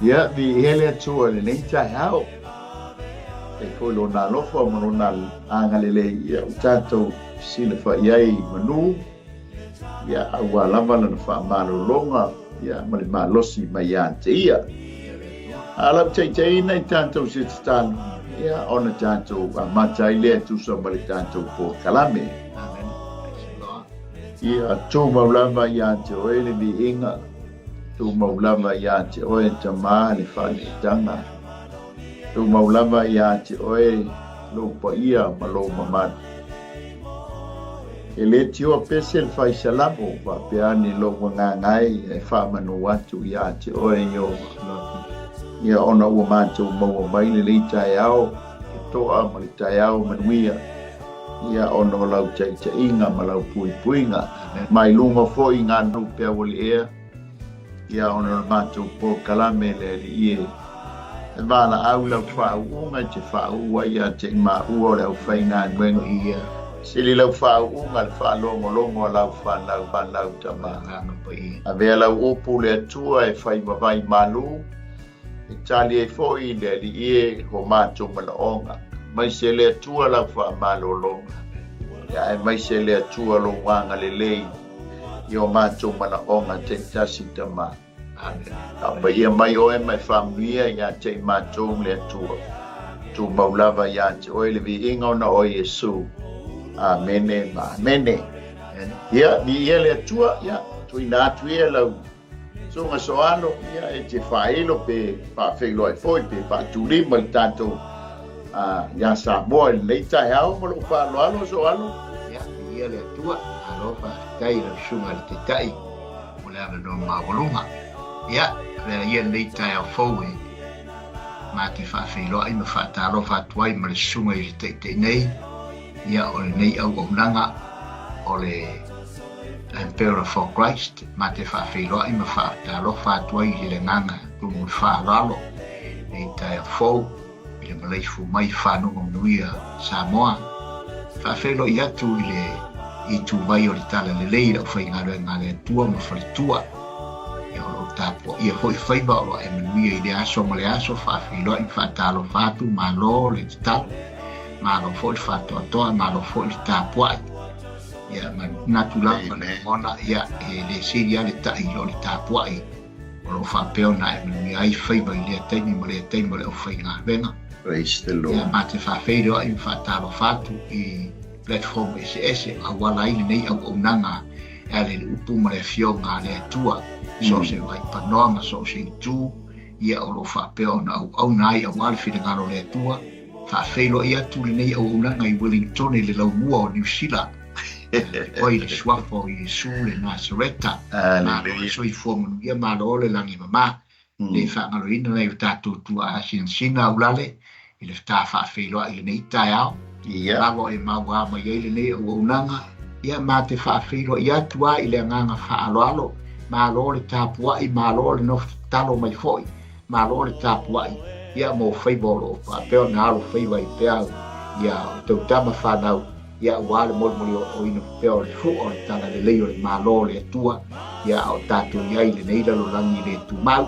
Ia, viia le Atua i lenei taeao. E foi lona alofa ma lona agalelei, ia ua tatou silafai ai i manu, ia aua lava lana faamalologa, ia ma le malosi mai ia te ia. A lau taitaiina i tatou se tatalo, ia ona tatou amata ai lea e tusa ma le tatou polokalame. Amen. Praise the Lord. Ia tumau lava ia te oe le viiga, tumau lava ia te oe Tama le faaneetaga, tumau lava ia te oe lou paia ma lou mamalu. E le tioa pese le fai salamo faapea ane lou agaga ai e faamanu atu ia te oe Ieova. Ia ona ua matou maua mai lenei taeao totoa ma le taeao manuia, ia ona o lau taitaiga ma lau puipuiga. Mai luga foi i ngā nuu peaualiʻea, ia ona o le matou polokalame le Alii e. E valaau lau faauuga i te faauu ai ia te i maua o le aufaigaluega. Ia. Sili lau faauuga le faalogologo a lau fanau fanau tama. Agaga Paia. Avea lau upu le Atua e fai ma vai malu, e tali ai foi le Alii e o matou manaoga. Maise le Atua lau faamalologa, ia aemaise le Atua lou agalelei i o matou manaoga taitasi tama. Amen. Faapaia mai oe ma e faamanuia ia te i matou le Atua. Tumau lava ia te oe le viiga ona o Iesu. Amene ma amene. Ia, viia le Atua, ia, tuuina atu ia lau susuga Soalo, ia, e te faailo pe faafeiloai foi pe faatulima i le tatou iā Samoa i lenei taeao ma lou faaaloalo Soalo. Ia, viia le Atua, malo faafetai i lau susuga i le Taitai mo le avanoa maualuga. Ia, avea ia lenei taeao fou e ma te faafeiloai ma faatalofa atu ai ma le susuga i le Taitai nei, ia o lenei auaunaga o le Emperor for Christ, ma te faafeiloai ma faatalofa atu ai i le agaga tumu le faaaloalo nei taeao fou i le malaifu mai fanuga manuia Samoa. Faafeiloai atu i le ituvai o le Talalelei i le aufaigaluega a le Atua ma faletua. Ia o lo o tapuaia foi faiva o lo o ae manuia i lea aso ma le aso. Faafeiloai ma faatalofa atu, malo le tatalo, malo foi le faatoatoa, malo foi le tapuai. Ia manatu lava le lagona, ia e le sili lava le tai i lo le tapuai o lo o faapea ona ae manuia ai faiva i lea taimi ma lea taimi o le aufaigaluega. Praise the Lord. Ia, ma te faafeiloai ma faatalofa atu i platform eseese auala ai lenei auaunaga e ala i le upu ma le afioga a le Atua, so o se vaipanoa ma so o se itu, ia o lo o faapea ona auauna ai aua le finagalo o le Atua. Faafeiloai atu lenei auaunaga i Wellington i le laumua o Niu Sila. Oi le suafa o Iesu le Nasareta. Malo le soifua manuia, malo le lagi mama. Le faagaloina nai o tatou tuaa sinasina aulale i le ta faafeiloai i lenei taeao. Ia. Lalo e maua mai ai lenei auaunaga. Ia ma te faafeiloai atu a i le agaga faaaloalo. Malo le tapuai, malo le nofo tatalo mai foi. Malo le tapuai, ia mo faiva o lo o faapea ona alo faiva ai pea ia outou tama fanau, ia aua le molimoli ooina pea o le fua o le talalelei o le Malo o le Atua, ia a o tatou i ai i lenei lalolagi le tumau.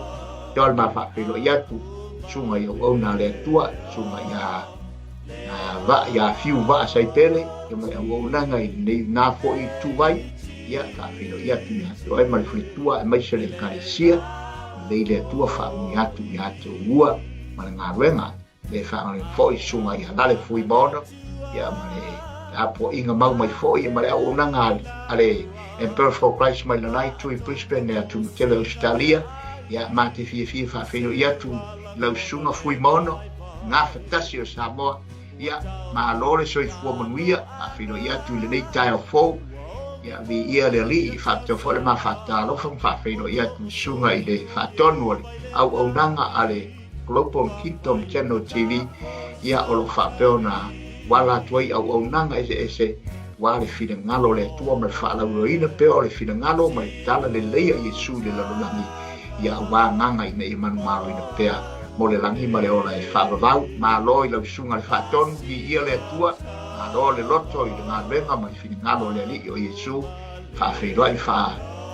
Ia o le ma faafeiloai atu, susuga i auauna a le Atua, susuga ia Vaa, ia Fiu Vaa Saipele, ia ma le auaunaga i lenei na foi ituvai, ia faafeiloai atu ia te oe ma le faletua aemaise le Ekalesia, lelei le Atua faamanuia atu ia te oulua ma le galuega, le faagaluega foi susuga ia Lale Fuimaono, ia ma le tapuaiga mau mai foi ia ma le auaunaga a le Emperor for Christ mai lana itu i Brisbane le atunuu tele o Ausetalia, ia ma te fiafia faafeiloai atu i lau susuga Fuimaono, gafatasi o Samoa, ia malo le soifua manuia, faafeiloai atu i lenei taeao fou, ia viia le Alii, faapea foi le ma faatalofa ma faafeiloai atu i susuga i le faatonu o le auaunaga a le Global Kingdom Channel TV, ia o lo o faapea ona wala atu ai auaunaga eseese aua le finagalo o le Atua ma le faalauiloaina pea o le finagalo ma le talalelei a Iesu i le lalolagi, ia aua agaga ina ia manumaloina pea mo le lagi ma le ola e faavavau. Malo i lau susuga le faatonu, viia le Atua, malo le loto i le galuega ma le finagalo o le Alii o Iesu, faafeiloai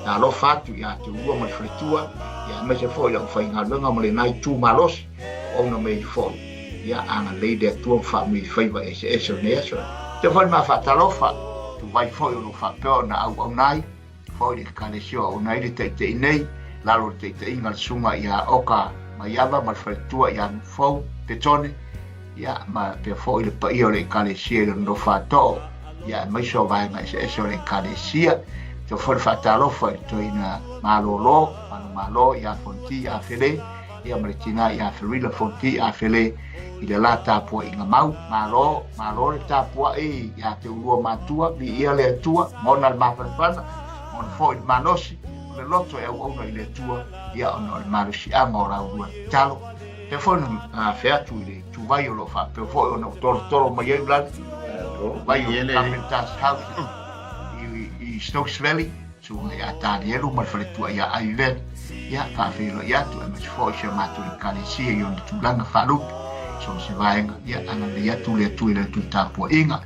Talofa atu ia te ulua ma le faletua, ia aemaise foi le aufaigaluega ma lena itu malosi o auauna mai ai foi. Ia agalelei le Atua ma faamanuia i faiva eseese o lenei aso. Te foi le ma faatalofa, tuvai foi o lo o faapea ona auauna ai foi le Ekalesia o auauna ai le taitai'i nei, lalo o le taitaiga a le Susuga ia Oka Maiava ma le faletua ia Nufou Petone, ia ma pea foi le paia o le Ekalesia i lona nofo-a-too, ia aemaise o vaega eseese o le Ekalesia. Te foi le faatalofa i le toeaina malōlō, manumalo ia Fonti Afele, ia ma le tinā ia Ferila Fonti Afele i le la tapuaiga mau. Malo, malo le tapuai ia te ulua matua, viia le Atua, gona le mafanafana, gona foi le malosi, o le loto e auauna i le Atua, ia ona o le malosiaga o la ulua tatalo. Pea foi na afe atu i le ituvai o lo o faapea foi ona ou tolotolo mai ai ulale, vai o Carpenter's House i Stokes Valley, susuga ia Tanielu ma le faletua ia Ivan, ia faafeiloai atu aemaise foi si a matou Ekalesia i ona tulaga faalupe so o se vaega, ia agalelei atu le Atua i le latou tapuaiga,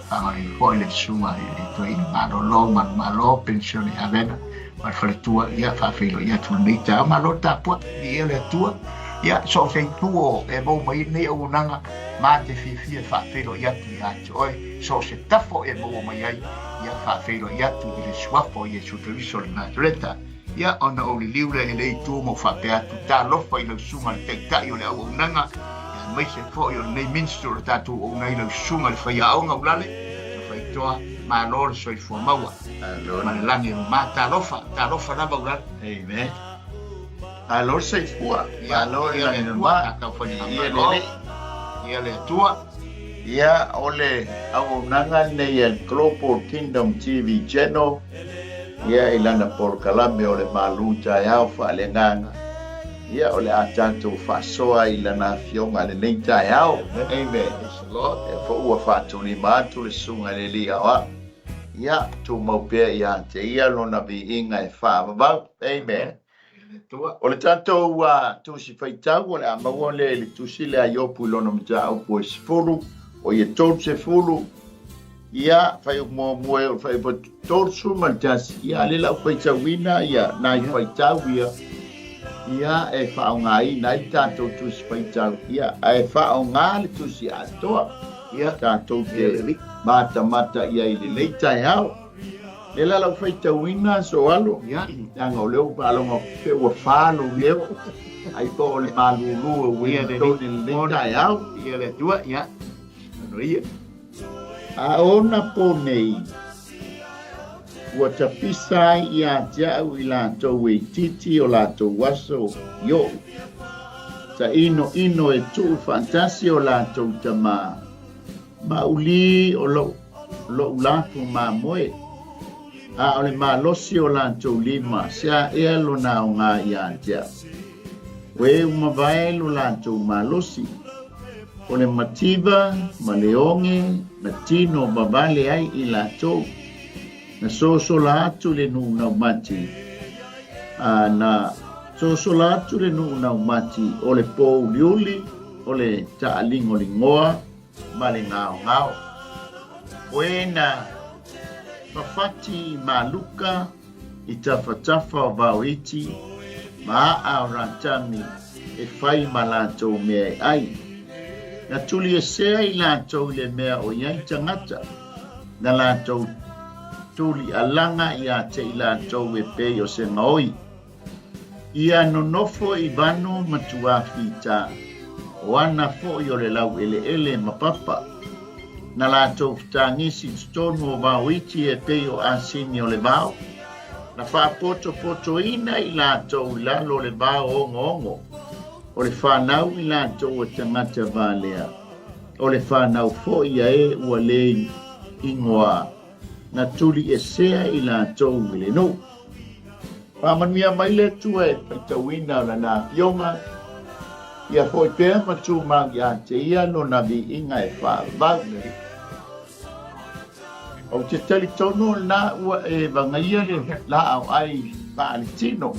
faagalelei foi le susuga i le toeaina malolo manumalo penisione Avena ma le faletua, ia faafeiloai atu i lenei taeao, malo le tapuai, viia le Atua, ia so o se itu o e maua mai ai lenei auaunaga, ma te fiafia e faafeiloai atu ia te oe, so o se tafa o e maua mai ai, ia faafeiloai atu i le suafa o Iesu Keriso o le Nasareta. Ia, ona ou liliu lea i le itu ma ou faapea atu, Talofa i lau susuga le Taitai o le auaunaga, ia aemaise foi o lenei ministry o le tatou auauna ai lau susuga i le faiaoga ulale, le faitoa, malo le soifua maua ma le lagi e mama. Talofa, talofa lava ulale. Amen. Malo le soifua, malo le lagi e mama. Ia le Alii. Ia le Atua. Ia, o le auaunaga lenei a le Global Kingdom TV Channel, ia i lana polokalame o le Malu Taeao Faaleagaga, ia o le a tatou faasoa i lana Afioga lenei taeao. Amen. Ia foi ua faatulima atu le Susuga i le Alii Aoao. Ia, tumau pea ia te ia lona viiga e faavavau. Amen. O le tatou tusi faitau o le a maua lea i le tusi lea a Iopu i lona mataupu e 10, o ia 30, ia, fuaiupu muamua e o le fuaiupu 31, ia, a lea la ua faitauina ia nai faitau ia, ia, e faaaogaina ai le tatou tusi faitau, ia, ae faaaoga le tusi atoa, ia, tatou te matamata i ai i lenei taeao. Lea la lau faitauina Soalo, leaga o lea ua faalogo atu pei ua fa lou leo, ai po o le malulu e uia tonu i lenei taeao. Ia le Atua, ia. Ano ia. A ona po nei, ua tapisa ai ia te au i latou e itiiti o latou aso i oʻu, ta inoino e tuu faatasi o latou tama, Mauli o lou, lou lafo mamoe, a o le malosi o latou lima, se aʻea lona aoga iā te au. Ua e umavae lo latou malosi, o le mativa ma le oge na tino vavale ai i latou, na sosola atu le nuu naumati, a na sosola atu le nuu naumati o le pōuliuli, o le taʻaligoligoa, ma le gaogao. O e na fafati i Maluka i tafatafa o Vaoiti ma aa o Ratami e fai ma latou mea e ai. Na tuliesea i latou i le mea o i ai tagata, na latou tulialaga ia te i latou e pei o se gaoi. Ia nonofo i vanu ma tuafita, o ana foi o le laueleele ma papa. Na latou fetagisi i totonu o vaoiti e pei o asini o le vao, na faapotopotoina i latou i lalo o le vao ogoogo, o le fanau i latou o tagata valea, o le fanau foi a e ua le igoa, na tuliesea i latou i le nuu. Faamanuia mai le Atua e faitauina o Lana Afioga, ia foi pea ma tumau ia te Ia Lona viiga e faavavau. Ou te talitonu o lena ua e vagaia le laau ai faaletino,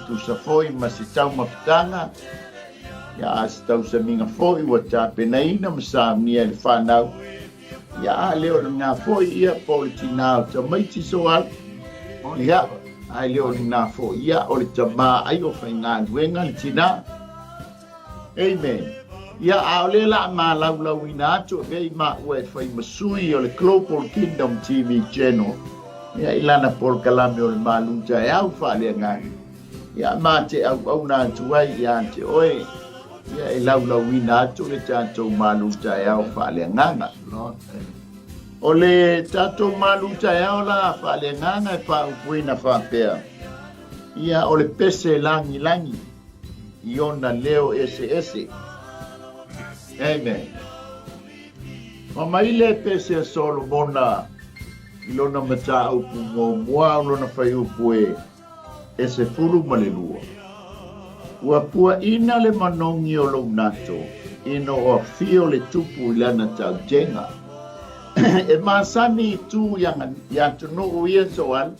tusa foi ma se taumafataga, ia a se tausamiga foi ua tapenaina ma saunia e le fanau, Ia a lea o lena foi ia po o le tinā o tamaiti Soala. Ia, ae le o lena foi ia, o le tamā ai o faigaluega le tinā. Amen. Ia, a o lea la a malaulaauina atu e vei maua e fai ma sui o le Global Kingdom TV Channel, ia, i lana polokalame o le Malu Taeao Faaleagaga. Ia, ma te auauna atu ai ia te oe, ia, e laulauina atu le tatou Malu Taeao Faaleagaga. O le tatou malu taeao la faaleagaga e faaupuina faapea, ia, o le pese lagilagi i ona leo eseese. Amen. Ma mai le pese a Solomona i lona mataupu muamua o lona fuaiupu e e 12. Ua puaʻina le manogi o lou nato ina o afio le tupu i lana tautega. E masani i tu i atunuu ia soal,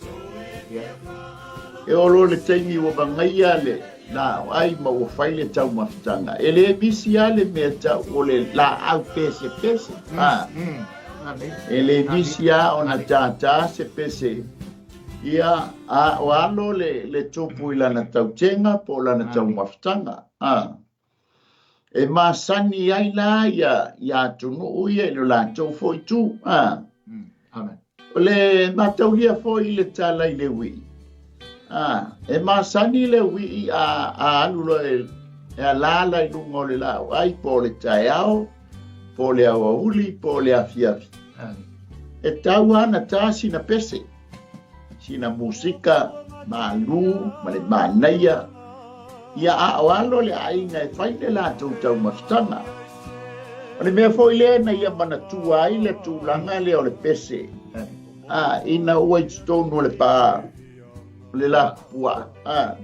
e olo le taimi ua magaia le laau ma ua fai le taumafataga. E le misi a le mea tau o le laau pesepese. E le misi a ona tātā se pese. Ia, a o alo le, le tupu i lana tautega po o lana taumafataga. A. E masani ai la ia, ia atunuu ia i lo latou foi tu. A. Amen. O le mataulia foi i le tala i le uii. A, e masani le uii a, a alu loa e, e alaala i luga o le laau ai po o le taeao, po o le aoauli, po o le afiafi. E tau lava ona ta sina pese, sina musika malū ma le manaia, ia a o alo le aiga e fai le latou taumafataga. O le mea foi lea na ia manatua ai le tulaga lea o le pese, a, ina ua i totonu o le pā, o le lapupuaa, a.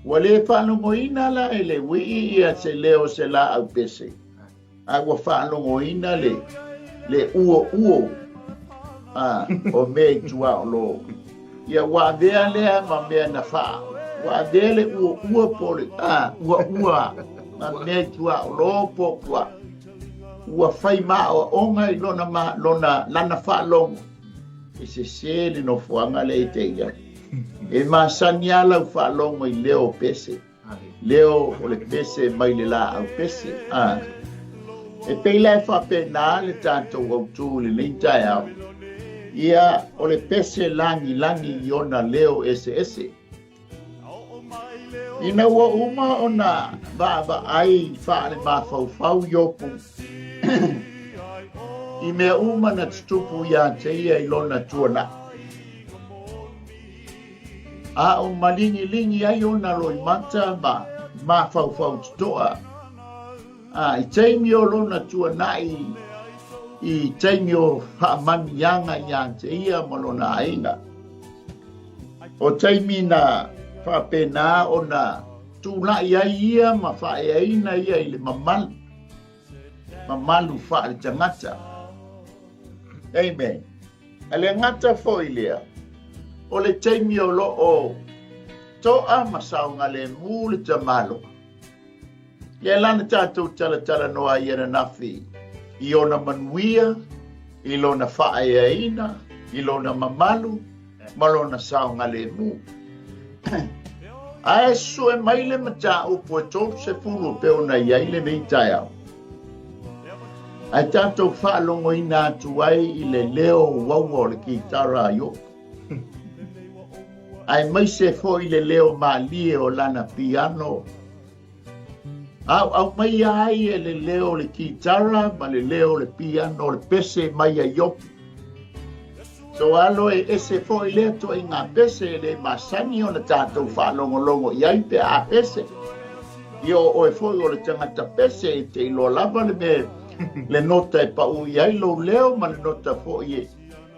Ua le faalogoina la e le uii ia se leo o se laau pese, a ua faalogoina le, le uouo a, o mea i tuaolo. Ia ua avea lea ma mea na faa, ua avea le uouo po le a, uaua ma mea i tuaolo po pua. Ua fai maoaoga i lona, ma, lona, lana faalogo. E sese le nofoaga lea i te ia. E masani lava lau faalogo i leo o pese, leo o le pese mai le laau pese. A. E pei la e faapena le tatou autū i lenei taeao, ia, o le pese lagilagi i ona leo eseese. Ina ua uma ona vaavaai faalemafaufau Iopu i mea uma na tutupu iā te ia i lona tuanai, a o maligilingi ai ona loimata ma mafaufau totoa, a i taimi o lona tuanai i taimi o faamanuiaga iā te ia ma lona aiga. O taimi na faapena ona tulai ai ia ma faaeaina ia i le mamalu, mamalu faaletagata. Amen. A le gata foi lea, o le taimi o lo o toa ma saogalemu le tamaloa. Lea la na tatou talatalanoa ai ananafi i ona manuia, i lona faaeaina, i lona mamalu ma lona saogalemu. Ae sue mai le mataupu e 30 e pei ona i ai lenei taeao. Ae tatou faalogoina atu ai i le leo uaua o le kitara a Iopu. Aemaise foi le leo malie o lana piano. Auau mai ai e le leo o le kitara ma le leo o le piano o le pese mai a Iopu. So alo e ese foi lea toaiga pese e le masani ona tatou faalogologo i ai pe a pese. Ia o oe foi o le tagata pese e te iloa lava le mea le nota e pau i ai lou leo ma le nota foi e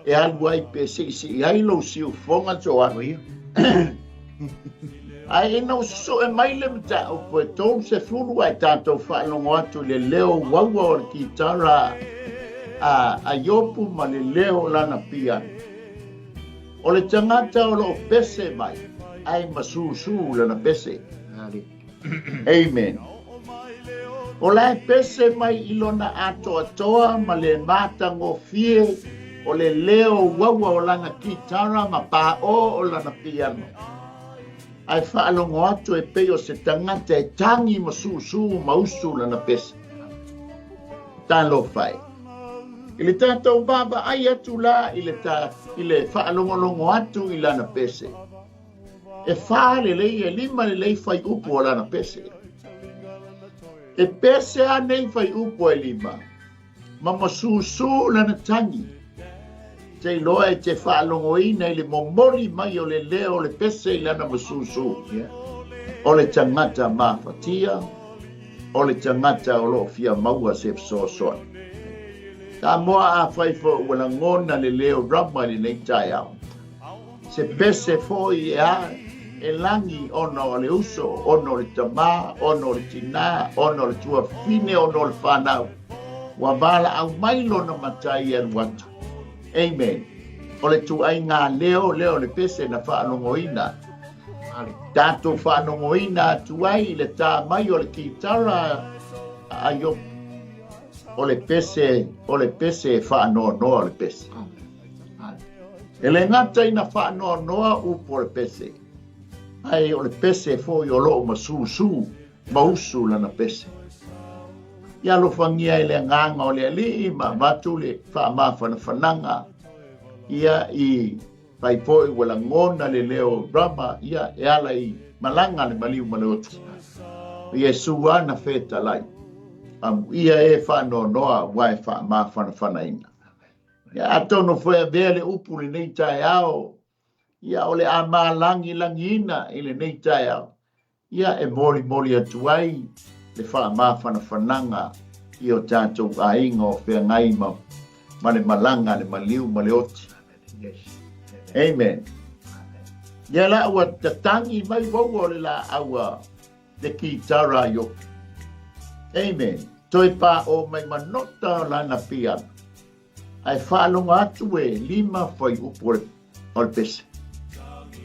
e alu ai pe siisii ai lou siufofoga so alo. Ae ina ua susue mai le mataupu e 30 ae tatou faalogo atu i le leo uaua o le kitara a, a Iopu ma le leo o lana piano. O le tagata o lo o pese mai, ae masūsū lana pese. Amen. O la e pese mai i lona atoatoa ma le matagofie O le leo uaua o lana kitara ma paʻō o lana piano. Ae faalogo atu e pei o se tagata e tagi ma susū ma usu lana pese. Talofa e. I le tatou vaavaai atu la i le ta, i le faalogologo atu i lana pese. E fa lelei, e lima lelei faiupu o lana pese. E pese a nei faiupu e lima, ma masusū lana tagi. Te iloa e te faalogoina i le momoli mai o le leo o le pese i lana masusū. O le tagata mafatia, o le tagata o lo o fia maua se fesoasoani. Samoa afai foi ua lagona le leo rama i lenei taeao, Se pese foi e a e lagi ona o le uso, ona o le tamā, ona o le tinā, ona o le tuafafine, ona o le fanau. Ua valaau mai lona matai e alu atu. Amen. O le tuaiga leo lea o le pese na faalogoina. Tatou faalogoina atu ai i le tā mai o le kitara a Iopu. O le pese, o le pese e faanoanoa o le pese. E le gata ina faanoanoa upu o le pese, ae o le pese foi o loo masusū ma usu lana pese. Ia alofagia e le Agaga o le Alii ma avatu le faamafanafanaga ia i fai foi ua lagona le leo rama ia e ala i malaga le maliu ma le oti. O Iesu a na fetalai, amuia e faanoanoa ua e faamafanafanaina. Ia atonu foi avea le upu lenei taeao, ia o le a mālagilagiina i lenei taeao, ia e molimoli atu ai le faamafanafanaga i o tatou aiga o feagai ma, ma le malaga, le maliu ma le oti. Amen. Ia la ua tatagi mai uaua o le laau a le kitara i oku. Amen. Toe paʻō mai ma nota o lana piano. Ae faalogo atu e lima fuaiupu o le pese.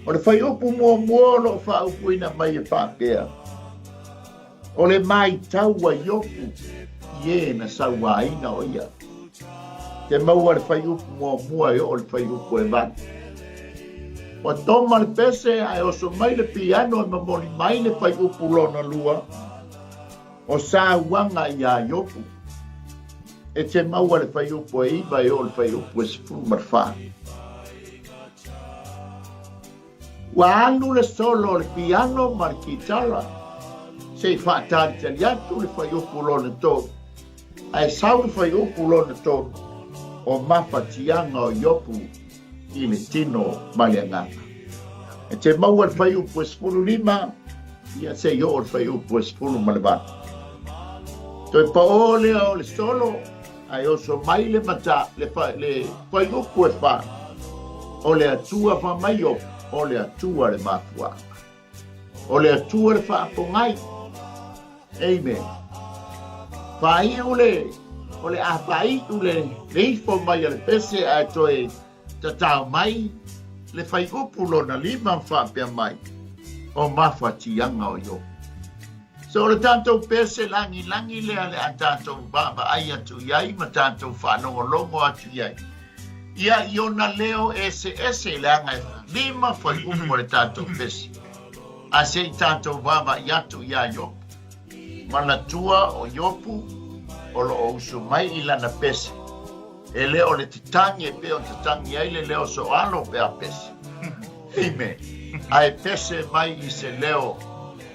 O le fuaiupu muamua o lo o faaupuina mai e faapea, O le maitau a Iopu i e na sauaina o ia. Te maua le fuaiupu muamua e oo le fuaiupu e valu. Ua toma le pese ae oso mai le piano e momoli mai le fuaiupu lona lua, O sauaga iā Iopu, e te maua le fuaiupu e iva e oo le fuaiupu e 14. Ua alu le solo o le piano ma le kitara se i faatalitali atu le fuaiupu lona tolu. Ae sau le fuaiupu lona tolu, o mafatiaga o Iopu i le tino ma le agaga. E te maua le fuaiupu e 15, ia se i oo le fuaiupu e 18. Toe paō lea o le solo, ae oso mai le mata, le, fa, le fuaiupu e fa, o le Atua fa mai o, o le Atua le mafuaaga. O le Atua le faapogai. Amen. Faaiu le, o le a faaiu le, le ifo mai a le pese ae toe tatao mai le faiupu lona lima ma faapea mai, o mafatiaga o Iopu. So o le tatou pese lagilagi lea le a tatou vaavaai atu i ai ma tatou faalogologo atu i ai. Ia i ona leo eseese leaga e lima fuaiupu o le tatou pese. A se i tatou vaavaai atu iā Iopu. Manatua o Iopu o lo o usu mai i lana pese. E le o le tatagi e pei ona tatagi ai le leo soalo pe a pese. Amen. Ae pese mai i se leo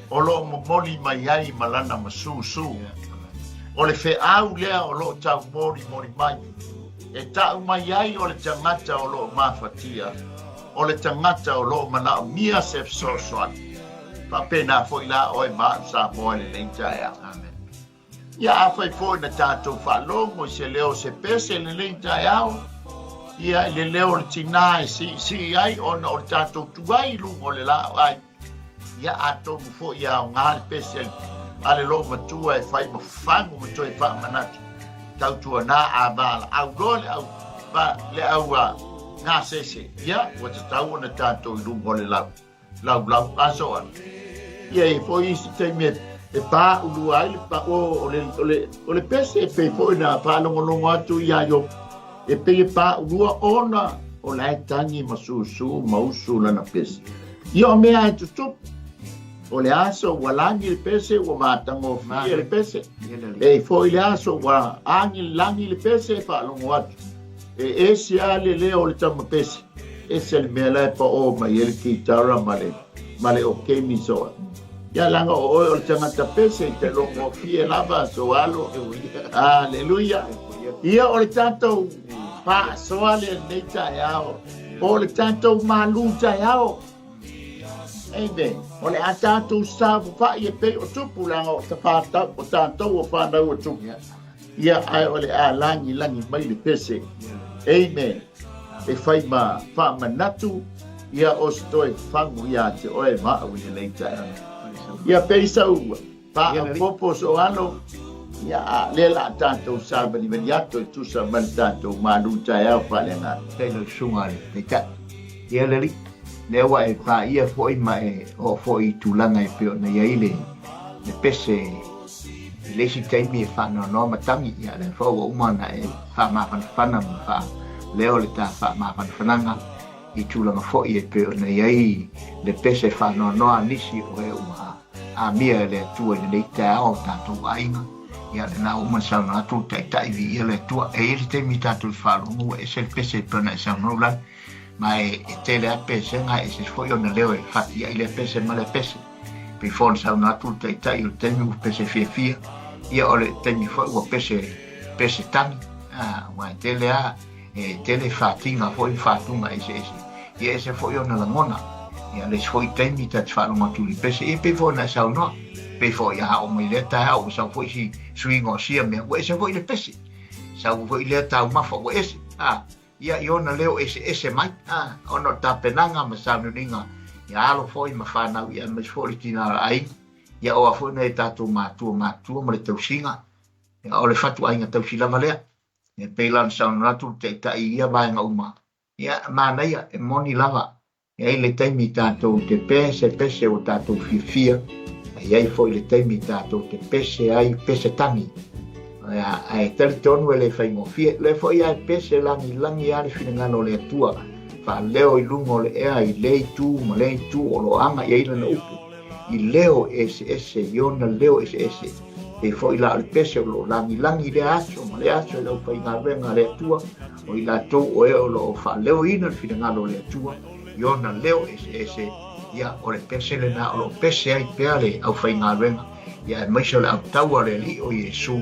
o lo o momoli mai ai ma lana masūsū. O le feau lea o lo o taumolimoli mai, e ta'u mai ai o le tagata o lo o mafatia, o le tagata o lo o manaomia se fesoasoani. Faapena foi la oe ma a'u Samoa i lenei taeao. Amen. Ia afai foi na tatou faalogo i se leo o se pese i lenei taeao, ia i le leo o le tinā e siisii ai ona o le tatou tuai i luga o le laau, ia atonu foi e aoga le pese a le loomatua e fai ma fagu ma toe faamanatu tautuana a valaau loa le au va, le au a gasese, ia ua tatau ona tatou i luga o le lau laulau aso ana. Ia e foi isi taimi e pāulua ai le pa, o, o, le, o, le, o le pese e pei foi na faalogologo atu iā Iopu. E pei e paulua ona o la e tagi ma susū ma usu lana pese. Ia o mea e tutupu, o le aso ua lagi le pese ua matagofie le pese. E i foi le aso ua agi lagi le pese e faalogo atu. E ese lava le leo o le tama pese, ese le mea la e paō mai ai le kitara ma le ma le okeni soa. Ia leaga o oe o le tagata pese i te logofie lava so alo. Aleluia. Ia o le tatou faasoa lea lenei taeao, o le tatou malū taeao. Amen. O le a tatou saofafai e pei o tupu leaga o tafatau, o tatou o whanau o tupu. Ia ae o le a lagilagi mai le pese. Amen. E fai ma faamanatu ia o se toe fagu iā te oe ma au i lenei taeao. Ia pei sau faaopoopo so alo, ia a lea la a tatou savalivali atu e tusa ma le tatou malu taeao faaleagaga. Faafetai lau susuga le Taitai. Ia le Alii, lea ua e paia foi ma e oo foi i tulaga e pei ona i ai le pese I le isi taimi e faanoanoa matagi, ia lea foi ua uma ona e faamafanafana ma faaleo le ta faamafanafanaga i tulaga foi e pei ona i ai le pese faanoanoa a nisi o e ua amia e le Atua i lenei taeao o tatou aiga. Ia lena ua uma ona saunoa atu le Taitai, viia le Atua. E i ai le taimi tatou te faalogo ua ese le pese e pei ona e saunoa Ulagi, ma e tele lava pesega, e ese foi ona leo e fati ai lea pese ma lea pese. Pei foi ona saunoa atu le Taitai o le taimi ua pese fiafia, ia o le taimi foi ua pese, pese tagi, aua e tele lava, e tele fatiga foi ma fatuga eseese, ia ese foi ona lagona. Ia le isi foi taimi ta te faalogo atu i le pese, ia pei foi ona e saunoa, pei foi a oo mai lea taeao ua sau foi si suiga o sia mea, ua ese foi le pese. Sau foi lea taumafa ua ese, a. Ia i ona leo eseese mai, ā, ona o tapenaga ma sauniuniga ia alo foi ma whanau ia aemaise foi o le tina o le aiga, ia oa foi nai o tatou matua matutua ma le tausiga, ia o le fatu aiga tausi lava lea. Ia pei la ona saunoa atu le Taitai i ia vaega uma, ia manaia, e moni lava E i ai le taimi tatou te pesepese ua tatou fiafia, e i ai foi le taimi tatou te pese ai pese tagi. Ae talitonu e le faigofie. O lea foi lava e pese lagilagi lava le finagalo o le Atua, faaleo i luga o le ea i lea itu ma lea itu o lo o aga i ai lana upu, i leo eseese, i ona leo eseese. Pei foi la o le pese o lo o lagilagi i lea aso ma lea aso i le aufaigaluega a le Atua, O i latou o e o lo o faaleoina le finagalo o le Atua i ona leo eseese, ia, o le pese lena o lo o pese ai pea le aufaigaluega, ia, aemaise o le autaua o le Alii o Iesu,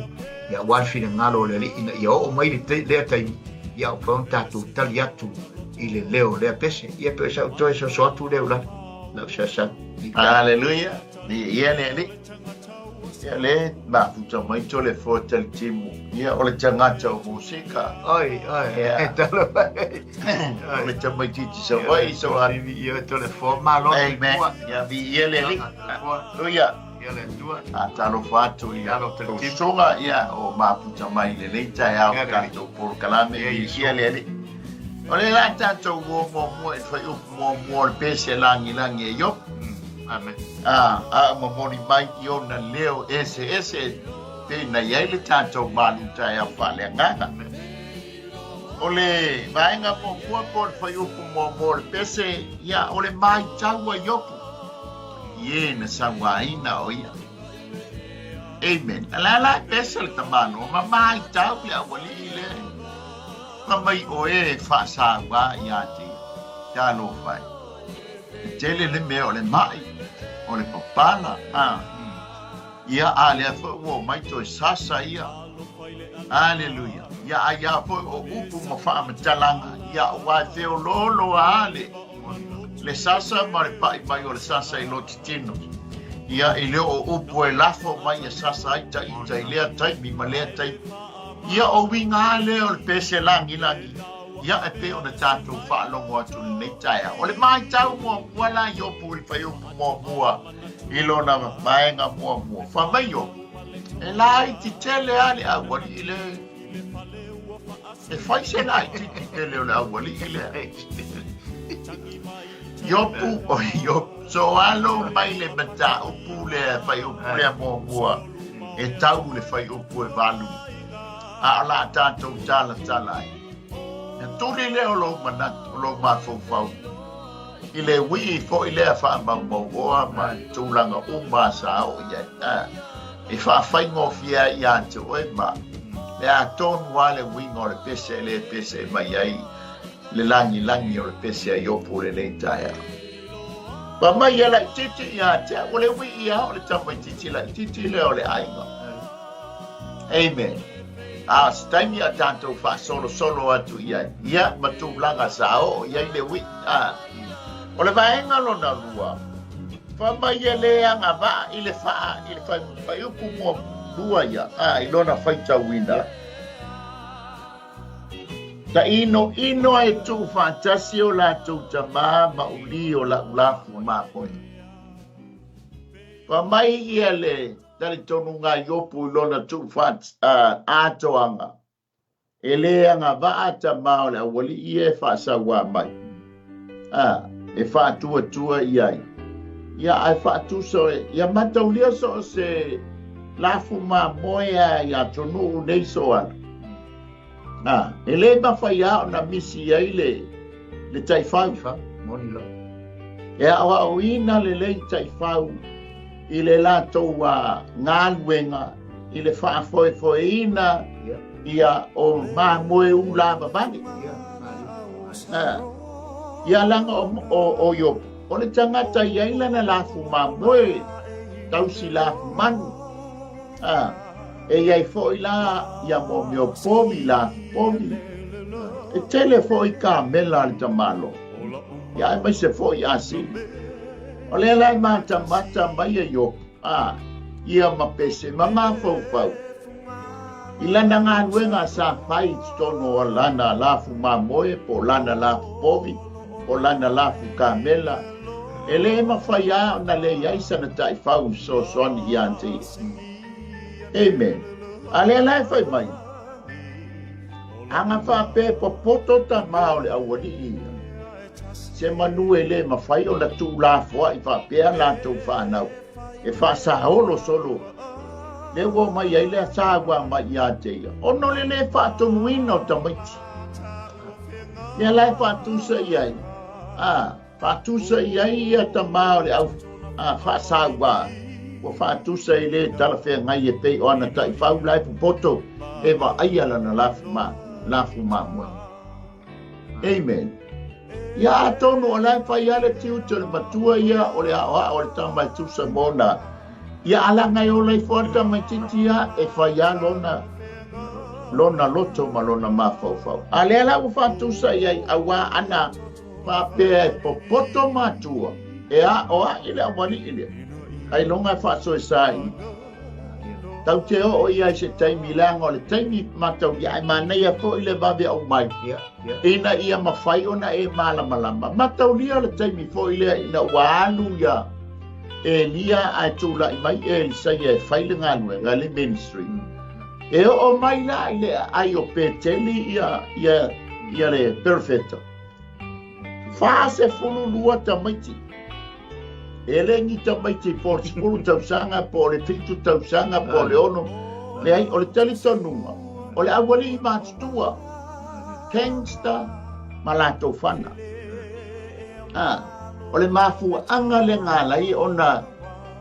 ia, aua le finagalo o le Alii ina ia oo mai le lea taimi, ia, ua mafai ona tatou tali atu i le leo o lea pese. Ia, pe o sau toe soso atu lea ulani, lau fesoasoani. Haleluia! Ia le Alii. Ia le mafuta mai to le foa talitimu. Ia o le tagata o musika. Oi, oi, e talo mai. O le tamaitiiti Savaii so a. Ia to le foa malo. Amen. Ia vi ia le Alii. Haleluia. Ia le Atua. A talofa atu i tou susuga ia o mafuta mai i lenei taeao tatou polokalame viia le Alii. O le la tatou uo muamua i le fuaiupu muamua o le pese lagilagi e Iopu. Amen. A, a momoli mai i ona leo eseese pei na i ai le tatou malu taeao faaleagaga. O le vaega muamua po o le fuaiupu muamua o le pese, ia o le maitau a Iopu i e na sauaina o ia. Amen. A la la e pese le tamaloa ma maitau le aualii le fa mai o e faasaua ia te ia. Talofa e. E tele le mea o le mai, o le papala, a. Ia, a lea foi ua omai toe sasa ia. Aleluia. Ia, a ia foi o upu ma faamatalaga, ia, ua e feoloolo a le, le sasa ma le pai mai o le sasa i lo tino. Ia, e le o upu e lafo mai e sasa ai ta ita i lea taimi ma lea taimi. Ia, o uiga a lea o le pese lagilagi. Ia, e pei ona tatou faalogo atu i lenei taeao. O le maitau muamua la Iopu i le fuaiupu muamua i lona vaega muamua. Fai mai Iopu, e laiti tele lava le aualii le. E fai se laititi tele o le aualii lea. Iopu, o Iopu, soalo mai le mataupu lea, fuaiupu lea muamua, e tau le fuaiupu e 8, a o la tatou talatala ai. Na tuli lea o lou manatu, o lou mafaufau i le uii foi lea faamaumauoa ma tulaga uma sa oo i ai. E faafaigofie ai ia te oe ma le atonu lava le uiga o le pese e le pese mai ai le lagilagi o le pese a Iopu i lenei taeao. Fai mai e laitiiti ia te au, o le uii lava o le tamaitiiti laitiiti lea o le aiga. Amen. A o se taimi a tatou faasolosolo atu i ai, ia ma tulaga sa oo i ai le uii. A. O le vaega lona lua, fai mai e le agavaa i le faa i le fuaiupu muamua ia, a, i lona faitauina. Tainoino e tuufaatasi o latou tamā ma uli o la'u lafu mamoe. Fai mai ia le talitonuga a Iopu i lona tuufaatoaga, E le agavaa tamā o le aualii e faasauā mai, a, e faatuatua i ai, ia ae faatusa ia mataulia so o se lafu mamoe a i atunuu nei soala. A, e le mafai lava ona misi ai le, le taifau. Moni lava. E aoaoina lelei taifau i le latou galuega i le faafoefoeina ia o mamoe ulavavale. Ia laga o Iopu, o le tagata i ai lana lafu mamoe tausi lafu manu. E i ai foi la ia mea o povi, lafu povi. E tele foi kamela a le tamaloa. Ia aemaise foi asili. O lea la e matamata mai e Iopu, a, ia ma pese ma mafaufau i lana galuega sa fai i totonu o lana lafu mamoe po o lana lafu povi po o lana lafu kamela, e le mafai lava ona leai sana taifau i fesoasoani ia te ia. Amen. A lea la e fai mai, Aga faapea e popoto tamā o le aualii ia, se manu e le mafai ona tuulafoai faapea latou fanau e faasaolo solo lea ua omai ai le saua mai ia te ia, ona o le le faatonuina o tamaiti. Lea la e faatusa i ai, a, faatusa i ai ia tamā o le au faasaua, ua faatusa i le talafeagai e pei o ana taifau la e popoto e vaaia lana lafu mamoe. Amen. Ia atonu o la e fai lava le tiute o le matua ia o le aoao o le tama e tusa mona. Ia alaga e ola ifo le tamaitiiti ia e fai lava lona lona loto ma lona mafaufau. A lea la ua faatusa i ai auā ana faapea e popoto matua e aoai le aualii lea. Ailoga e faasoesa i Tau te oo ia i se taimi leaga o le taimi mataulia ae manaia foi le vave aumai ina ia mafai ona e malamalama. Mataulia le taimi foi lea ina ua alu ia Elia ae tulai mai Elisaia e fai le galuega le ministry. E oo mai la i le aai o Peteli ia, ia, ia le perofeta. 42 tamaiti. E le ni tamaiti po o le 10 tausaga, po o le 7 tausaga, po o le 6. Leai, o le talitonuga, o le aualii matutua, gangster ma latou fana. Ah, o le mafuaaga lea na ala ai ona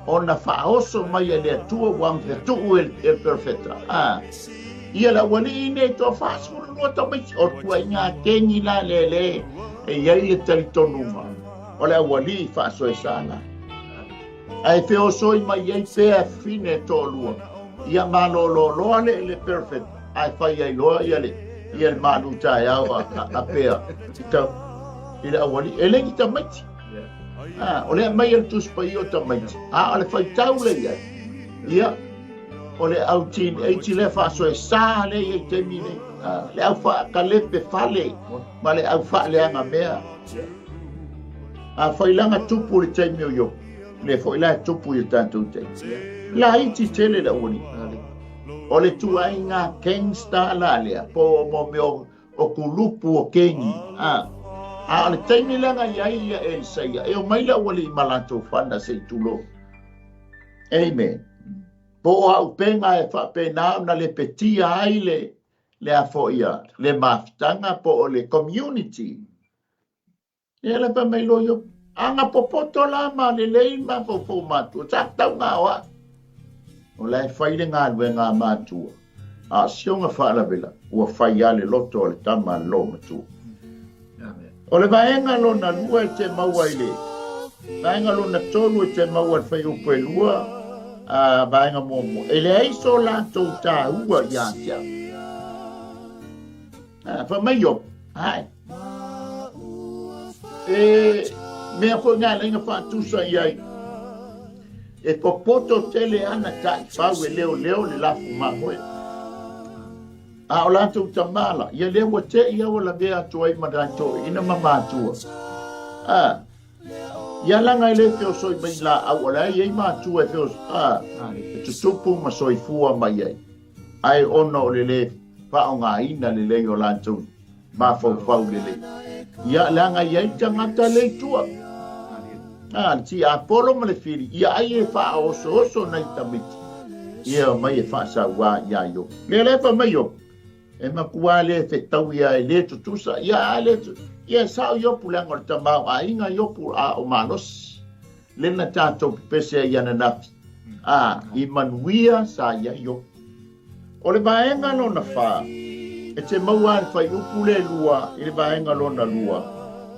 ona faaoso mai e le Atua ua tuu e le perofeta. Ah, ia le aualii nei toa 42 tamaiti, o tuaiga kengi la lea le e i ai le talitonuga. O le aualii faasoesa la. Ae feosoi mai ai pea fine toalua. Ia malolo loa le le perfect ae fai ai loa ia le ia le malu taeao a, a, a pea i, ta, i le aualii. E le ni tamaiti. Ah, o le mai e le Tusi Paia o tamaiti. A o le faitau le i ai. Ia, o le au teenage lea faasoesa le i ai taimi nei. Ah, le au faakalepe fale ma le au faaleaga mea. A fai laga tupu i le taimi o Iopu, lea foi la e tupu i o tatou taimi. Laiti tele le aualii. O le tuaiga gangster la lea, po o mo mea o kulupu o kengi. A, a o le taimi lea na i ai ia Elisaia, e omai le aualii ma latou fana se i tulou. Amen. Po o auupega e faapena ona lepetia ai le. le a foi a le mafutaga po o le community. Ia le fai mai loa Iopu, A na popoto la ma lelei mafaufau matua, sa tatau na o au. O la e fai le galuega a matua, a o si ona faalavelave, ua fai lava le loto o le tama a le loomatua. O le vaega lona lua e te maua i le vaega lona tolu e te maua i le fuaiupu e lua, a vaega muamua, e leai so latou taua ia te au. A, fai mai Iopu, Ai, e mea foi na alai na faatusa i ai, e popoto tele ana taifau e leoleo le lafu mamoe. A o latou tama la, ia lea ua te i a ua lavea atu ai ma nai toeaiina ma matua. A, ia laga e le feosoi mai laau o la e i ai matua e feos, a, e tutupu ma soifua mai ai. Ae ona o le le faaaogaina lelei o latou mafaufau lelei, ia leaga e i ai tagata le i tua. A, le tiapolo ma le fili, ia ai e faaosooso nai tamaiti, ia omai e faasauā iā Iopu. Lea la e fai mai Iopu, e matua le fetaui a e le tutusa, ia a le ia e sao Iopu leaga o le tamaoaiga Iopu a o malosi. Le na tatou pepese ai ananafi, a i manuia sa i ai Iopu. O le vaega lona fa, e te maua a le fuaiupu le lua i le vaega lona lua,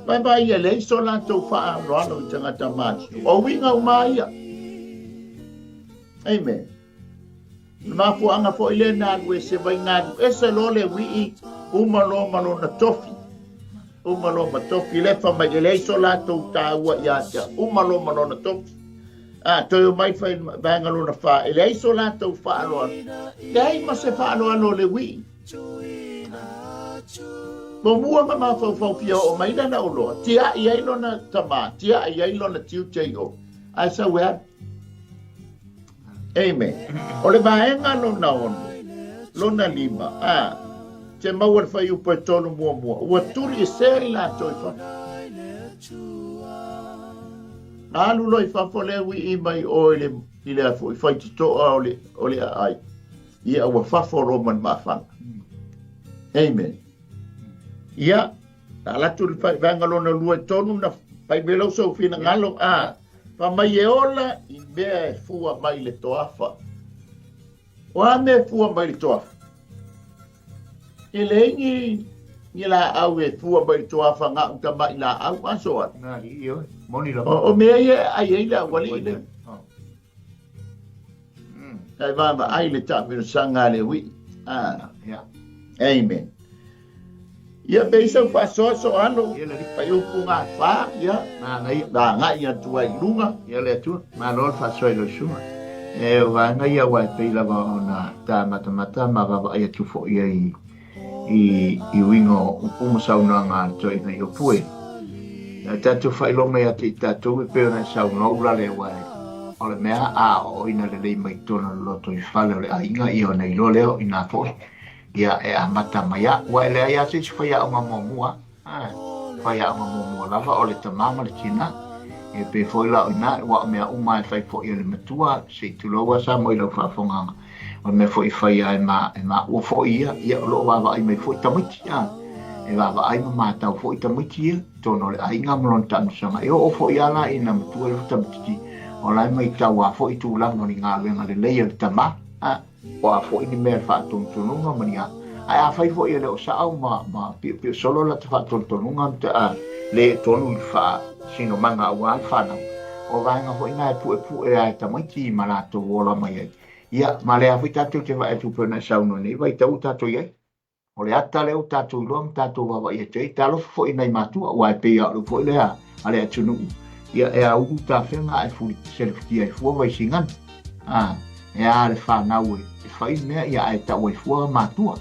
vaevae ia leai so latou faaaloalo i tagata matutua. O uiga uma ia. Amen. O le mafuaaga foi lea na alu ese mai, na alu ese loa le uii, uma loa ma lona tofi. Uma loa ma tofi, le fa mai e leai so latou taua ia te au. Uma loa ma lona tofi. A, toe omai fai vaega lona fa, e leai so latou faaaloalo. Leai ma se faaaloalo o le uii. Muamua ma mafaufau fia oo mai lana oloa, tiai ai lona tama, tiai ai lona tiute i o, ae sau e alu. Amen. O le vaega lona ono, lona lima, a, te maua le fuaiupu e tolu muamua, ua tuliesea i latou i fafo. Na alu loa i fafo le uii mai o i le, i le foi faititoa o le, o le aai. Ia ua fafo loa ma le maafaga. Amen. Ia, na alu atu le vaega lona lua e tolu na fai mai lau sou finagalo, a, fai mai e ola i mea e fua mai le toafa. O a mea e fua mai le toafa? E leai ni, ni laau e fua mai le toafa na o tamai laau aso ai. Na alii oe, moni lava. O mea ia e ai ai le aualii le. Kai vaavaai le taamilosaga a le uii. Ah. Yeah. Amen. Ia pei sau faasoaso alo, fuaiupu gafa, ia, Manaia. na agai atu ai i luga. Ia le Atua, malo le faasoa i lau susuga. E o vaega ia aua e pei lava ona ta matamata ma vaavaai atu foi ai i i uiga o upu ma saunoaga a le toeaina Iopu e. E tatou faailoa mai ia te i tatou e pei ona e saunoa ulale aua e o le mea a aoaoina lelei mai totonu o le lotoifale o le aiga ia ona iloa lea o ina foi ia e amata mai a ua e leai lava se isi faiaoga muamua a faiaoga muamua lava o le tama ma le tina e pei foi la o ina ua o mea uma e fai foi e le matua se i tulou a Samoa i lau faafofogaaga o le mea foi e fai a e ma e maua foi ia ia o lo o vaavaai mai foi tamaiti a e vaavaai ma matau foi tamaiti ia totonu o le aiga ma lona taamilosaga e oo foi a la ina matua le tamaititi o la e maitau a foi tulaga o ni galuega lelei a le tama a O a foi ni mea faatonutonuga ma ni a, ae afai foi e le o sao ma, ma piopio solo lata faatonutonuga ma te a le tonu i le faasinomaga aua le fanau, o vaega foi na e puepue a e tamaiti ma latou ola mai ai. Ia, ma lea foi tatou te vaai atu pei ona e saunoa nei, vaitau ua tatou i ai. O le ata lea ua tatou iloa ma tatou vaavaai atu ai, talofa foi i nai matua, aua e pei lava o le upu foi lea a le atunuu, ia e aulu tafega ae selefutia ai fua vaisigano. A, e a le fanau e fai mea ia ae tau ai fua matua.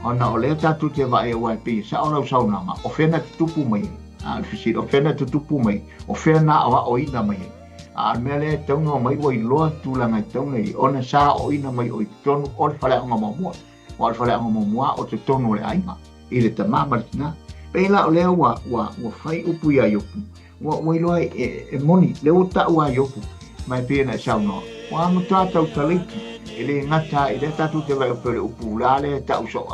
Ona o lea tatou te vaai aua e pei e sao lau saunoaga, o fea na tutupu mai ai? A, o le fesili, o fea na tutupu mai ai? O fea na aoaoina mai ai? A o le mea lea e tatau ona omai ua iloa le tulaga e tatau ona i ai, ona sa aoaoina mai o i totonu o le faleaoga muamua. Aua o le faleaoga muamua o totonu o le aiga, i le tama ma le tina. Pei la o lea ua, ua, ua fai upu iā Iopu, ua, ua iloa e, e, e moni, lea ua tau a Iopu, ma e pei ona e saunoa. Ua matua tautalaiti, e le gata i lea tatou te vaai atu i le upu la lea e tau soo,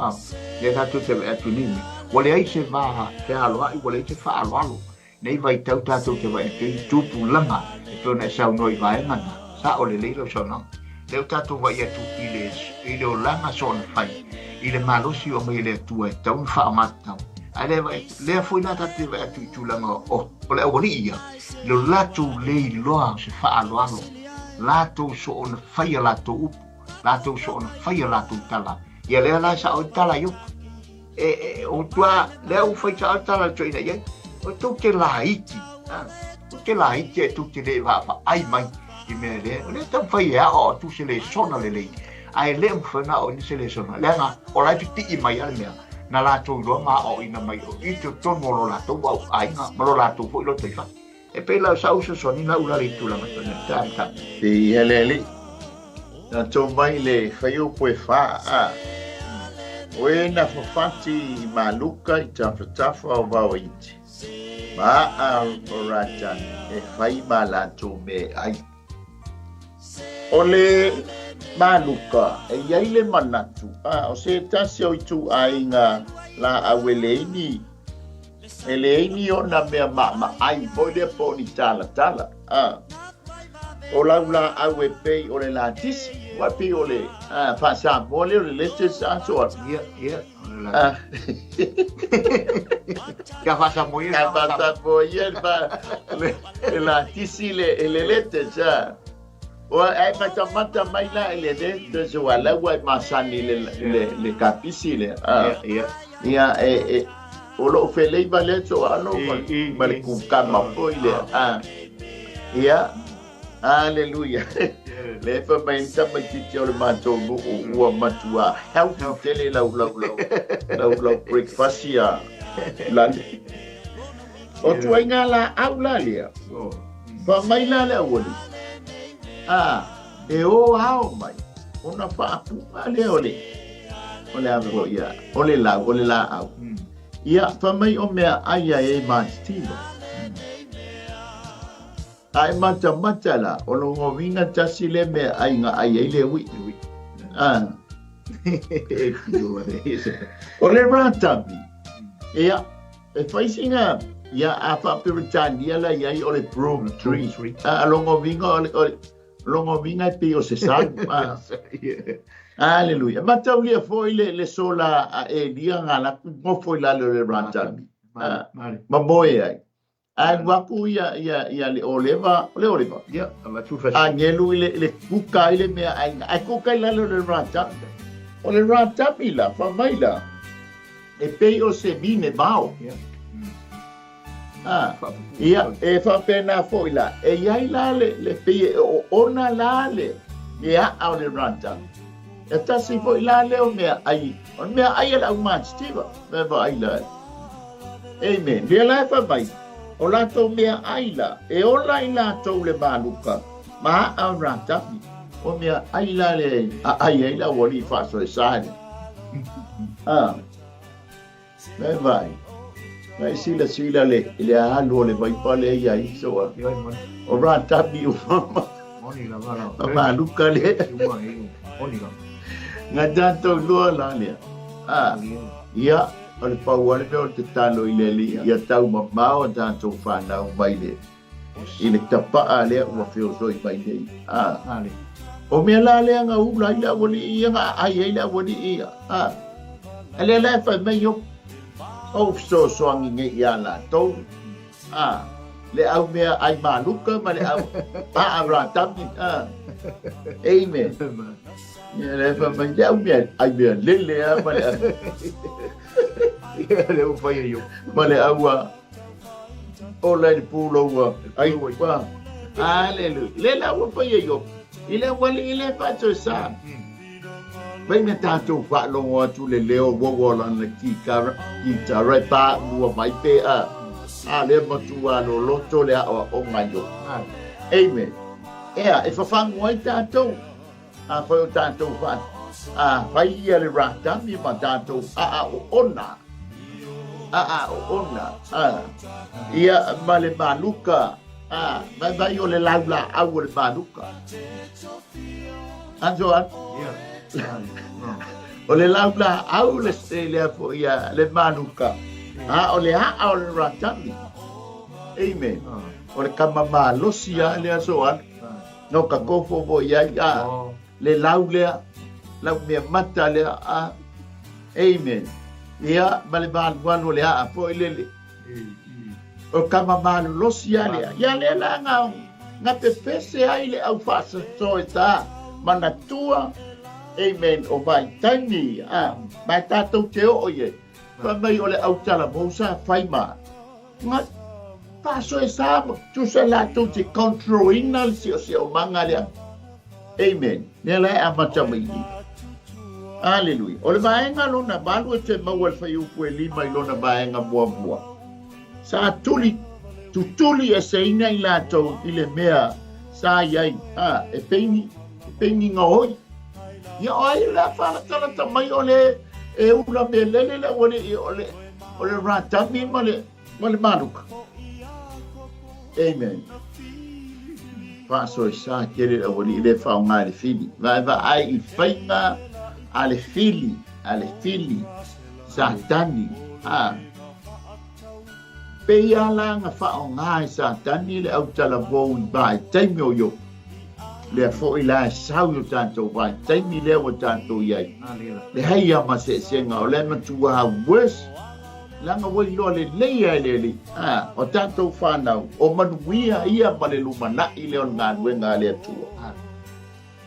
lea tatou te vaai atu nei mea. Ua leai se va fealoai, ua leai se faaaloalo. Nei vaitau tatou te vaai atu i tupulaga e pei ona e saunoa i vaega na, sao lelei lau saunoaga. Lea ua tatou vaai atu i le, i le olaga soona fai, i le malosi ua aumai e le Atua e tatau ona faaaoga tatau. Ae lea vaai atu, lea foi la tatou te vaai atu i tulaga o, o le aualii ia, i lo latou le iloa o se faaaloalo, latou soona fai a latou upu, latou soona fai a latou tala. Ia lea la e sao ai le tala a Iopu. E, e, o tua, lea ua fai sao le tala a le toeaina i ai, o tou te laiti, a, tou te laiti ae tou te le vaavaai mai i mea lea, o lea taumafai e aoao atu se lesona lelei, ae le mafai ona aoaoina se lesona, leaga o la e pipii mai lava le mea na latou iloa ma aoaoina mai i totonu o lo latou aiga ma lo latou foi lotoifale. E pei la o sau fesoasoani la ula le tulaga tonu e ta ta. Te ia le alii. Tatou mai le faiupu e fa a. O e na fafati i Maluka i tafatafa o Vaoiti, ma aa o Rata e fai ma latou meaai. O le Maluka e i ai le manatu a o se tasi o ituaiga laau e leai ni E leai ni ona mea maamaai foi lea po o ni talatala. A. O lau laau e pei o le latisi, ua pei o le faa-Samoa lea o le lettuce a so atu. Ia, ia, o le latisi. Kia faa-Samoa ia. Kia faa-Samoa ia le latisi le le lettuce a. Ua e matamata mai la i le lettuce ua lau ai masani le le le kapisi lea. Ia, ia. Ia e e o lou feleiva lea so alo ma le kukama foi lea. A. Ia. Aleluia. Le fa mai ni tamaitiiti o le matou nuu ua matua healthy tele lau lau lau lau lau breakfast ia lale. O tuaiga laau la lea. Fa mai la le aualii. A, e o ao mai, ona faapu'a lea o le, o le a foi ia, o le lau, o le laau. Ia, fa mai o meaai a e matitiva. A e matamata la, o lona uiga tasi lea meaai na ai ai le ui'i. A. O le ratami, ia, E fai sina, ia a faa-Peretania la i ai o le broom tree. A lona uiga o le, o le, lona uiga e pei o se salu. A. Aleluia. Mataulia foi le, le sola a Elia na alu atu nofo i lalo o le ratami. A, ma moe ai. A alu atu ia, ia, ia le oleva, o le oleva. Ia, avatu fasi. Agelu i le, le kuka ai le meaai, ae kuka i lalo o le ratami. O le ratami la, fai mai la, E pei o se mine mao. A, ia, e faapena foi la, e i ai la le, le pei e oona la le, le a'a o le rata. E tasi foi la lea o meaai, o le meaai a le aumatitiva, me vaai la. Amen. Lea la e fai mai, o latou meaai la, e ola i latou le maluka, ma a'a o ratami. O meaai la le aai ai le aualii faasoesa le. A, me vai. Mai silasila le, le alu o le vaipa lea ia i soa. O ratami o mama. Ma maluka le. Nga tatou loa la lea. A, ia, o le pau lava le mea o le tatalo i le Alii ia taumamao a tatou fanau mai le i le tapaa lea ua feosoi mai nei. A, o mea la lea na ula ai le aualii ia, na aai ai le aualii ia. A, a lea la e fai mai o, ou fesoasoani nei ia latou. A, le au mea ai maluka ma le au aa ratami. A, amen. Ia lea fai mai, le au mea ai mea lele a ma le au. Ia le au fai ai o. Ma le au a Ola i le pulou ai ua. Aleluia. Le la ua fai ai o. I le aualii le faatoesa. Mai na tatou faalogo atu le leo ua ua lana kikara, kitara e paʻulua mai pe a. A lea matua loloto le aoaoga i o. Amen. Ea, e fafagu ai tatou. A fai o tatou fa, a fai ia le ratami ma tatou a o ona. A o ona. A, ia ma le maluka. A, vaivai o le laulaau o le maluka. Aso a? O le laulaau le lea foi a le maluka. A o le aa o le ratami. Amen. O le kama malosi a le aso a. No ka kofo foi ai a. Le lau lea, lau mea mata lea a. Amen. Ia, ma le valuvalu o le aa foi lele. O kama malolosi a lea. Ia lea la nga, nga pepese ai le au faasoesa manatua. Amen. O vaitaimi, a, ma e tātou te oo i ai. Fai mai o le au talavou sa fai ma. Nga faasoesa ma tusa latou te control-ina le siosiomaga lea. Amen. Lea la e amata mai i. Aleluia. O le vaega lona valu e te maua le fuaiupu e 5 i lona vaega muamua. Sa tuli, tutuli eseina i latou i le mea sa i ai, a, e peini, e peini gaoi. Ia o ai le a faalatalata mai o le e ula mea lele le aualii o le, o le ratami ma le, ma le maluka. Amen. Faasoesa tele le aualii le faaaoga i le fili. Vaevaai i faiga a le fili, a le fili, Satani. A. Pei a la na faaaoga e Satani le autalavou i vaitaimi o Iopo. Lea foi la e sau i o tatou vaitaimi lea ua tatou i ai. Le hai a ma seesega o le matua worse. Leaga ua iloa lelei lava e le Alii, a, o tatou fanau, o manuia ia ma le lumanai lea o le galuega a le Atua.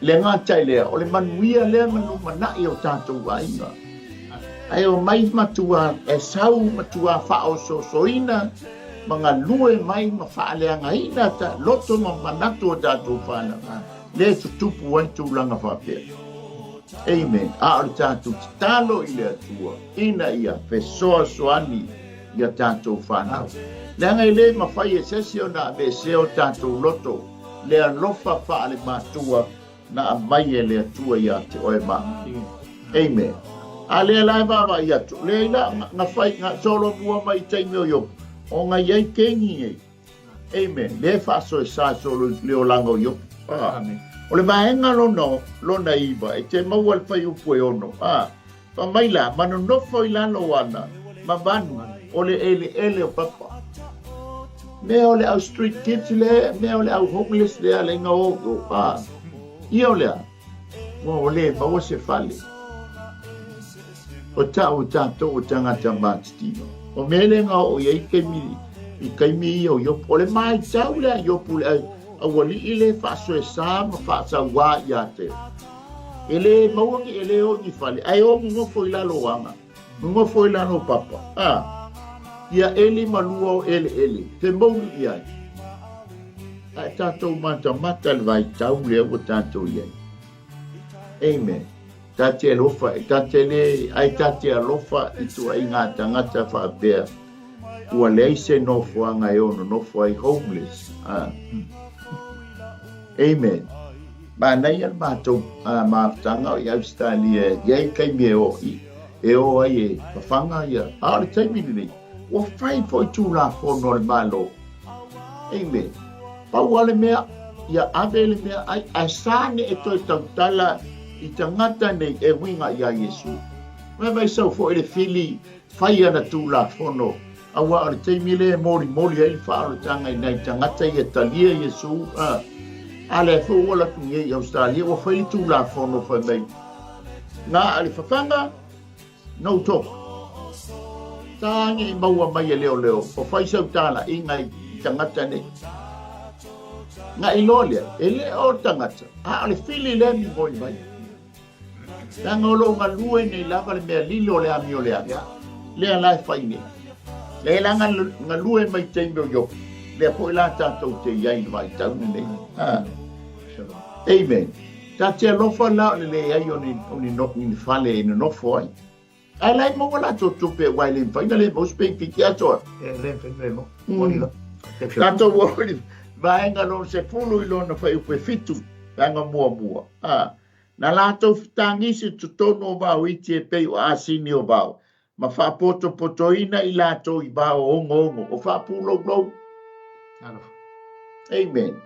Le gata i lea, o le manuia lea ma le lumanai o tatou aiga. Ae omai matua, e sau matua faaosoosoina ma galue mai ma faaleagaina ta loto ma manatu o tatou fanau. Lea e tutupu ai tulaga faapea. Amen. A o le tatou tatalo i le Atua, ina ia fesoasoani ia tatou fanau. Leaga e le mafai e se isi ona aveesea o tatou loto le alofa faalematua na aumai e le Atua ia te oe ma au. Amen. A lea la e vaavaai atu, leai la, na fai, na solomua mai i taimi o Iopo, o na i ai kengi nei. Amen. Lea e faasoesa solo i le olaga o Iopo. Ah. Amen. O le vaega lona, lona 9, e te maua le fuaiupu e 6. Ah. Fa mai la, ma nonofo i lalo o ana, ma vanu, o le eleele o papa. Mea o le au street kids le, mea o le au homeless lea le inga o, o, ah. Ia o lea, ua o le maua se fale. O ta'u o tātou o tagata mātitino. O mea le nga o i ai taimi, i taimi ia o Iopo. O le maitau lea a Iopo le au, aualii le faasoesa ma faasauā ia te. E le maua ni e le o ni fale, ae o nonofo i lalo o aga, nonofo i lalo o papa. A, ia eli ma lua o eleele, te mouli i ai. Ae tātou matamata le vaitau lea ua tātou i ai. Amen. Ta te alofa, ta te le, ai ta te alofa i tuaiga tagata faapea, ua leai se nofoaga e ono nofo ai homeless. Ah. Amen. Manaia le matou mafutaga o i Australia e i ai taimi e o i, e o ai e fafaga ia. A o le taimi lenei, ua fai foi Tulafono a le Malo. Amen. Pau lava le mea, ia ave le mea ai, ae sa ne e toe tautala i tagata nei e uiga iā Iesu. Vaivai sau foi le fili fai ana Tulafono, auā o le taimi lea e molimoli ai le faaolataga i nai tagata ia talia Iesu, a, a lea foi ua alu atu nei i Australia ua fai le Tulafono fai mai, na a le fafaga, No talk. Tāne i maua mai e leoleo, o fai sau tālaiga i tagata nei. Nga iloa lea, e le o tagata, a o le fili lea migoi mai. Leaga o lo o galue nei lava le mea lilo o le amio leaga, lea la e fai nei. Lea la galue mai taimi o Iopo, lea foi la tātou te i ai i le vaitau lenei. Amen. Ta te alofa la o le leai o ni, o ni, no, ni fale e nonofo ai. Ae la e maua latou tupe aua e le mafai ona le maua se penefiti atoa. E le mafai ona le maua. Moni la. Tatou o i le vaega lona 10 i lona fuaiupu e 7, vaega muamua. A, na latou fetagisi i totonu o vao iti e pei o asini o vao, ma faapotopotoina i latou i vao ogoogo o faapulou. Alofa. Amen.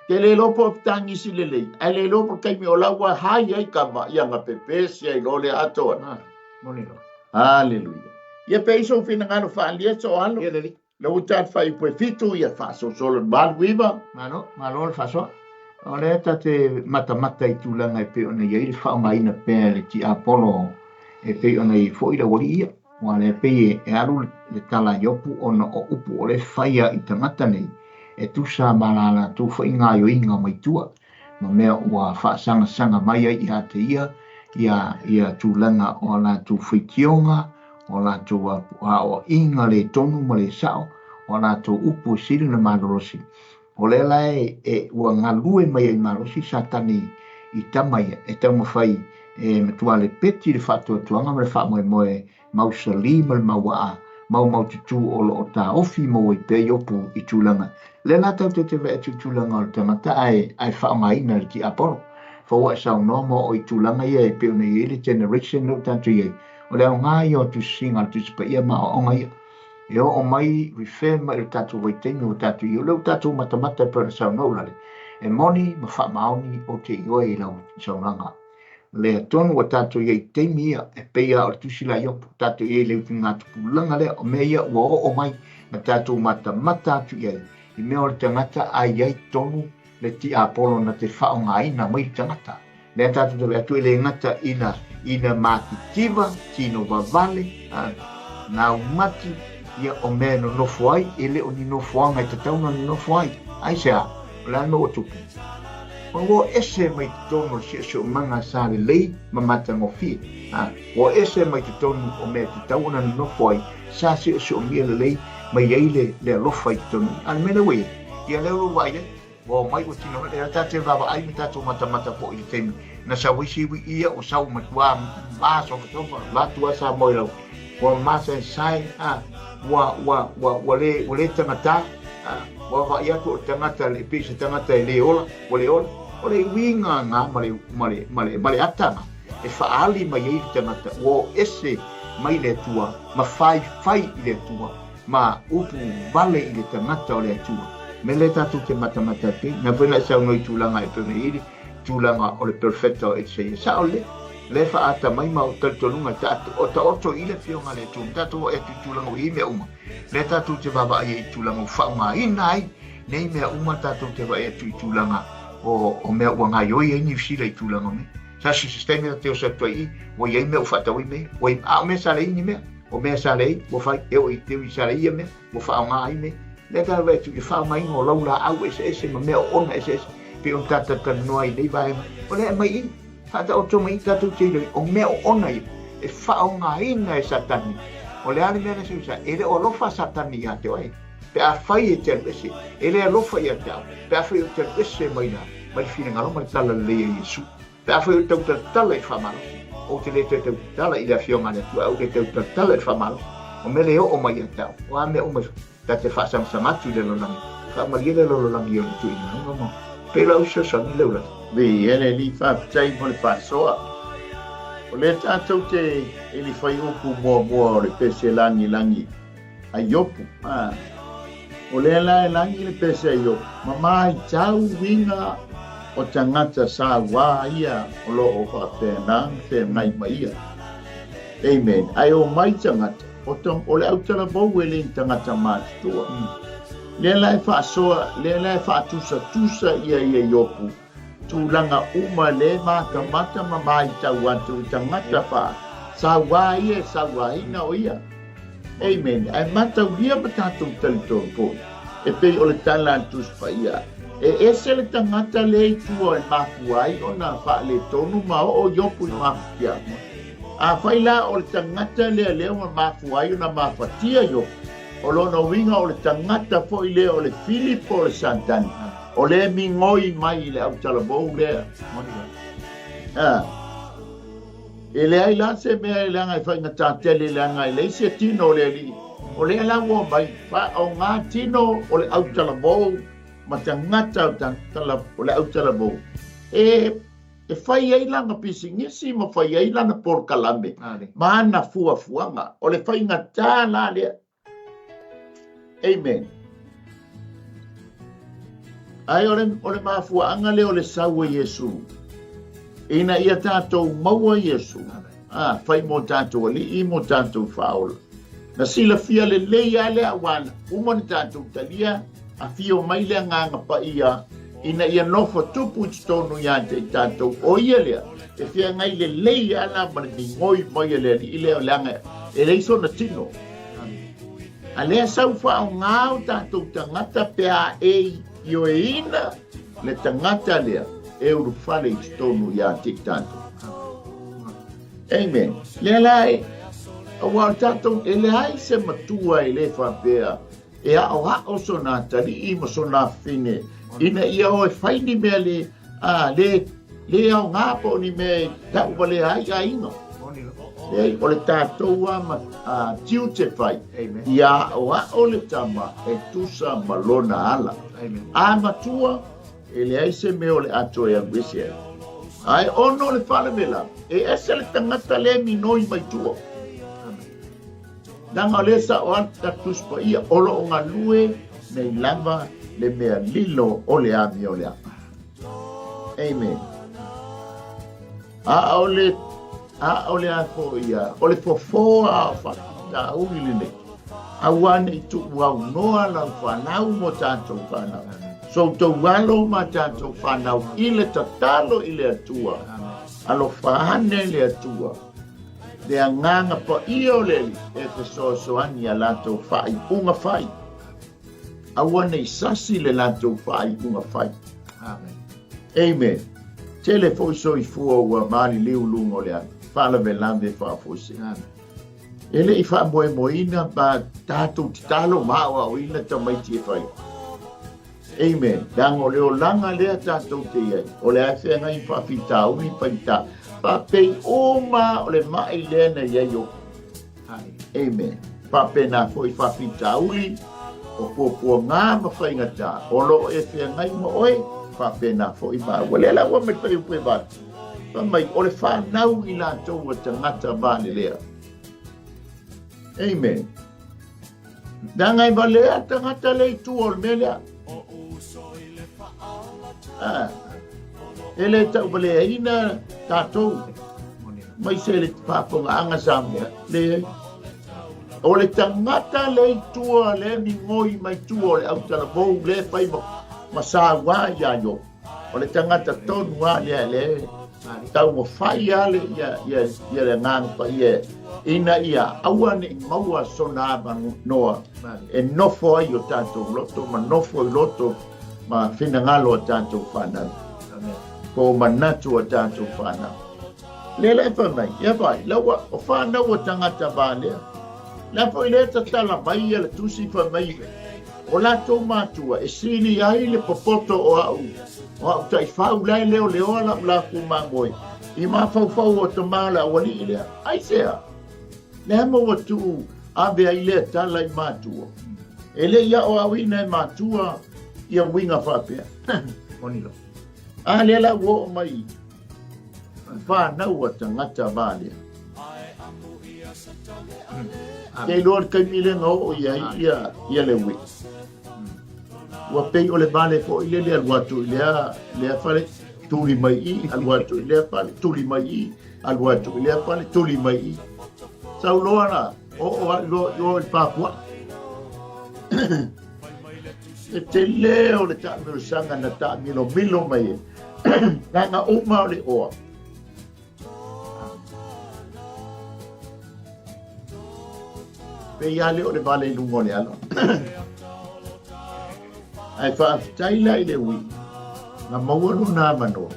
Te le iloa po o fetagisi lelei, ae le iloa po o le taimi o la ua hai ai kama ia na pepesi ai loa le atoa. Ah, moni loa. Haleluia. Ia pe i sou finagalo faaalia so alo. Ia lelei. Le ua tali faaipu e 7 ia faasolosolo i le 8 9. Malo, malo le faasoa. O lea ta te matamata i tulaga e pei ona i ai le faaaogaina pea e le tiapolo e pei ona i ai foi le aualii ia. Aua o lea pei e alu le tala a Iopu ona o upu o lea e faia i tagata nei e tusa ma la latou foi gaoioiga mai tua ma mea ua faasagasaga mai ai ia te ia ia tulaga o a latou faitioga, o a latou aoaiga le tonu ma le sao, o a latou upu e sili ona malolosi. O lea la e ua galue mai ai malosi Satani i tama ia e taumafai e matua lepeti le faatuatuaga ma le faamoemoe mausali ma le mauaa maumaututu o lo o taofi maua ai pea Iopu i tulaga. Lea la tatou te vaai atu i tulaga o le tagata ae ae faaaogaina e le tiapolo. Faua'i saunoa ma oo i tulaga ia e pei ona i ai le generation lea ua tatou i ai. O le aoga ia o tusisiga a le Tusi Paia ma aoaoga ia. E oo mai, refer mai i le tatou vaitaimi ua tatou i ai, o lea ua tatou matamata e pei ona saunoa Ulale, e moni ma faamaoni ou te ioe i lau saunoaga. Lea tonu ua tatou i ai i taimi ia, e pei lava o le tusi la Iopu, tatou i ai i le utugatupulaga lea, o mea ia ua oo mai ma tatou matamata atu i ai, i mea o le tagata a i ai tonu le tiapolo na te faaaogaina mai le tagata. Lea tatou te vaai atu e le gata ina ina matitiva, tino vavale, a, naumati, ia o mea e nonofo ai, e le o ni nofoaga e tatau ona nonofo ai. Aisea? O le a le mea ua tupu? Ua ese mai totonu o le siosiomaga sa lelei ma matagofie. A, ua ese mai totonu o mea e tatau ona nonofo ai, sa siosiomia lelei mai ai le, le alofa i totonu. A le mea lea ua i ai, ia lea ua vaai ai, Ua omai ua tino lea tatou vaavaai ma tatou matamata foi i le taimi na sau ai siwi ia ua sau matua masofasofa vatua sa moe lau ua masaesae a ua ua ua ua le ua le tagata a ua vaai atu o le tagata le pei se tagata e le ola ua le ola o le uiga na ma le ma le ma le ma le ata na e faaali mai ai le tagata ua o ese mai le Atua ma faifai i le Atua ma upu vale i le tagata o le Atua. Mea lea tatou te matamata atu ai. Na foi na e saunoa i tulaga e pei ona i ai le tulaga o le perfecta o Isaia. Sao lelei. Lea e faaata mai ma o talitonuga ta, o taoto i le Afioga a le Atua. Ma tatou oo atu i tulaga ua i ai mea uma. Lea tatou te vaavaai ai i tulaga ua faaaogaina ai nei mea uma tatou te vaai atu i tulaga o, o mea ua gaioi ai Niu Sila i tulaga o mea. Sa se taimi na te oso atu ai i, ua i ai mea ua faatau ai mea. Ua i, a o mea sa leai ni mea. O mea sa leai, ua fai, e oo i te ui sa leai ia mea, ua faaaoga ai mea. Lea ta vaai atu i le faaaogaina o laulaau eseese ma mea oona eseese, pei ona ta talatalanoa ai i nei vaega. O lea e aumai i i, faataoto mai i tatou te iloa o mea oona ia, e faaaogaina e Satani. O le a le mea na seu sa, e le o alofa Satani ia te oe. Pe afai e te alu ese, e le alofa ia te au, pe afai ou te alu ese mai la, mai le finagalo ma le tala lelei a Iesu. Pe afai ou te tautalatala i le faamalosi, ou te le toe tautatala i le Afioga a le Atua, ae ou te tautalatala i le faamalosi, o mea le oo mai ia te au, o a mea uma ta te faasagasanga atu i le lalolagi, faamalie le lalolagi i ona tuuina ma pei lau fesoasoani lea ua. Viia le Alii, faafetai mo le faasoa. O lea tatou te i le fuaiupu muamua o le pese lagilagi a Iopu. A, o lea la e lagi le pese a Iopu, ma maitau uiga o tagata sauā ia o lo o faapena ona feagai ma ia. Amen. Ae omai tagata, o, ta, o le autalavou e le ni tagata matutua. Lea la e faasoa, lea la e faatusatusa ia ia Iopu, tulaga uma le matamata ma maitau atu i tagata fa sauā ia e sauāina o ia. Amen. Ae mataulia ma tatou talitonu foi, e pei o le tala a le Tusi Paia, e ese le tagata lea i tua e mafua ai ona faaletonu ma oo Iopu i mafatiaga. Afai la o le tagata lea lea ua mafua ai ona mafatia Iopu, o lona uiga o le tagata foi lea o le fili po o le Satani, o lea e migoi mai i le autalavou lea. Ah. E leai la se mea e leaga e faigata tele leaga e leai se tino o le alii. O lea la ua omai, faaaoga tino o le autalavou ma tagata o le autalavou e e fai ai lana pisinisi ma fai ai lana polokalame ma ana fuafuaga. O le faigata la lea. Amen. Ae o le, o le mafuaaga lea o le sau o Iesu, ina ia tatou maua Iesu, a, fai mo tatou alii mo tatou faaola. Na silafia lelei lava lea aua na uma ona tatou talia, afio mai le Agaga Paia ina ia nofo tupu i totonu ia te i tatou. O ia lea e feagai lelei lava la ma le migoi mai a le Alii lea, leaga e leai sona tino. A lea sau faaaoga o tatou tagata pe a e ioeina le tagata lea e ulufale i totonu ia te i tatou. Amen. Lea la e, aua o tatou, e leai se matua e le faapea e aoao sona atalii ma sona afafine ina ia o e fai ni mea le, a, le, le aoga po o ni mea e tau valea ai aiga. Leai, o le tatou a ma a, tiute fai, ia aoao le tama e tusa ma lona ala. A matua, e leai se mea o le a toe alu ese ai. Ae ono le faalavelave, e ese le tagata le minoi mai tua. Leaga o lea sa o atu ta Tusi Paia, o lo o galue nei lava le mea lilo o le amio lea. Amen. A o le a o le a fo ia, o le fofo a o faafitauli lenei. Aua ne i tuu aunoa lau fanau mo tatou fanau. So outou alo ma tatou fanau i le tatalo i le Atua. Alofa ane le Atua. Le agaga paia o le Alii e fesoasoani ia latou faaiuga fai. Aua ne i sasi le latou faaiuga fai. Amen. Amen. Tele foi soifua ua maliliu luga o le ala. Faalavelave faafuasei. Amen. E le i faamoemoeina ma tatou tatalo ma aoaoina tamaiti e fai. Amen. Leaga o le olaga lea tatou te i ai, o le a feagai faafitauli faigata, faapei uma o le mai lea na i ai o. Amen. Faapena foi faafitauli o puapuaga ma faigata o lo o e feagai ma oe, faapena foi maua. Lea la ua mai fai upu e valu. Fai mai, o le fanau i latou a tagata valelea. Amen. Leaga e valea tagata le i tua o le mea lea. Ah, e le tauvaleaina tatou mai se le faafogaaga Samoa. Leai. O le tagata le i tua le migoi mai tua o le autalavou le fai ma, ma sauā iā Iopo. O le tagata tonu a lea le taumafai a le ia ia ia le agaga paia ina ia aua ne i maua sona avanoa e nofo ai o tatou loto ma nofo i loto ma finagalo a tatou fanau. Po o manatu a tatou fanau. Lea la e fai mai, ia vai, la ua o fanau a tagata valea. La foi lea tatala mai ia le tusi fai mai O latou matua e sili ai le popoto o a'u, o a'u taifau la e leoleoa la'u laku mamoe i mafaufau o tama o le aualii lea. Aisea? Le a ma ua tuu ave ai lea tala i matua? E le i aoaoina e matua ia uiga faapea. A lea la ua oo mai fanau a tagata valea. Ke iloa le taimi lea na oo i ai ia, ia le ui. Ua pei o le vale foi le le alu atu i lea, lea fale, tuli mai i, alu atu i lea fale, tuli mai i, alu atu i lea fale, tuli mai i. Sau loa la, oo a loa i o i Papua. E tele o le taamilosaga na taamilomilo mai e. Leaga uma o le oa. Pei lava lea o le vale i luga o le alo. Ae faafetai la i le ui, na maua lona avanoa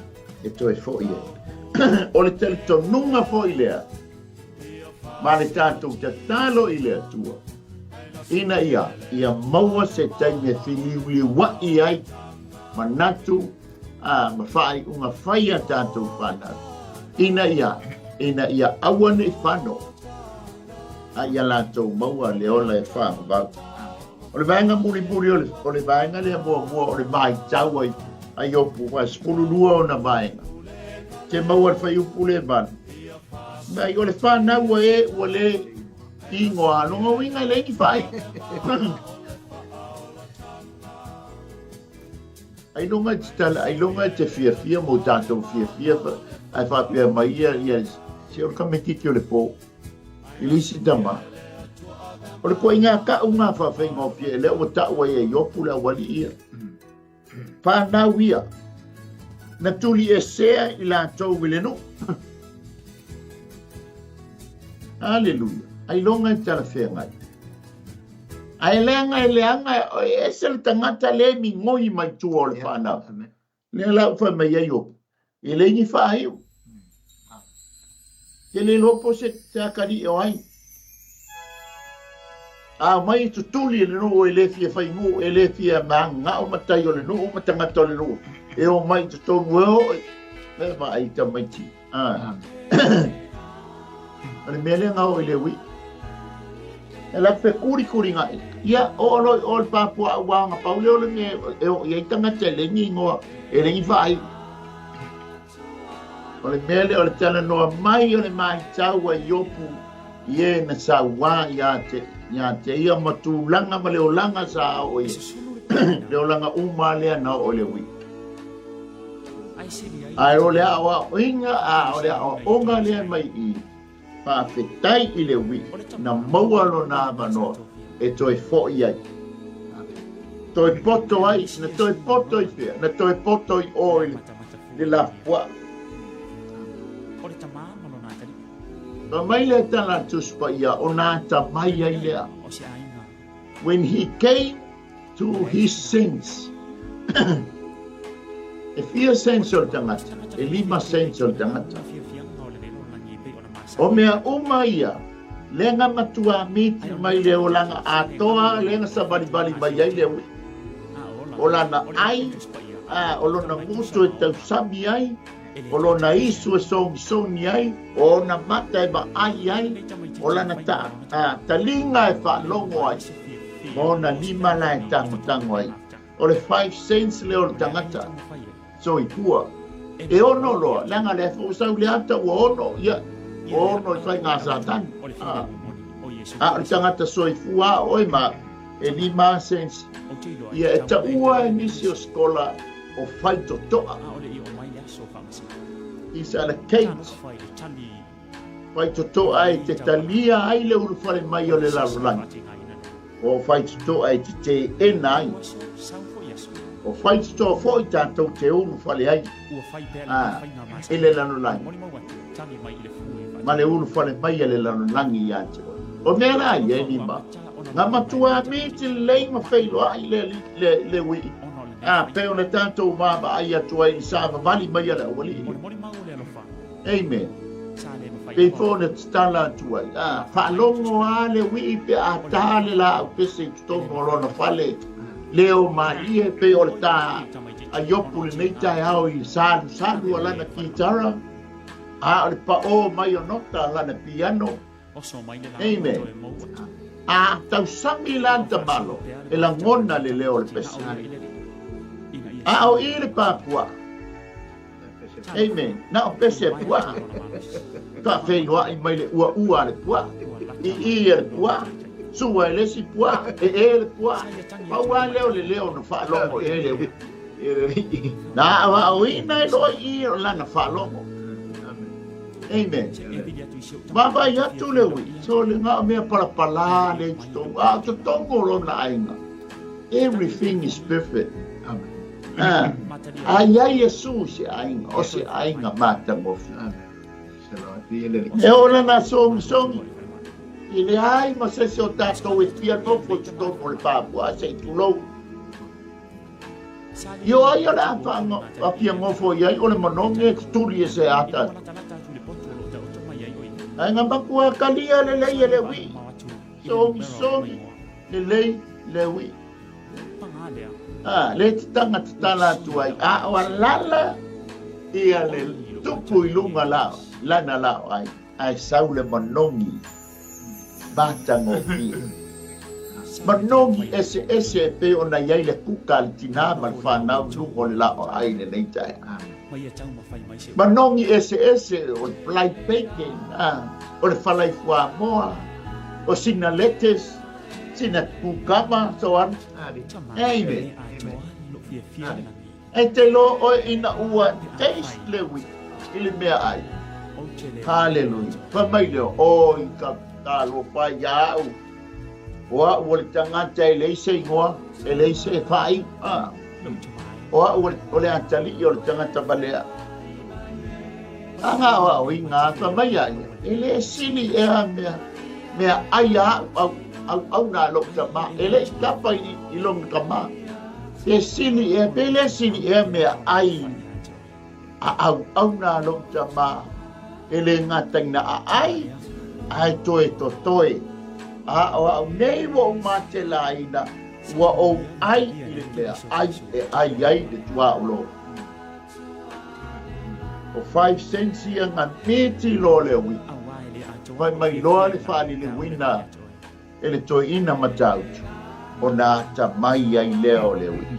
e toe foi ai. O le talitonuga foi lea, ma le tatou tatalo i le Atua, ina ia ia maua se taimi e filiuliua'i ai manatu a ma faaiuga fai a tatou fanau, ina ia ina ia aua ne i fano, a ia latou maua le ola e faavavau. O le vaega mulimuli o le, o le vaega lea muamua o le vaitau ai a Iopu, ua 12 ona vaega. Te maua le fuaiupu le 8. Mai o le fanau a e ua le ingoa, lona uiga e leai ni fai. Ailoga e te tala, ailoga e te fiafia mo tatou fiafia, ae faapea mai ia, ia, se o le tamaititi o le po, i le isi tama. O le koiga ka'u ngā whawhaingofie, e lea ua ta'u ai e Iopu le auali'i ia. Whanau ia, na tuli esea i latou i le nu'u. Aleluia. Ailoga e talafeagai. Ae leaga e leaga e ese le tagata le migoi mai tua o le whanau. Lea la ua fai mai ai Iopu, e leai ni faaiu. Ke le iloa po o se se atalii o ai. A omai e tutuli e le nuu e le fia fai nuu, e le fia magao matai o le nuu ma tagata o le nuu. E omai i totonu e oo i e vaai i tamaiti. Ah. O le mea lea na oo i le ui. E la fekulikuligaʻi. Ia, oo loa i o le pā puaʻa ua ona pau lea o le mea e oo i ai tagata e leai ni igoa, e leai ni faaiu. O le mea lea o le talanoa mai o le matau a Iopu i e na sauā iā te, iā te ia ma tulaga ma le olaga sa oo i ai, le olaga uma lea na oo i le ui. Ae o le aoaoina, a o le aoaoga lea mai i, Faafetai i le uiʻi na maua lona avanoa e toe foʻi ai. Toe poto ai, na toe poto i fea? Na toe poto i o i le lafupuaʻa. Fai mai le tala a Tusi Paia, o nā atamai ai lea. When he came to his sense. E fia sense o le tagata? E lima sense o le tagata. O mea uma ia, lea na matua miti mai le olaga atoa, lea na savalivali mai ai le uiʻi. O lana ai, a, o lona gutu e tausami ai, o lona isu e sogisogi ai, o ona mata e vaai ai, o lana ta, a, taliga e faalogo ai, ma ona lima la e tagotago ai. O le five cents lea o le tagata soifua. E ono loa, leaga lea foi ua sau le ata ua ono, ia, ua ono i faiga Satani. A, a o le tagata soifua a oe ma e lima cents. Ia e taua e nisi o skola o faitotoa. These are the cakes. Faitotoa e te talia ai le ulufale mai o le lalolagi. O faitotoa e te teena ai. O faitotoa foi tatou te ulufale ai a, i le lalolagi. Ma le ulufale mai a le lalolagi ia te oe. O mea la ia e lima. Na matua miti lelei ma feiloai le, le, le uiʻi. A, pei ona tatou vaavaai atu ai i savavali mai a le aualii lea. Amen. Pei foi ona tatala atu ai, a, faalogo lava le uiʻi pe a tā le laau pese i totonu o lona fale, leo malie pei o le tā a Iopu lenei taeao i salusalu a lana kitara, a o le paʻō mai o nota a lana piano. Amen. A tausami la le tamalo, e lagona le leo o le pese. A o i le pā puaʻa. Amen. Na o pese a puaʻa. Faafeiloai mai le uaua a le puaʻa. I i a le puaʻa. Sua e le isi puaʻa. E e le puaʻa. Pau lava lea o le leo na faalogo i ai le ui. Na aoaoina e loa i i o lana faalogo. Amen. Vaavaai atu le ui. So le na o mea palapala le i totonu. A o totonu o lona aiga. Everything is perfect. Amen. A, a i ai Iesu i se aiga, o se aiga matagofie. E oo lana sogisogi, e leai ma se isi o tatou e fia nofo i totonu o le pā puaʻa se i tulou. I o ai o le a fia nofo i ai o le manogi e tutuli e se ata. Ae na matua talia lelei e le uiʻi, sogisogi lelei le uiʻi. A, le tatanga tatala atu ai, a o alala ia le tupu i luga la, lana lao ai, ae sau le manogi matagofie. Manogi eseese e pei ona i ai le kuka a le tinā ma le whanau i luga o le lao ai lenei taeao. Manogi eseese o le fly bacon, a, o le falai fuamoa, o sina lettuce, Sina kukama so on. Amen. E te iloa oe ina ua taste le uiʻi i le meaai. Haleluia. Fai mai lea, Oi ka talofa ia au, o au o le tagata e leai se igoa, e leai se faaiu. Ah. O au o le atalii o le tagata valea. A ngā o au i ngā, fai mai a ia, e le sili ea mea, meaai a au, au, au, au nā lou tamā, e le i kapa i, i lona tamā. Pe sili ea, pe le sili ea meaai a auauna a lou tamā, e le gata ina aai, ae toe totoe. A o au nei ua ou matelaina, ua ou ai i le meaai e ai ai le tuaolo. O 5 cents ia nga miti loa le uiʻi. Fai mai loa le faaliliuina e le toeaina Matautu, ona atamai ai lea o le uiʻi.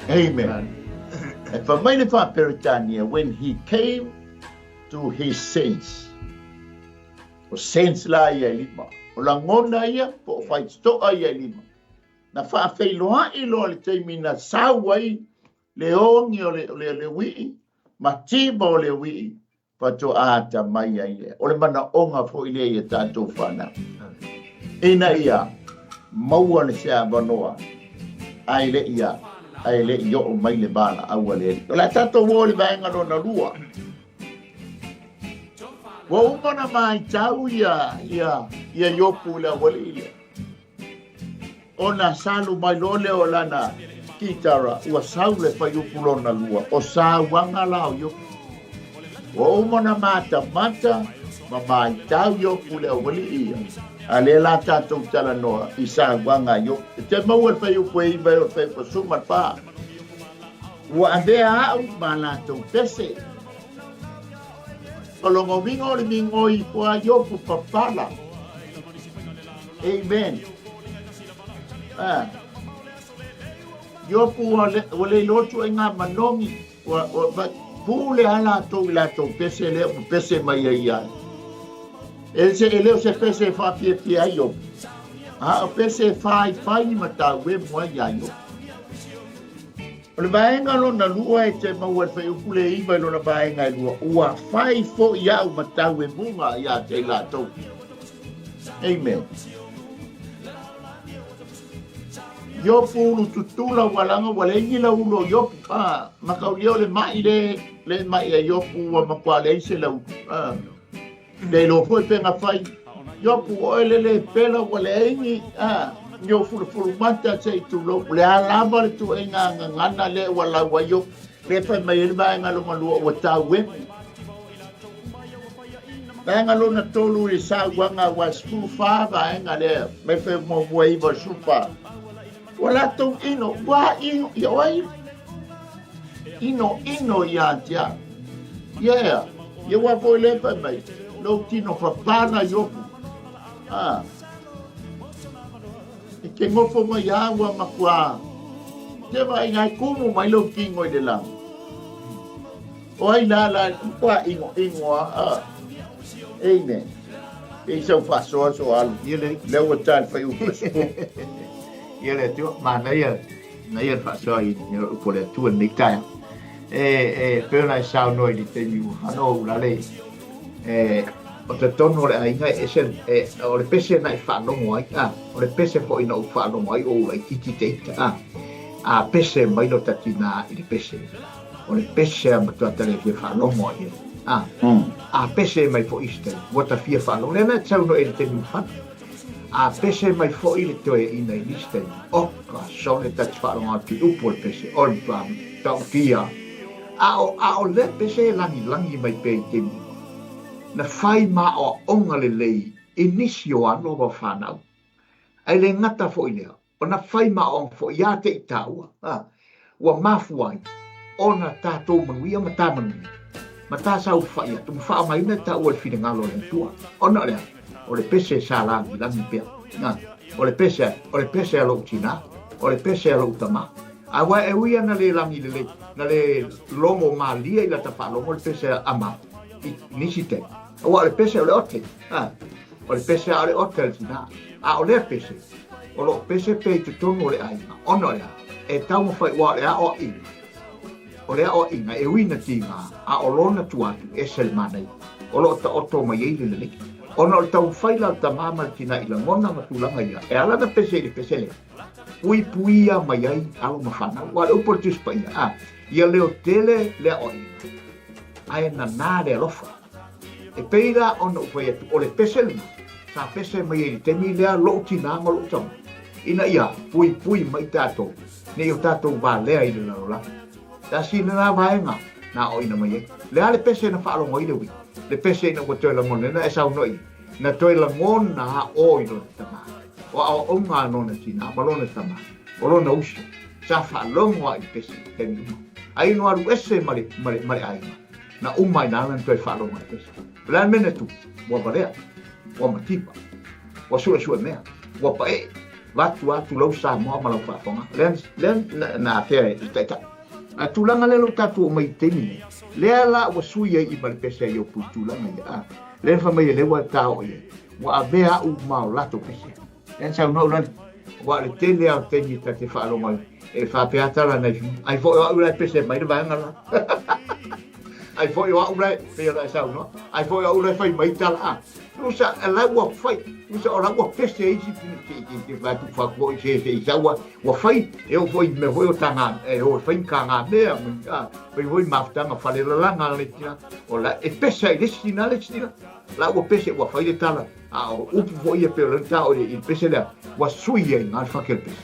Amen. E fai mai le Faa-Peretania, when he came to his sense. O sense la ia e lima. O lagona ia, po o faitotoa ia e lima. Na faafeiloai loa le taimi na sau ai le ogi o le, le, le uiʻi, ma tima o le uiʻi, faatoa atamai ai lea. O le manaoga foi lea ia tatou fanau. Ina ia maua le se avanoa, ae le ia, ae le i oo mai le valaau a le Alii. O le a tatou o i le vaega lona lua. Ua uma ona matau ia, ia, ia Iopu i le aualii lea. Ona salu mai loa lea o lana kitara, ua sau le fuaiupu lona lua, o sauaga la o Iopu. Ua uma ona matamata ma matau Iopu i le aualii ia, a lea la tatou talanoa i sauaga a Iopu. E te maua le fuaiupu e 9 e o le fuaiupu 14. Ua avea au ma latou pese. O lona uiga o le migoi ifo a Iopu papala. Amen. Ah. Iopu ua le, ua le iloa ituaiga manogi, ua, ua, ua pule lava latou i latou pese lea ua pese mai ai ia. E se, e le o se pese e faafiafia ai Iopu, a o pese e faifai ma tauemu ai ia Iopu. O le vaega lona lua e te maua i le fuaiupu le 9 i lona vaega e lua, ua fai foi au ma tauemuga ia te i latou. Amen. Iopu ulu tutula ua laga ua leai ni lau ulu o Iopu. Ah, mataulia o le mai le, le mai a Iopu ua matua leai se lau. Ah, le iloa foi pe na fai. Iopu oe le le pela ua leai ni, ah, ni ou fulufulu mata se i tulou. O le a lava le tuuaiga gagana lea ua lau ai Iopu. Le fai mai ai le vaega lona lua ua tauemu. Vaega lona tolu i le sauaga ua 14 vaega lea mai fai muamua 9 o le 14. Ua latou ino, ua ino, ia oe ino ino ia te au. Ia ea, ia ua foi le fai mai, lou tino papala Iopu. Ah. E te nofo mai a ua matua. Te vai ngai kumu mai lou tino i le lagi. O ai la la ua ino ino a. Amen. E i sau faasoa so alu. Ia le Lea ua ta le fuaiupu 10. Ia le Atua, manaia, manaia le faasoa i le upu o le Atua i lenei taeao. E, e, pei ona e saunoa i le taimi ua fano ou lale, e, o totonu o le aiga e ese, e, o le pese na e faalogo ai, a, o le pese foi na ou faalogo ai o ou laitiiti te ita, a, a pese mai lo ta tinā i le pese. O le pese a matua tale fia faalogo ai, a, a pese mai foi isi taimi, ua ta fia faalogo. Lea na e saunoa i le taimi ua fano. A pese mai foi le toeaina i nisi taimi, oka sole ta te faalogo atu i upu o le pese, o le matua ta'utia. A o, a o lea pese e lagilagi mai pea i taimi uma. Na fai ma aoaoga lelei i nisi o alo ma fanau. Ae le gata foi lea, ona fai ma aoaoga foi ia te i tāua, a, ua mafua ai ona tatou manuia ma ta manuia, ma ta saofai atu ma faaaogaina taua i le finagalo o le Atua. Ona o le a? O le pese sa lagilagi pea. A, o le pese, o le pese a lou tinā, o le pese a lou tamā. Aua e ui ana le lagi lelei, na le logo malie i lata faalogo le pese a ma, i nisi taimi. Aua o le pese o le ote, a, o le pese a o le ote a le tinā. A o lea pese, O loo pese pea i totonu o le aiga, ona o le a? E taumafai ua o le aoaiga, o le aoaiga e ui ina tiga, a o lona tua atu, e ese le manaia. O loo taoto mai ai le lelei. Ona o le taumafai la o le tama ma le tina i lagona ma tulaga ia, e ala ona pese i le pese lea, puipuia mai ai alo ma fanau. Aua o le upu a le Tusi Paia, a, ia leotele le aoaiga, ae nana le alofa. E pei la ona ou fai atu, o le pese lena, sa pese mai ai i le taimi lea lou tina ma lou tama, ina ia puipui mai tatou, ne i o tatou valea i le lalolagi. Tasi lena vaega na aoaina mai ai. O le a le pese na faalogo ai le uiga? Le pese ina ua toe lagona, e saunoa i ai, na toe lagona a o i lona tama. O aoaoga a lona tina ma lona tama, o lona uso, sa faalogo a i le pese i taimi uma. Ai ina alu ese ma le, ma le, ma le aiga, na uma ai na ala na toe faalogo i le pese. O le a le mea na tupu? Ua valea, ua mativa, ua suesue mea, ua paee, vatu atu lau Samoa ma lau faafofoga. Lea, lea na, na afea e le taitai. A tulaga lea lo tatou o mai i taimi nei, lea la ua sui ai i ma le pese ai o pui tulaga ia. A, lea na fai mai e le ua ta o i ai. Ua avea au ma o latou pese. Lea na saunoa ulani, ua le tele a o taimi ta te faalogo ai. E faapea tala nai fi. Ai foi o au la e pese mai le vaega la. Ai foi o au la e, pei ona e saunoa, ai foi o au la e fai mai tala a. Tusa la ua fai, tusa o la ua pese isi te fai tu fa ko se se isa ua ua fai e o foi me foi o tanga e o fai ka nga mea a fai foi mafutanga fale lalanga le tina o la e pese i le isi na le isi na la ua pese ua fai le tala a o upu foi ia pe o le ta o le i pese lea ua sui ai nga le fake le pese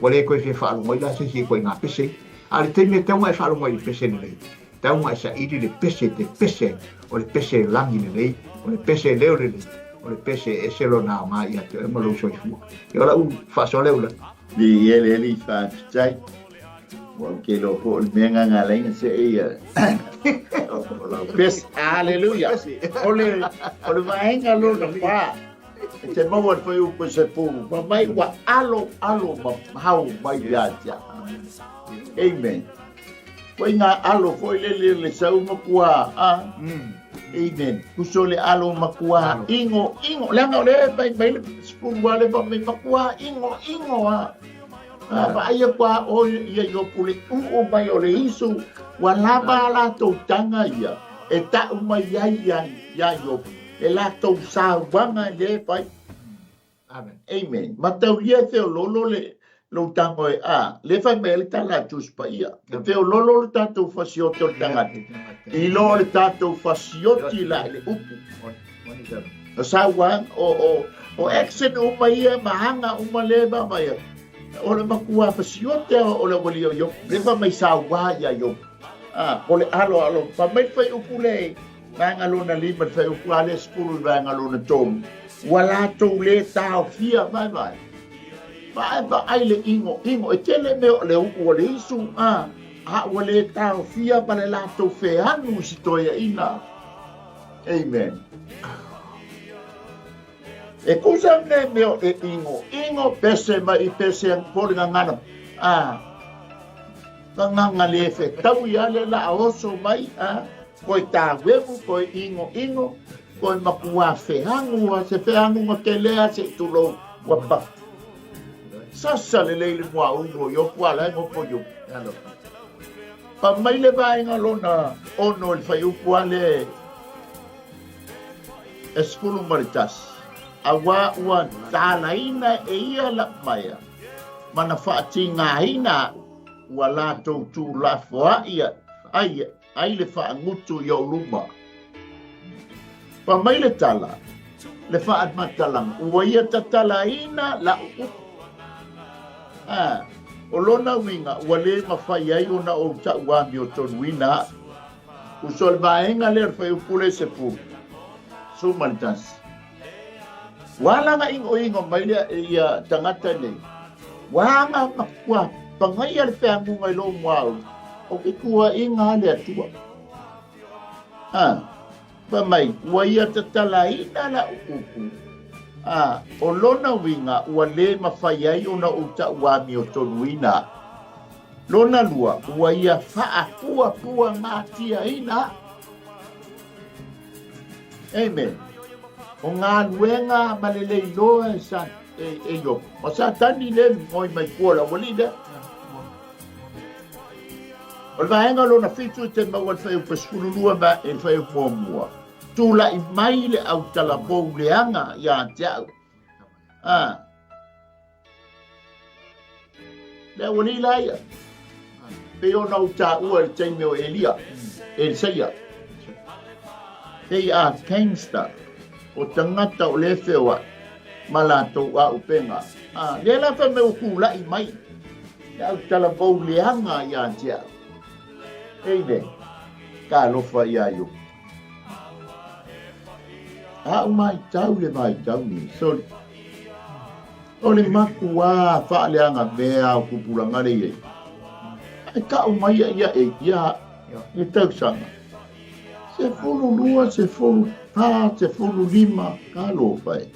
ua le koe fia faalogo ai la se isi e koe nga pese a le taimi e taunga e faalogo ai i le pese lelei Taunga e saili le pese te pese, o le pese e lagi lelei, o le pese e leo lelei, o le pese e ese lona aoga ia te oe ma lou soifua. Ia o lau faasoa lea ula. Li ele ele i faafetai. Ua ou ke iloa foi o le mea gagalaina se ia o lau pese. Hallelujah. O le, o le vaega lona fa. E te maua le fuaiupu e se pulu. Fa mai ua alo alo ma hau mai ia te au. Amen. Koe ngā alo foi lele le sau makua a. Amen. Kuso le alo makua ingo ingo. Leaga o le mai mai le sepulu a le fa mai makua ingo ingo a. A vaai aku a o ia i o le uu mai o le Isu ua lava a latou taga ia e ta'u mai ai ia ia Iopu e latou sauaga le fai. Amen. Amen. Mataulia e feololo le lou tago e a, le fai mai ai le tala a Tusi Paia. E feololo le tatou fasioti o le tagata i lo le tatou fasioti la i le upu. O sauaga, o, o, o action uma ia ma aga uma le ma mai. O le matua fasiote o le aualii o Iopu. Le fai mai saua ia Iopu. A, o le alo alo. Fai mai le fuaiupu le vaega lona 5 le fuaiupu a le 10 i vaega lona 3. Ua latou le taofia vaevae. Vaevaai le inoino e tele mea o le uu o le isu, a, a ua le taofia ma le latou feanu i si toeaina. Amen. E kusa me mea o le inoino, pese mai i pese a poli gagana, a, gagana le fetau ia le la oso mai, a, koe tāwemu, koe inoino, Koe makua feagu a se feaguga tele a se tulou ua pa. Sasa lelei le muaulu o Iopu a la e nofo Iopu. Pa mai le vaega lona ono i le fuaiupu a le e 11. Auā ua talaina e ia la'u maea ma na faatigāina a'u, ua latou tuulafoa'i ai ai le faagutu i ou luma. Fa mai le tala, le faamatalaga, ua ia tatalaina la'u upu. A, o lona uiga, ua le mafai ai ona ou ta'u amiotonuina a'u. Uso le vaega lea o le fuaiupu le 10, 11. Ua alaga inoino mai lea e ia tagata nei, ua aga ua pagaia le feaguga i lou muaulu, o ke tuuaiga a le Atua. A, fai mai, ua ia tatalaina la'u upu, a, o lona uiga ua le mafai ai ona ou ta'u amiotonuina a'u. Lona lua, ua ia faapuapuagatiaina a'u. Amen. O galuega ma le leiloa e sa. e, e Iopo. O Satani le migoi mai tua le aualii lea. O le vaega lona fitu te maua i le fuaiupu 12 ma i le fuaiupu muamua. Tulai mai le autalavou leaga ia te au. Ah. Le aualii la ia. Pei ona ou taua i le taimi o Elia, Elisaia. They are gangster. O tagata o le feoai ma latou auupega. A, lea la fai mai ua tulai mai le autalavou leaga ia te au. Amen. Talofa ia Iopo. A'u maitau le vaitau nei, soli. O le makuā faaleaga mea o tupulaga le i ai. Ae ta'u mai ia ia e ia le tausaga. 12, 14, 15, talofa e.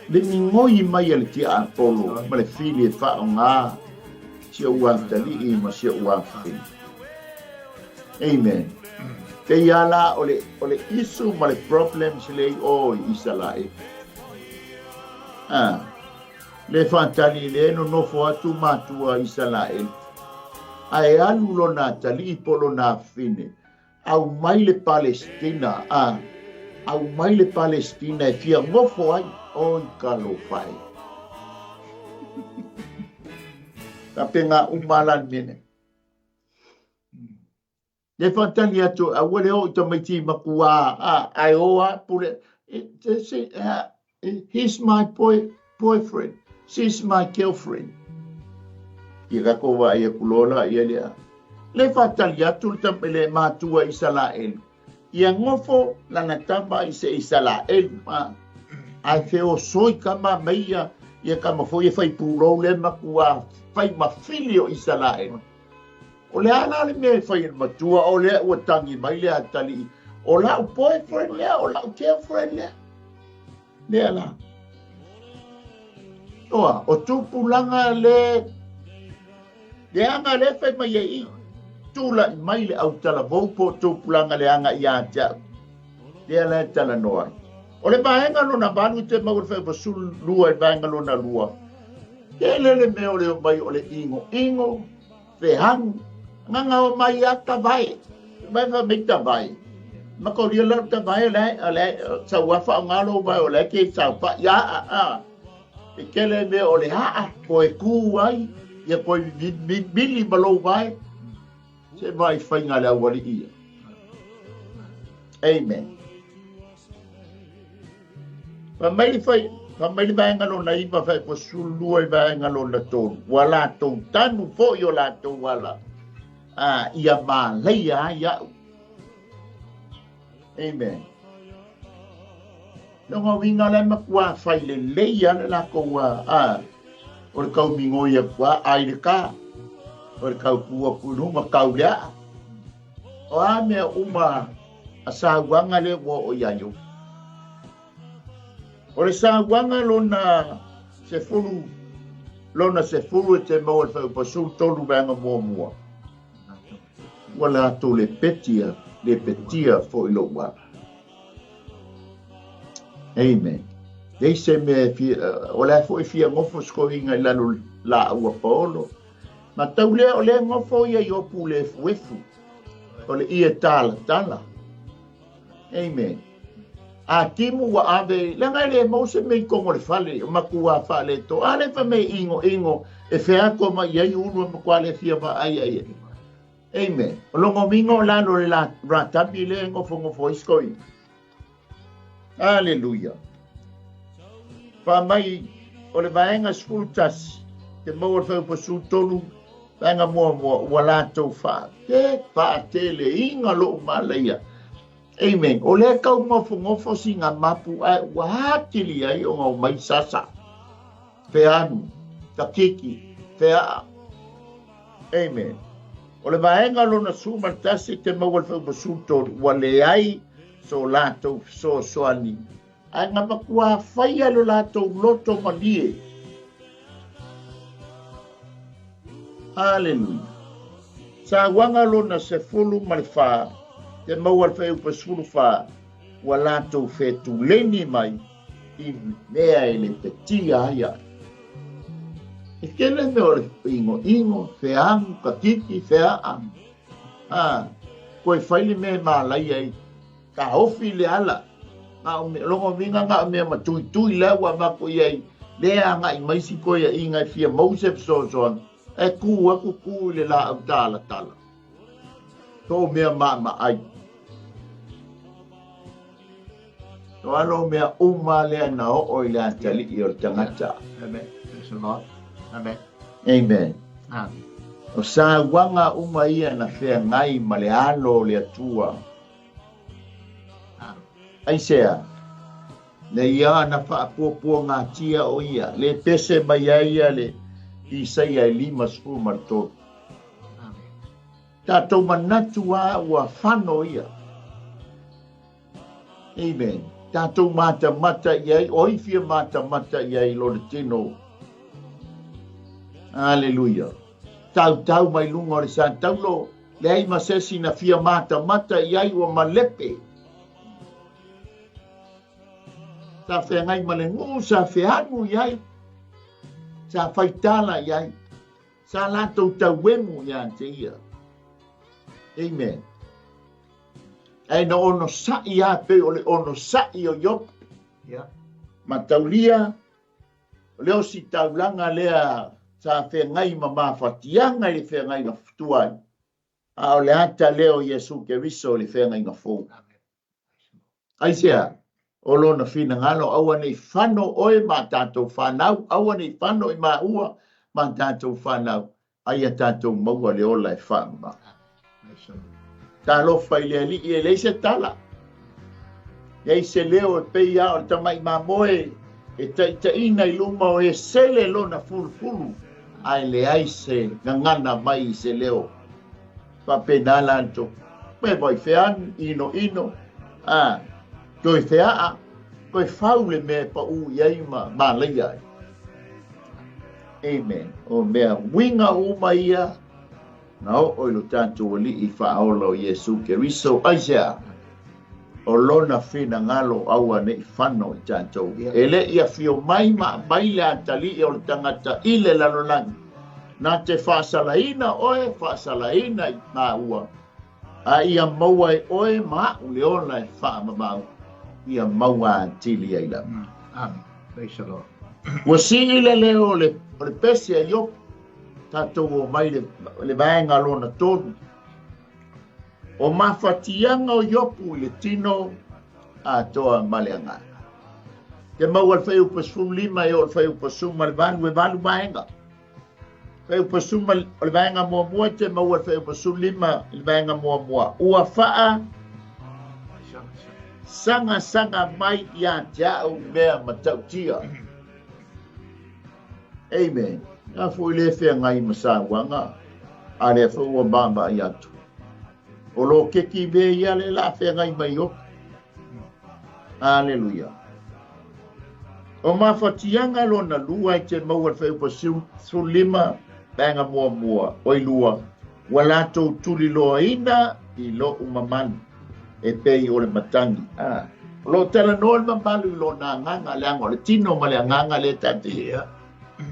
Le migoi mai a le tiapolo ma le fili e faaoga si ou atalii ma si ou afafine. Amen. Pei a la o le, o le issue ma le problems le i o i Isalae. Ah, le faatali le nonofo atu matua Isalae. Ae alu lona atalii po lona afafine. Aumai le Palestina, a, aumai le Palestina e fia gofo ai. Oi talofa e. Faapena uma la le mea nei. Le faatali atu, aua le oo i tamaiti matua, a, ae o a, pule, he's my boy, boyfriend, she's my girlfriend. Ia tatou vaai atu loa la ia lea. Le faatali atu le, le matua Isalaeli, ia nofo lana tama i se Isalaeli, a, ae feosoi kama mai ia, ia kama foi e fai pulou le matua fai ma fili o Isalaeli. O le a la le mea e fai e le matua o lea ua tagi mai le atalii, o la'u boyfriend lea, o la'u girlfriend lea. Lea la. Oa, o tupulaga le leaga le fai mai ai i. Tula'i mai le autalavou po o tupulaga leaga ia te au. Lea la e talanoa ai. O le vaega lona valu i te maua le fai 12 i vaega lona lua. Tele le mea o le omai o le ʻigoʻigo, feanu, agaga o mai a tavae. Mai fa mai tavae. Ma ko lia la tavae la la sa wa fa nga lo vai o la ke sa fa ya a a. E kele me o le aa ko e ku ai ia ko mili ma lou vai. Se vai fainga le auali ia. Amen. Fai mai le fai, fai mai le vaega lona iva fai po 12 i vaega lona tolu. Ua latou tanu foi o latou ala, a ia māleia ai au. Amen. Lona uiga la e matua fai lelei lava le latou a, o le tau migoi atu a ai le ka, o le tau tu atu i luga tau le aa. O a mea uma a sauaga lea ua oo iā Iopo. O le sauaga lona sefulu, lona sefulu e te maua i le fuaiupu 13 vaega muamua, ua latou lepetia, lepetia foi lou ala. Amen. Leai se mea e fia, o le a foi e fia nofo se toeaina i lalo laau a Paolo. Ma tau lea o lea e nofo ia Iopu i le efuefu. O le ie talatala. Amen. A timu ua ave, leaga e le maua se mea i totonu o le fale, o matua faaleto. A lea fai mai e ʻigoʻigo, e feako mai ai ulu e matua le fia vaai ai. Amen. O lona uiga o lalo o le ratami lea e nofonofo ai si toeaina. Aleluia. Fai mai o le vaega 11, te maua le fuaiupu 13, vaega muamua, ua latou faate, faateleina lou malaia. Amen. O lea tau nofonofo sina mapu ae ua atili ai ona omai sasa. Feanu, takiki, feaa. Amen. O le vaega lona 11 te maua le fuaiupu 13, ua leai so latou fesoasoani, ae na matua faia lo latou loto malie. Haleluia. Sauaga lona 14, te maua le fuaiupu 14, ua latou fetuleni mai I mea e lepetia ai a'u. E tele mea o le ʻinoʻino, feagu, katiki, feaʻa. A, koe fai le mea e mālaia ai. Taofi le ala. Na o mea, lona uiga na o mea matuitui la ua avatu i ai, le agai mai si toeaiga e fia maua se fesoasoani, ae kū atu kū i le laau talatala. Tō mea maamaai. O alo mea uma lea na oo i le atalii o le tagata. Amen. Praise the Lord. Amen. Amen. Amen. O sauaga uma ia na feagai ma le alo o le Atua. Aisea? Le ia na faapuapuagatia o ia, le pese mai ai ia le Isaia e 53. Tatou manatu a ua fano ia. Amen. Tatou matamata i ai, o ai fia matamata i ai lo le tino. Aleluia. Tautau mai lunga o le sataulo, leai ma se isi na fia matamata i ai ua malepe. Sa feagai ma le nuu, sa feanu i ai, sa faitala i ai, sa latou tauemu ia te ia. Amen. Ae na onosai lava pei o le onosai o Iopu. Yeah. Mataulia, o le ositaulaga lea sa feagai ma mafatiaga i le feagaiga tuai, a o le ata lea o Iesu Keriso i le feagaiga fou. Aisea? O lona finagalo, aua ne i fano oe ma a tatou fanau, aua ne i fano i maua ma a tatou fanau, a ia tatou maua le ola e faamama. Talofa i le Alii e leai se tala, leai se leo e pei lava o le tamai mamoe e taitaiina i luma o e sele lona fulufulu, ae leai se gagana mai i se leo. Faapena la le tofu. Me vai feanu, inoino, a, toe feaa, toe fau le mea e paʻū i ai ma mālaia ai. Amen. O mea uiga uma ia na oo i lo tatou Alii faaola o Iesu Keriso. Aisea? O lona finagalo aua ne i fano i tatou. E le i afio mai ma aumai le atalii o le tagata i le lalolagi, na te faasalaina oe, faasalaina i māua, a ia maua e oe ma aʻu le ola e faamamau, ia maua atili ai lava. Amen. Praise the Lord. Ua sii le leo o le, o le pese a Iopu, tatou omai le, le vaega lona tolu. O mafatiaga o Iopu i le tino atoa ma le agaga. Te maua le fuaiupu 15 e oo le fuaiupu 18 e valu vaega. Fuaiupu 10 o le vaega muamua te maua le fuaiupu 15 i le vaega muamua. Ua faa sangasaga mai ia te au mea matautia. Amen. A foi le feagai ma sauaga, a lea foi ua maamaai atu. O lo keki mea ia le la feagai mai Iopu. Aleluia. O mafatiaga lona lua e te maua le fuaiupu 15 vaega muamua, oi lua, ua latou tuliloaina i loʻu mamalu e pei o le matagi. A, o lo o talanoa le mamalu i lona agaga, leaga o le tino ma le agaga lea ta te ia.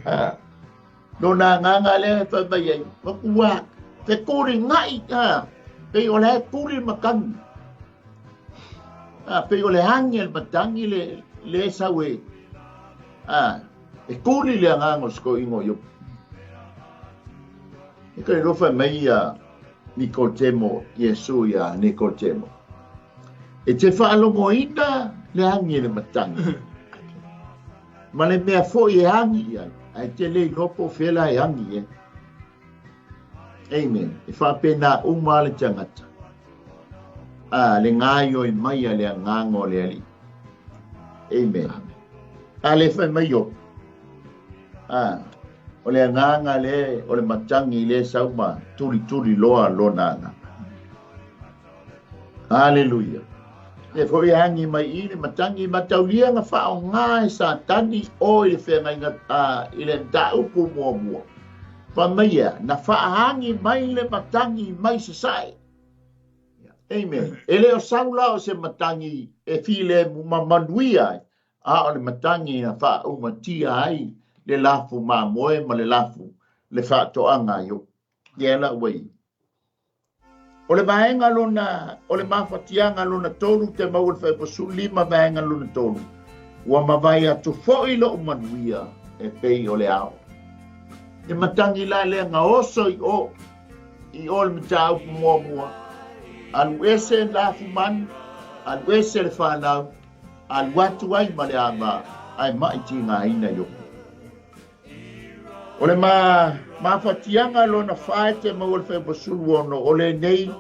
A, lona agaga lea e fai mai ai, ua fetuligaʻi, a, pei o la e tuli le matagi. A, pei o le agi a le matagi le, le sau e, a, e tuli le agaga o se toeaina o Iopu. E ka alofa mai ia Nikotemo, Iesu iā Nikotemo. E te faalogoina le agi le matagi. Ma le mea foi e agi i ai, ae te le iloa po o fea la e agi i ai. Amen. E faapena uma le tagata. A, le gaoioi mai a le agaga o le Alii. Amen. A le fai mai Iopu. A, o le agaga le, o le matagi le sau ma tulituli loa lona agaga. Aleluia. E foi e agi mai i le matagi mataulia na faaaoga e Satani o i le feagaiga a, i le mataupu muamua. Fai mai ia, na faaagi mai le matagi mai sasae. Amen. E le o sau la o se matagi e filemu ma manuia ai. A o le matagi na faaumatia ai le lafu mamoe ma le lafu le faatoaga a Iopo. Ia la ua i. O le vaega lona, o le mafatiaga lona tolu te maua le fuaiupu 15 vaega lona tolu. Ua mavae atu foi lou manuia e pei o le ao. Le matagi la lea na oso i o, i o le mataupu muamua, alu ese le lafumanu, alu ese le fanau, alu atu ai ma le ava, ae mai tigaina Iopo. O le ma, mafatiaga lona fa e te maua le fuaiupu 16, o lenei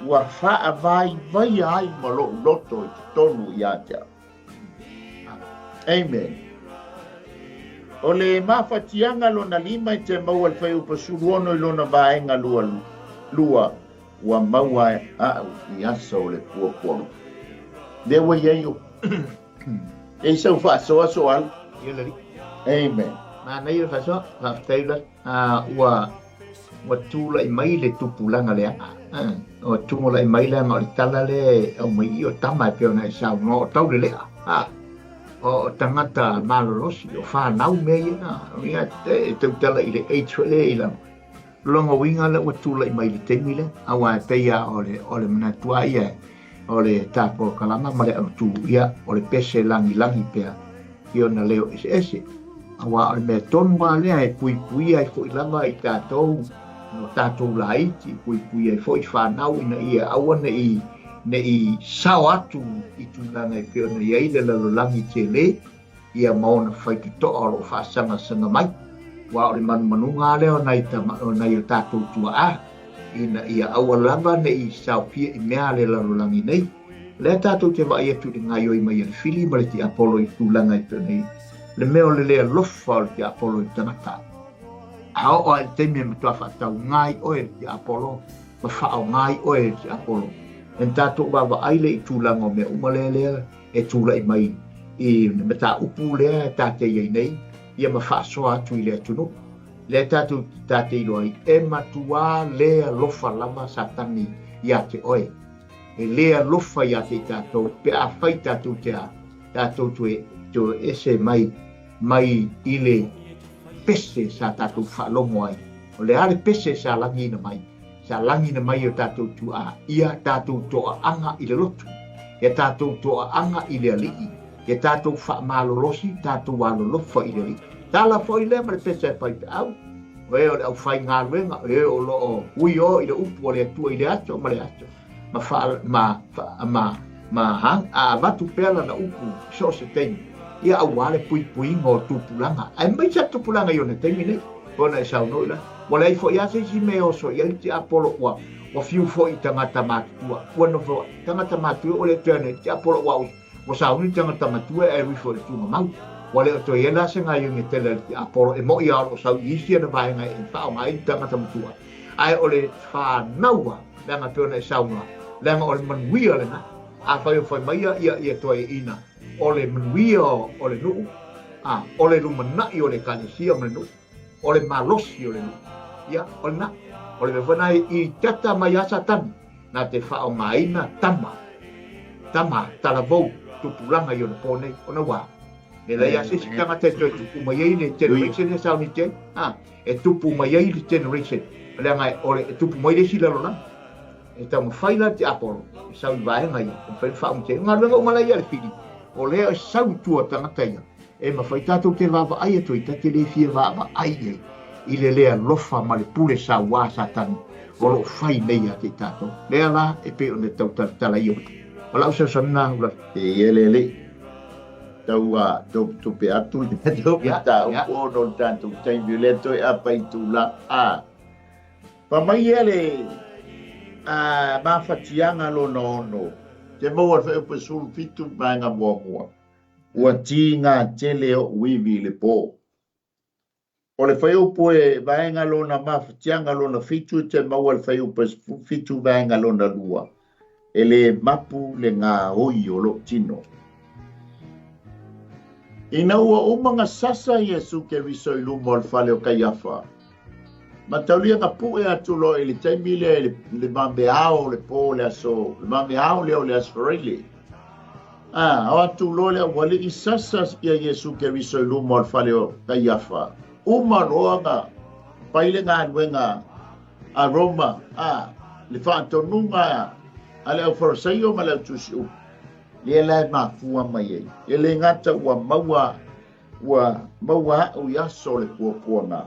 ua faavaivaia ai ma lou loto i totonu ia te au. Amen. O le mafatiaga lona lima e te maua le fuaiupu 16 i lona vaega lua, lua ua maua au i aso o le puapuaga. Lea ua i ai o e sau faasoaso alu. Ia lali. Amen. Manaia le faasoa, faafetai la. Ua ua tulai mai le tupulaga leaga. Ua tulai mai leaga o le tala lea e aumai i o tama e pei ona e saunoa o taulelea. O tagata malolosi, o fanau mea ia na. Ia e tautala i le age foi lea i lalo. Lona uiga lea ua tulai mai i le taimi lea, aua e pei lava o le, o le manatu lava ia o le tapolokalama ma le autu, ia, o le pese lagilagi pea i ona leo eseese. Aua o le mea tonu lava lea e puipuia ai foi lava i tatou, o tatou laiti, e puipuia ai foi fanau ina ia aua ne i, ne i sao atu i tulaga e pei ona i ai le lalolagi tele, ia ma ona faitotoa o lo o faasagasanga mai, aua o le manumanuga lava lea o nai tama, o nai o tatou tuaa, ina ia aua lava ne i saofia i mea a le lalolagi nei. O lea tatou te vaai atu i le gaoioi mai a le fili ma le tiapolo i tulaga e pei ona i ai le mea o le le alofa o le tiapolo i le tagata. A oo lava i le taimi e matua faatauga ai oe e le tiapolo ma faaaoga ai oe e le tiapolo, ona tatou vaavaai lea i tulaga o mea uma lea lea e tulai mai i le mataupu lea e ta te i ai nei, ia ma faasoa atu i le atunuu. Lea tatou ta te iloa ai, e matuā le alofa lava Satani iā te oe. E le alofa iā te i tatou pe afai tatou te a, tatou toe, toe ese mai, mai i le pese sa tatou faalogo ai. O le a le pese sa lagiina mai? Sa lagina mai e o tatou tuaa ia tatou toaaga i le lotu, ia tatou toaaga i le Alii, ia tatou faamalolosi, tatou alolofa i le Alii. Tala foi lea ma le pese a faifeau, o e o le aufaigaluega, o e o lo o ui o i le upu a le Atua i le aso ma le aso, ma faa, ma, ma, ma, ma a avatu pea lana upu i so o se taimi, ia aua le puipuiga o tupulaga, aemaise lava tupulaga i ona taimi nei, ona e saunoa i lalo. Ua leai foi lava se isi mea e oso i ai le tiapolo ua, ua fiu foi i tagata matutua. Ua nofo, tagata matua ua le toe ana i le tiapolo ua, ua sauni le tagata matua ae alu ifo i le tugamau. Ua le o toe i ai la se gaoioiga tele a le tiapolo e moʻi lava o lo o sau i isi ana vaega e faaaoga ai le tagata matua. Ae o le fanau lava, leaga e pei ona e saunoa, leaga o le manuia lena. Afai o fai mai ia, ia, ia toeaiina, o le manuia o le nuu, a, o le lumanai o le Ekalesia ma le nuu, o le malosi o le nuu. Ia, o lena. O le mea foi lena i tata mai lava Satani, na te faaaogaina tama, tama talavou tupulaga i ona po nei, ona ua e leai lava se isi tagata e toe tupu mai ai le generation lea sa oni te ai. A, e tupu mai ai le generation, leaga o le, e tupu mai le isi lalolagi. E taumafai la le tiapolo e sau i vaega ia, e mafai ona faamutia ai. O galuega uma la ia a le fili, o lea e sau i tua o tagata ia, e mafai tatou te vaavaai atu ai, ta te le fia vaavaai i ai i le le alofa ma le pule sauā Satani o lo o fai nei ia te i tatou. Lea la e pei ona tau talatala ia. O lau fesoasoani lena ula. E ia le alii, tau a tupe atu le tatou mataupu ona o le tatou taimi o lea toe apa i tulaga. A. Fa mai ia le a mafatiaga lona ono, te maua le fuaiupu 17 vaega muamua. Ua tiga tele oʻu ivi i le po. O le fuaiupu e vaega lona mafatiaga lona fitu te maua le fuaiupu 17 vaega lona lua. E le mapu le gaoi o lou tino. Ina ua uma na sasa Iesu Keriso i luma o le fale o Kaiafa, mataulia na pue atu loa i le taimi lea i le, le vameao o le po o le aso, le vameao lea o le aso Faraile. A o atu loa le aualii sasa ia Iesu Keriso i luma o le fale o Kaiafa. Uma loa na fai le galuega a Roma, a le faatonuga a le aufarasaio ma le autusiupu, lea la e mafua mai ai. E le gata ua maua ua maua a'u i aso o le puapuaga,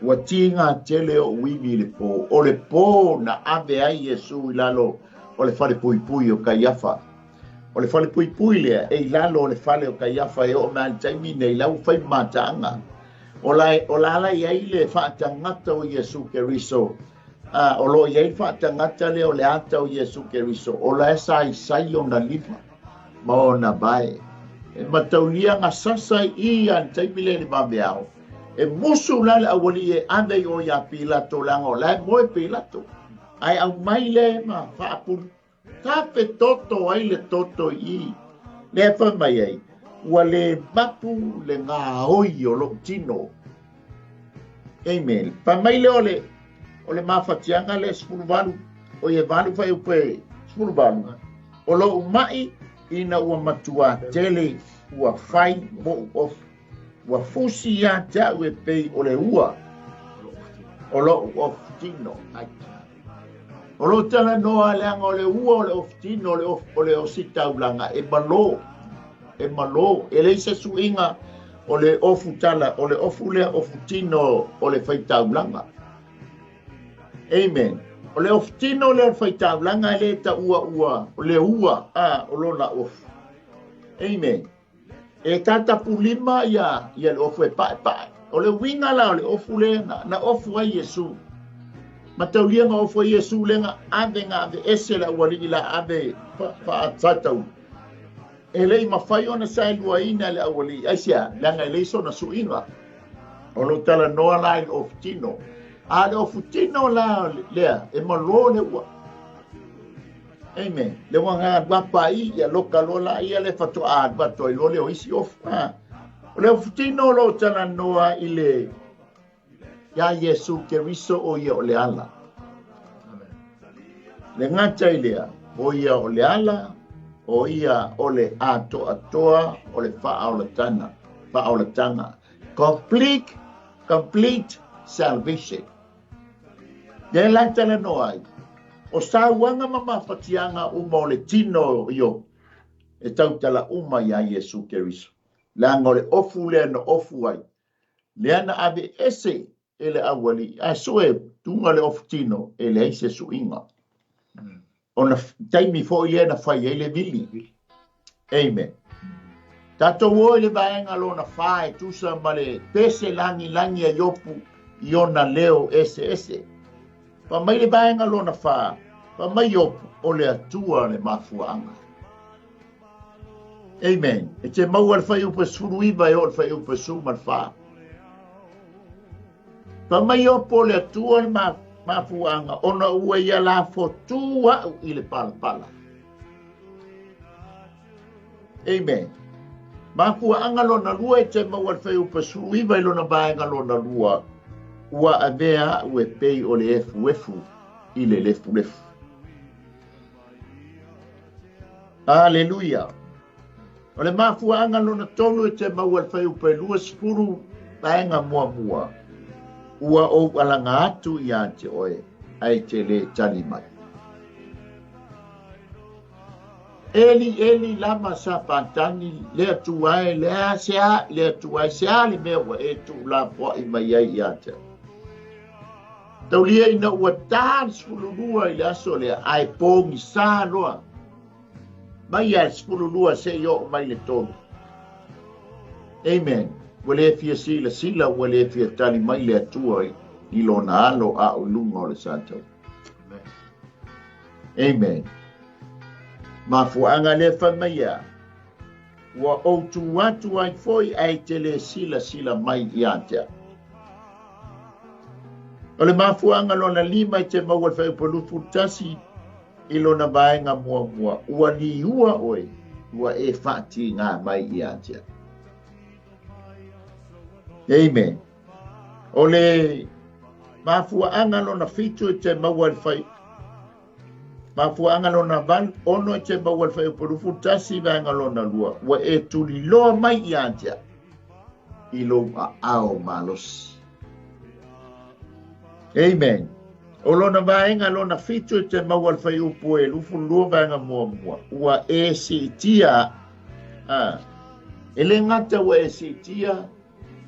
ua tiga tele o'u ivi i le po, o le po na ave ai Iesu i lalo o le fale puipui o Kaiafa. O le fale puipui lea e i lalo o le fale o Kaiafa e oo mai le taimi nei la ua fai mataaga. O la la i ai le faatagata o Iesu Keriso, o lo o i ai le faatagata lea o le ata o Iesu Keriso, o la e saisai ona lima ma ona vae. E mataulia ga sasa i a le taimi lea i le vaveao. E musu la le aualii e ave i o ia Pilato leaga o la e moe Pilato. Ae aumai le ma faapulu. Tafe toto ai le toto i. Lea fai mai ai, ua le mapu le gaoi o lou tino. Amen. Fai mai lea o le mafatiaga lea 18, o ia 8 fuaiupu e 18. O lou mai ina ua matua tele ua fai mo'u ofu. Ua fusi ia te au e pei o le ua o lou ofu tino. O lou talanoa leaga o le ua o le ofu tino, o le ositaulaga e malo. E malo. E leai se suiga o le ofu tala, o le ofu lea ofu tino o le faitaulaga. Amen. O le ofu tino lea o le faitaulaga e le taua ua, o le ua o lona ofu. Amen. E tatapulima ia le ofu e paepae. O le uiga la o le ofu lea na ofu ai Iesu. Mataulia na ofu ai Iesu lea na ave na ave ese le aualii la ave faasataulu. E le i mafai ona saeluaina le aualii. Aisea, leaga e leai sona suiga. O lo talanoa la i le ofu tino. A le ofu tino la lea, e malo le ua. Amen. Le ua ngā wapa i ia loka loa la ia le fatoa alu atu ai loa le o isi ofu. O le ofu tino lo talanoa i le ia Iesu Keriso o ia o le ala. Le gata i lea, o ia o le ala, o ia o le atoatoa, o le faaolatana, faaolataga. Complete salvation. Lea la talanoa ai, o sauaga ma mafatiaga uma o le tino o Iopu, e tautala uma ia Iesu Keriso. Leaga o le ofu lea na ofu ai, lea na ave ese e le aualii, ae sue tuga le ofu tino e leai se suiga. Ona taimi foi lea na fai ai le vili. Amen. Tatou o i le vaega lona 4 e tusa ma le pese lagilagi a Iopu i ona leo ese ese. Fai mai le vaega lona 4, fai mai Iopu o le Atua le mafuaaga. Amen. E te maua le fuaiupu e 19 e oo i le fuaiupu e 14. Fai mai Iopu o le Atua le mafuaaga ona ua ia lafotu a'u i le palapala. Amen. Mafuaaga lona 2 e te maua le fuaiupu e 19 i lona vaega lona 2, ua avea a'u e pei o le efuefu i le lefulefu. Aleluia. O le mafuaaga lona 3 e te maua le fuaiupu e 20 vaega muamua, ua ou alaga atu ia te oe ae te le tali mai. Eli eli lama sapatani le Atua e le a se a le Atua e se a le mea ua e tuulafoai mai ai ia te au. Taulia ina ua ta le 12 i le aso lea, ae pogisa loa. Mai ia le 12 seia oo mai le 3. Amen. Ua le fia silasila, ua le fia tali mai le Atua i lona alo a o i luga o le satau. Amen. Mafuaaga lea fai mai ia, ua ou tu atu ai foi ae te le silasila mai ia te au. O le mafuaaga lona 5 e te maua le fuaiupu 21 i lona vaega muamua, ua liua oe, ua e faatiga mai ia te au. Amen. O le mafuaaga lona 7 e te maua le fai Mafuaaga lona 8, 6 e te maua i le fuaiupu 21 vaega lona 2, ua e tuliloa mai ia te au i lou aao malosi. Amen. O lona vaega lona 7 e te maua i le fuaiupu e 22 vaega muamua, ua e siitia, a, e le gata ua e siitia,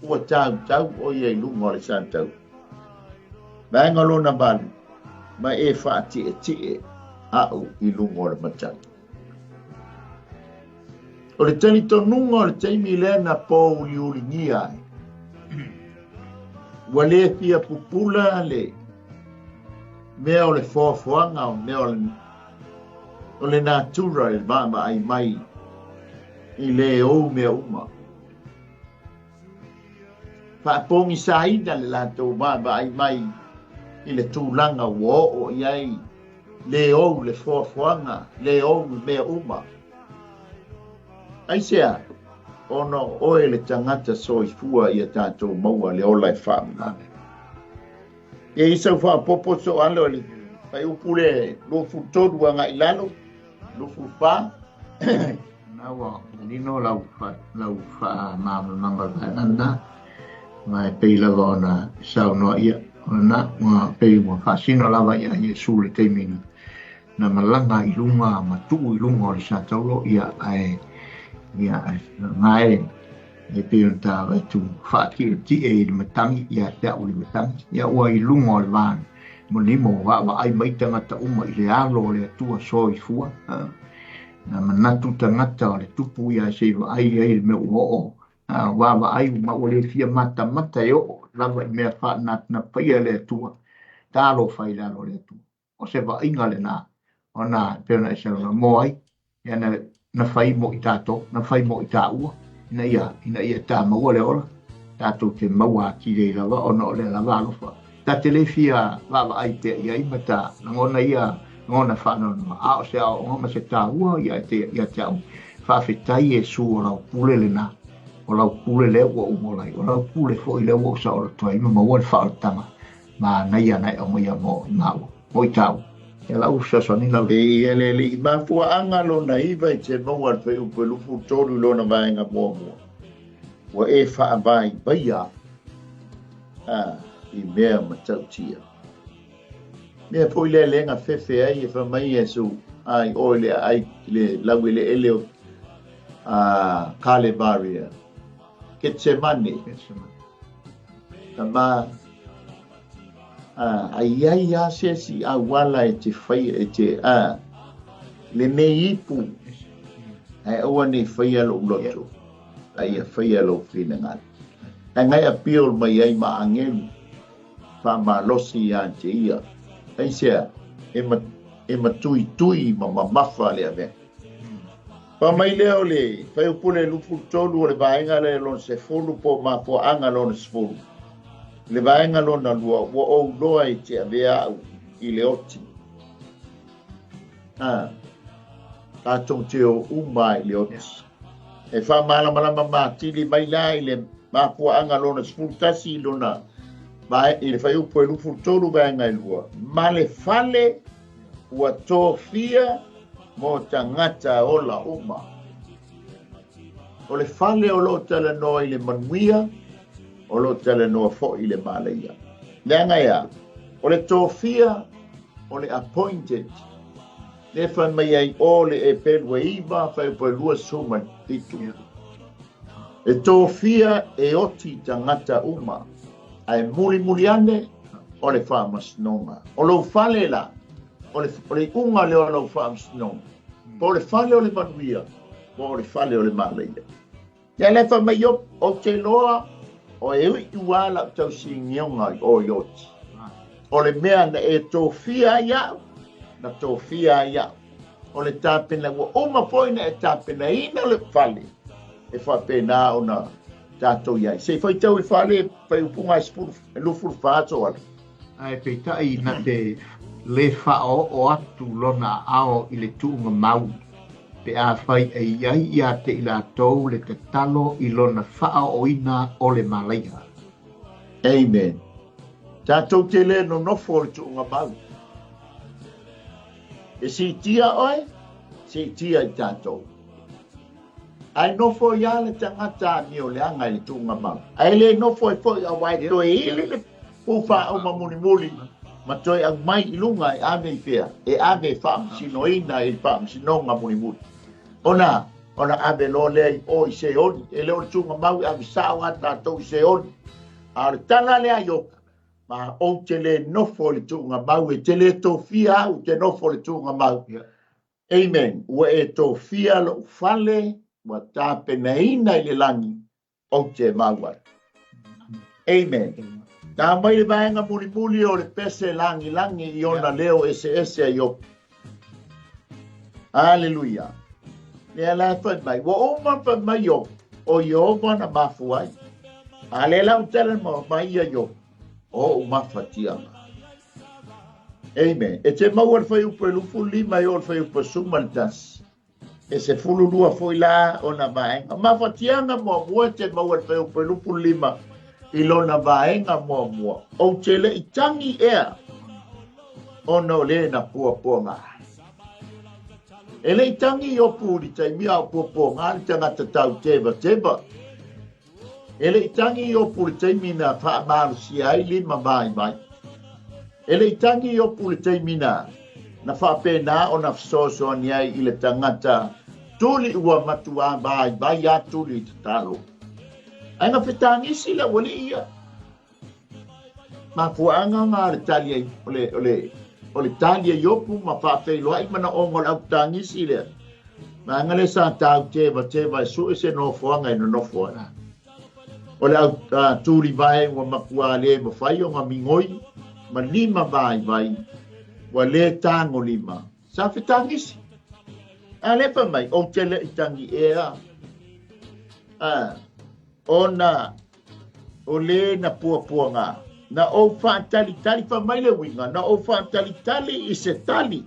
ua tautau o ia i luga o le santau. Vaega lona 8, ma e faatietie au i luga o le matagi. O le talitonuga o le taimi lea na pōuliuligia ai, ua le fia pupula le mea o le foafoaga o mea o le natura i le vaavaai mai i le ou mea uma. Faapogisaina le latou vaavaai mai i le tulaga ua oo i ai le ou le foafoaga, le ou i mea uma. Aisea? Ona o oe le tagata soifua ia tatou maua le ola e faamama. E i sau faaopoopo so alo i le fuaiupu le 23 agai i lalo, 24. Na ua manino lau faamalamalamaga o le vaega lena, ma e pei lava ona saunoa ia, o lena, ua pei ua faasino lava ia Iesu le taimi na malaga i luga ma tuu i luga o le sataulo, ia ae, ia gae, e pei ona ta avatu faatietie i le matagi, ia te au i le matagi, ia ua i luga o le va monimo vaavaai mai tagata uma i le alo o le Atua soifua, na manatu tagata o le tupu ia se i vaai ai le mea ua oo, vaavaai ma ua le fia matamata e oo lava i mea faanatinati le Atua, talofa i le alo o le Atua. O se vaaiga lena, ona e pei ona e saunoa mo ai, ia na fai mo i tatou, na fai mo i taua, ina ia ta maua le ola, tatou te maua atili ai lava ona o lea lava alofa. Ta te le fia vaavaai pea i ai ma ta lagona ia lagona faanoanoa, a o se aoaoga ma se taua ia te au. Faafetai Iesu o lau pule lena, o lau pule lea ua ou ola ai, o lau pule foi lea ua ou saoloto ai ma maua le faaolataga manaia na e aumaia mo i maua, mo i tāua. Ia lau fesoasoani lau. E ia le alii mafuaaga lona iva i te maua le fuaiupu e 23 i lona vaega muamua. Ua e faavaivaia a i mea matautia. Mea foi lea le gafefe ai e fai mai Iesu, ai oe le aai le laueleele o a Kalevaria, Ketsemane. Tama, a ai ai a se isi auala e te faia e te a lenei ipu ae aua nei faia lou loto, a ia faia lou finagalo. Ae ngai appeal mai ai ma agelu faamalosi ia te ia. Aisea, e matuitui ma mamafa le avega. Pa mai lea o le fuaiupu le 23 o le vaega lea lona 10 po o mafuaaga lona 10. Le vaega lona 2, ua ou loa e te avea au i le oti. A, tatou te o uma i le oti. E faamalamalama matili mai la i le mafuaaga lona 11 lona i le fuaiupu e 23 vaega e 2. Ma le fale ua tofia mo tagata ola uma. O le fale o loo talanoa i le manuia, o loo talanoa foi i le malaia. Leaga ea, o le tofia o le appointed. Le fai mai ai o le e pelu e iva, fai upu e 27. E tofia e oti tagata uma, ae mulimuli ane o le faamasinoga. O lou fale la, o le iuga lea o lau faamasinoga, po o le fale o le manuia, po o le fale o le malaia. Ia le fai mai o te loa, o e ui ua lau tausigioga i o i oti. O le mea na e tofia ai au, na tofia ai au. O le tapena ua uma foi na e tapenaina le fale, e faapena ona tatou iai. Se i faitau i fale, fai upunga e 24 so ala. Ae peitai na te le faaoo atu lona aao i le tuuga mau, pe a fai e iai ia te i latou le tatalo i lona faaooina o le malaia. Amen. Tatou te le nonofo o le tuuga mau. E siitia oe, siitia i tatou. Ae nofo ai lava le tagata amioleaga i le tuugamau. Ae le nofo ai foi aua e toe ili le pu faauma mulimuli ma toe aumai i luga e ave i fea? E ave e faamasinoina i le faamasinoga mulimuli. Ona ona ave loa lea i o i Seoli. E le o le tuugamau e ave sao lava tatou i Seoli. A o le tala lea a Iopu, Ma ou te le nofo i le tuugamau, e te le tofia au ou te nofo i le tuugamau. Amen. Ua e tofia lou fale, ua tapenaina i le lagi, ou te mau ai. Amen. Na aumai le vaega mulimuli o le pese lagilagi i ona leo eseese a Iopu. Aleluia. Lea la e fai mai, ua uma fai mai Iopu, o Ieova na mafua ai. A lea la ua talanoa mai ia Iopu, o ou mafatiaga. Amen. E te maua le fuaiupu e 25 e oo i le fuaiupu e 11. E 12 foi la ona vaega. Mafatiaga muamua e te maua le fuaiupu e 25 i lona vaega muamua. Ou te le i tagi ea ona o le na puapuaga. E le i tagi Iopu i le taimi a o puapuaga le tagata tau tevateva. E le i tagi Iopu i le taimi na faamalosia ai lima vaivai. E le i tagi Iopu i le taimi na na faapena ona fesoasoani ai i le tagata tuli ua matuā vaivai a tuli i tatalo. Ae na fetagisi le aualii ia. Mafuaaga na o le tali ai, o le, o le, o le tali a Iopu ma faafeiloai manaoga o le aufetagisi lea. Vaega lea sa tautevateva e sue se nofoaga e nonofo ai. O le au tulivae ua matuā le mafai ona migoi ma lima vaivai ua le tagolima. Sa fetagisi. A lea fai mai, ou te le i tagi ea. Ona o le na puapuaga, na ou faatalitali, fai mai le uiga, na ou faatalitali i se tali,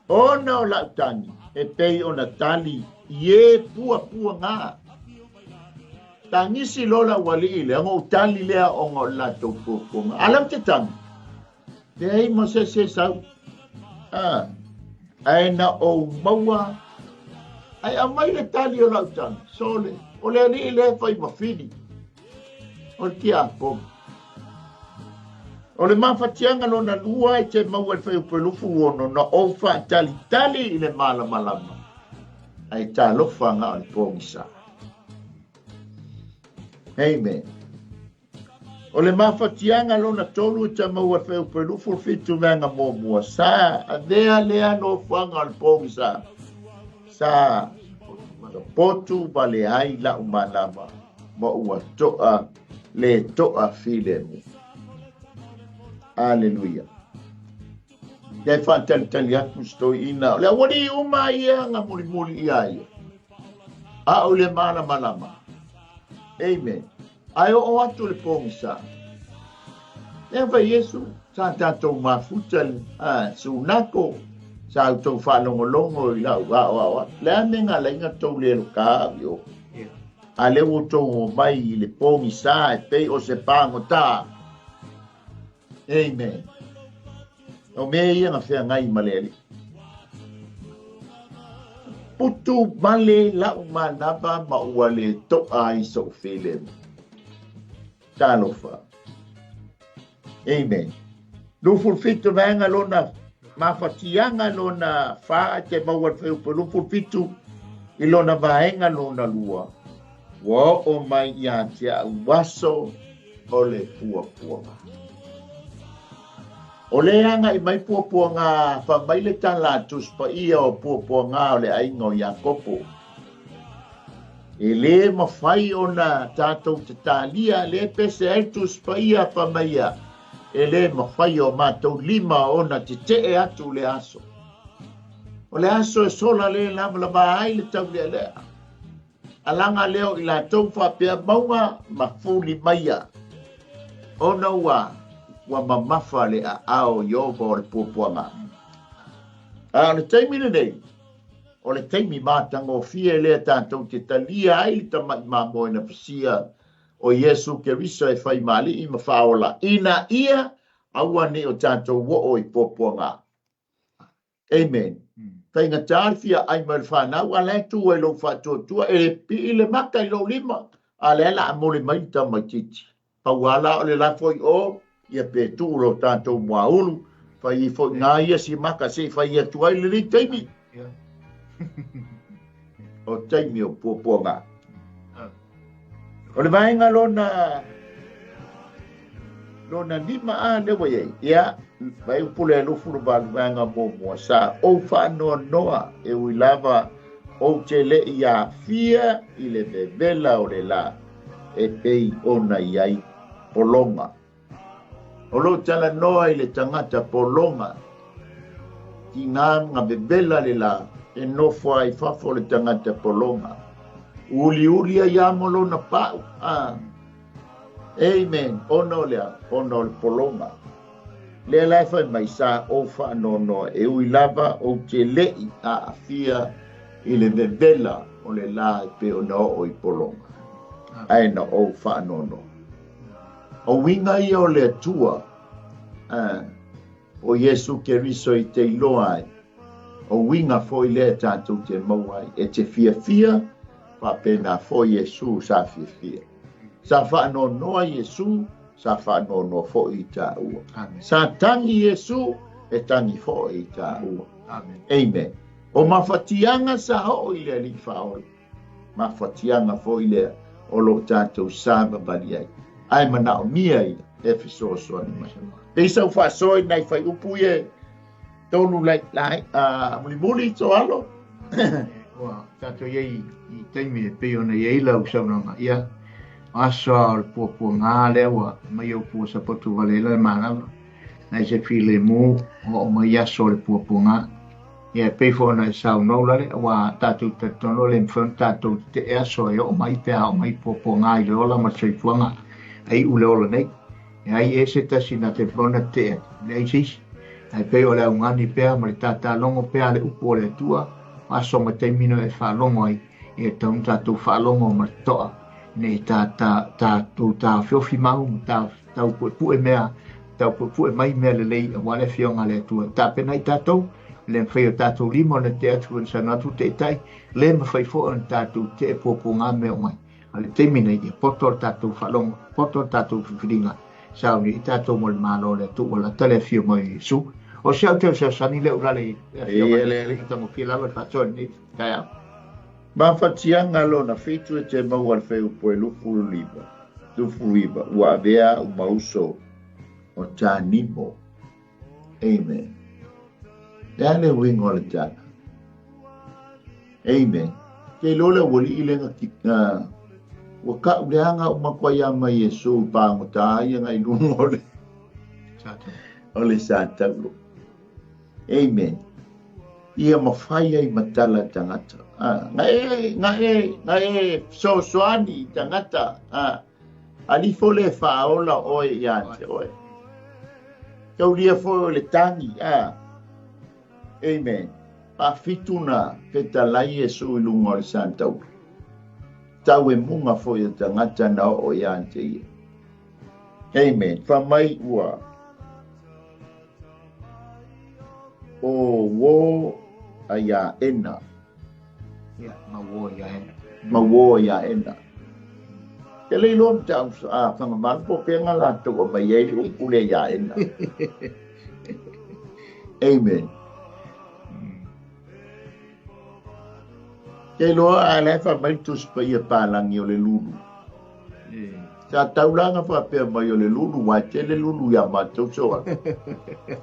ona o lau tagi e pei ona tali i e puapuaga. Tagisi loa lau alii lea, ona ou tali lea ona o le latou puapuaga. A lea ou te tagi, leai ma se isi e sau. Ae na ou maua, ae aumai le tali o lau tagi, sole, o le alii lea e fai ma fili, o le tiakono. O le mafatiaga lona lua e te maua i le fuaiupu e 26, na ou faatalitali i le malamalama, ae talofa na o le pogisa. Amen. O le mafatiaga lona tolu e te maua i le fuaiupu e 27 vaega muamua, sa avea lea nofoaga o le pogisa, sa potu vale ai la'u manava ma ua to'a le to'a filemu. Aleluia. Ia e faatalitali atu si toeaina, o le aualii uma ia na mulimuli ia ia, a o le malamalama. Amen. Ae oo atu le pogisa. Lea fai Iesu, sa tatou mafuta a sunako, sa outou faalogologo i lau aoao atu. Le a mea na ala ai na tou le loka au i o? A lea ua outou omai i le pogisa e pei o se pagota. Amen. O mea ia na feagai ma le Alii. Putu vale lau manava ma ua le to'a ai so'u filemu. Talofa. Amen. 27 vaega lona mafatiaga lona fa te maua le fuaiupu 27 i lona vaega lona lua. Ua oo mai ia te au aso o le puapuaga. O le agai mai puapuaga, fai mai le tala a Tusi Paia o puapuaga o le aiga o Iakopo. E le mafai ona tatou te talia le pese ai le Tusi Paia fai mai ia, e le mafai o matou lima ona tetee atu le aso. O le aso e sola le lavalava ai le taulealea. Alaga lea o i latou faapea mauga ma fuli maia, ona ua ua mamafa le aao o Ieova o le puapuaga. A o le taimi lenei, o le taimi matagofie lea tatou te talia ai le tamai mamoe na pasia o Iesu Keriso e fai ma Alii ma Faaola, ina ia aua ne i o tatou oo i puapuaga. Amen. Faigata le fia ai mai le fanau, a la e tu ai lou faatuatua, e le pii le maka i lou lima, a lea la amole mai le tamaitiiti. Pau lava la o le lafo i o, ia pe tuu lo tatou muaulu, fai ifo i ngā ia si maka se i fai atu ai lenei taimi. O taimi o puapuaga. O le vaega lona lona 5 a lea ua i ai. Ia, vai upu lea 28 vaega muamua, sa ou faanoanoa e ui lava ou te le i aafia i le vevela o le la e pei ona i ai pologa. O lou talanoa i le tagata pologa, tiga ma vevela le la e nofo ai fafo le tagata pologa. Uliuli ai a mo lona pau. Amen. Ona o lea, ona o le pologa. Lea la e fai mai sa ou faanoanoa e ui lava ou te le i aafia i le vevela o le la e pei ona oo i pologa. Ae na ou faanoanoa. O uiga ia o le Atua, o Iesu Keriso i te iloa ai, o uiga foi lea tatou te maua ai, e te fiafia, faapena foi Iesu sa fiafia. Sa faanoanoa Iesu, sa faanoanoa foi i taua. Sa tagi Iesu, e tagi foi i taua. Amen. O mafatiaga sa oo i le Alii Faaola, mafatiaga foi lea o loo tatou savavali ai. Ae manaomia ia e fesoasoani mai. Pei sau faasoa i nai faiupu ia tolu lai lai mulimuli to alo. Ua tatou i ai i taimi e pei ona i ai lau saunoaga, ia, o aso a o le puapuaga lea ua mai au pua sapotu vale ai la le manava. Nai se filemu o o mai aso o le puapuaga. Ia, e pei foi ona e saunoa ulale, ua tatou talitonu le mafai ona tatou tetee aso e oo mai pe a oo mai puapuaga i le ola ma le soifuaga ai u le ola nei. E ai e se tasi na te mafai ona tetee atu, leai se isi. Ae pei o le augani pea ma le tātālogo pea a le upu o le Atua, o aso ma taimi no e faalogo ai, ia e tatau ona tatou faalogo ma le totoa, nei tatou taofiofi mau ma tau puepue mea, tau puepue mai mea lelei aua le Afioga a le Atua. E tapena ai tatou, le mafai o tatou lima ona tetee atu ona saunoa atu taitai, le mafai foi ona tatou tetee puapuaga mea o mai. A le taimi nei, ia poto le tatou faalogo, poto le tatou filifiliga, sauni i tatou mo le Malo o le Atua, ua lata le afio mai o Iesu. O si au fesoasoani lea ulale i le afioga i le tagofie lava le faasoa i lenei taeao. Mafatiaga lona 7 e te maua le faiupu e 29, 29, ua avea au ma uso o Tanimo. Amen. Le a le uiga o le tala. Amen. Ke iloa le aualii le nga ua ka'u leaga uma koa ia mai Iesu pagota ai nga i luga o le o le sataulo. Amen. Ia mafai ai ma tala tagata. Nga e nga e nga e fesoasoani i tagata. Alifo le faaola oe ia te oe. Taulia foi o le tagi. Amen. Paafitu na fetalai Iesu i luga o le satauro. Tau e muga foi o tagata na oo ia te ia. Amen. Fa mai ua o wo a ia ena. Ia, ma wo ia ena. Ma wo ia ena. Te le iloa ma te au a whangamalu po penga latou o mai ai le upu le ia ena. Amen. Te iloa a le fa mai tusi pa ia palangi o le lulu. Sa taulaga faapea mai o le lulu, ua tele lulu ia matou soa.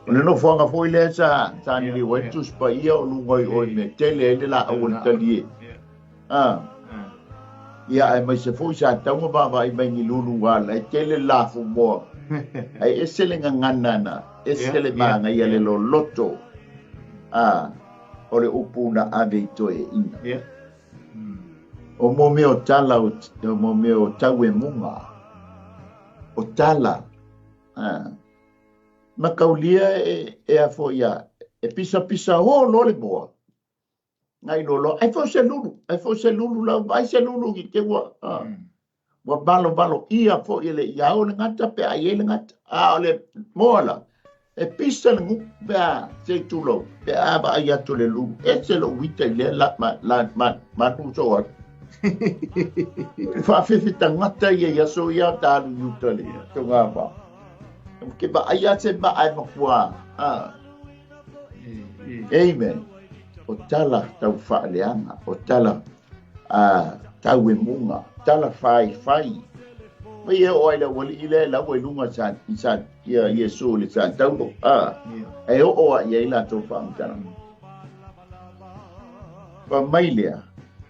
O le nofoaga foi lea sa sa niliu ai tusi paia o luga i oi me tele ai le laau o le talie. Ia ae mai se foi sa taunga vaavaai mai ni lulu ua ala e tele le lafumoa. Ae ese le gagana na, ese le magaia le loloto. O le upu na ave i toeaiina. O mo mea o tala o mo mea o tau e muga. O tala. Makaulia e a foi ia e pisa pisa ho lo le moa. Ngai lolo ai fo se lulu, ai fo se lulu lau ai se lulu ki te ua. Ua valo valo ia foi le ia o le gata pe ai e le gata. A o le moa la. E pisa le gupu pe a, se i tulou, pe a vaai atu le lulu, ese lou uita i lea la, ma, la, ma, manu soo atu. E faafefe tagata ia i aso ia o ta alu i uta le togafā. Ke vaai lava se maa e matua, a. Amen. O tala tau faaleaga, o tala a tauemuga, tala faifai. Mai e oo ai le aualii lea e laua i luga sa, i sa, ia Iesu i le sa taulo, a, e oo a i ai latou faamatalaga. Fa mai lea,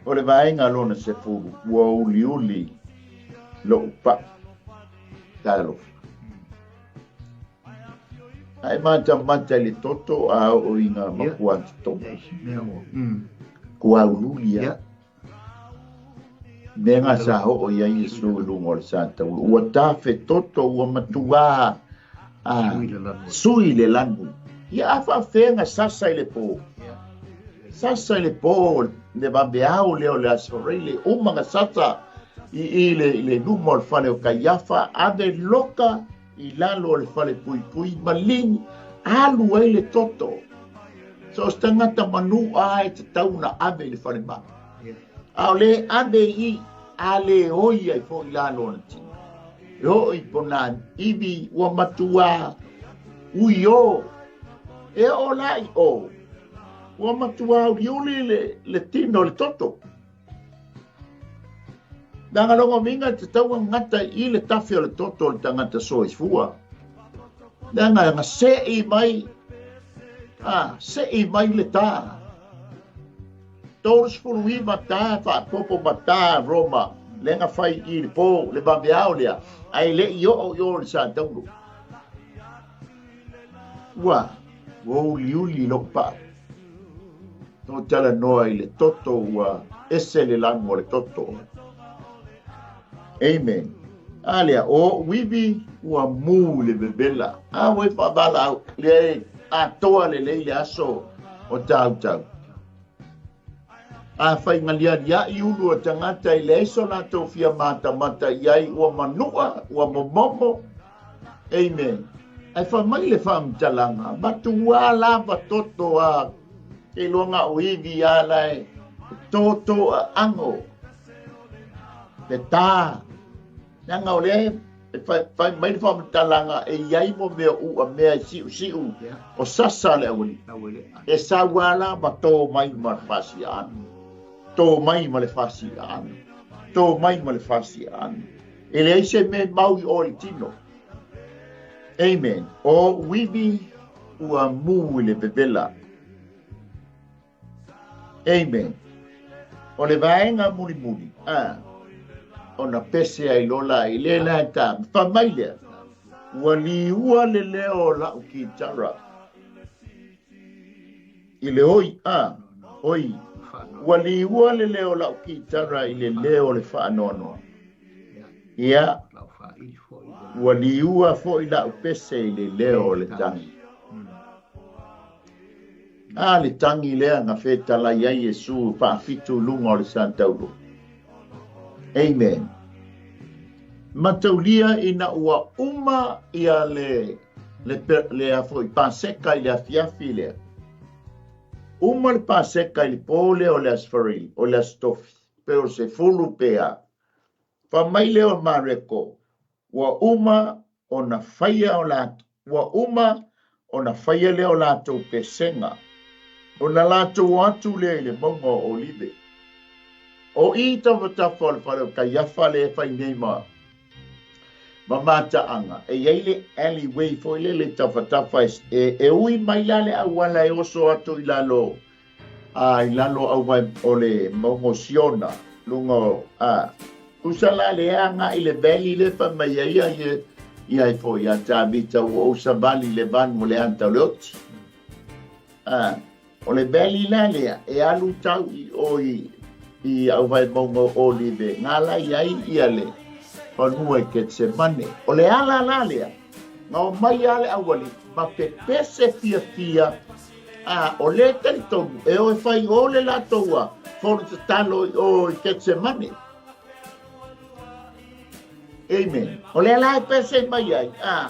o le vaega lona 10, ua uliuli lou paʻu. Talofa. Ae matamata i le toto a oo i ngā makua totogi. Kua uliuli a. Mea ngā sa oo i ai Iesu i lunga o le sa taulu. Ua tafe toto, ua matua a sui le lanu. Ia a whaafea ngā sasa i le pō. Sasa i le pō, le vaveao lea o le aso reile, uma ngā sasa i i le, i le luma o le whale o Kaiafa, ave loka i lalo o le fale puipui maligi, alu ai le toto. So o se tagata manua e tatau ona ave i le falemai. A o le ave i a le oi ai foi lalo o le tino. E oo i pona ivi ua matua uio. E oo la i o. Ua matua uliuli le, le tino le toto. Leaga lona uiga e tatau ona gata i le tafe o le toto o le tagata soifua. Leaga na seʻi mai, a, seʻi mai le tā. 39 tā faapopo ma tā Roma, lea na fai i le pō, le vaveao lea, ae le i oo i o le Sataulo. Ua, ua uliuli lou paʻu. No talanoa i le toto ua ese le lanu o le toto. Amen. A lea, o oʻu ivi ua mū i le vevela. A ua i faavalaau, lea e atoa lelei le aso o tautau. A fai galialiaʻi ulu o tagata i leai so latou fia matamata i ai ua manua, ua momomo. Amen. Ae fai mai le faamatalaga, matua lava toto a ke iloa na o ivi a la e toto a ango le tā. Leaga o lea e fai mai le faamatalaga e i ai mo mea u'a mea e si'usi'u o sasa le aualii. E sau a la ma tō mai ma le fasiaano. Tō mai ma le fasiaano. Tō mai ma le fasiaano. E leai se mea mau i o i le tino. Amen. O uivi ua mū i le vevela. Amen. O le vaega mulimuli, a, ona pese ai loa la i le la ta, fa mai lea, ua liua le leo o la'u kitara i le oi, a, oi, ua liua le leo o la'u kitara i le leo o le faanoanoa. Ia, ua liua foi la'u pese i le leo o le tagi. A le tagi lea na fetalai ai Iesu faafitu i luga o le Santaulo. Amen. Mataulia ina ua uma ia le le le a foi Paseka i le afiafi lea. Uma le Paseka i le pō lea o le Aso Faraile, o le Aso Tofi, pe o le 10 pe a. Fai mai lea o Mareko, ua uma ona faia o latou, ua uma ona faia lea o latou pesega, ona latou o atu lea i le mauga o Olive. O i tafatafa o le fale o Kaiafa lea e fai nei ma ma mataaga, e i ai le alleyway foi lele i tafatafa e, e, e ui mai la le auala e oso atu i lalo a i lalo auvae o le mauga o Siona, luga o, a, tusa la le agai i le valley lea fai mai ai ia ia ia ai foi ia Tavita ua ou savali i le vanu o le ata o le oti. A, o le valley la lea e alu tau i o i i auvae mauga o Olive, ngā la i ai ia le fanua i Ketsemane. O le ala la lea, na o mai a le aualii ma pepese fiafia A o lea e talitonu e o e fai o le latou a fono tatalo i o i Ketsemane. Amen. O lea la e pese mai ai, a.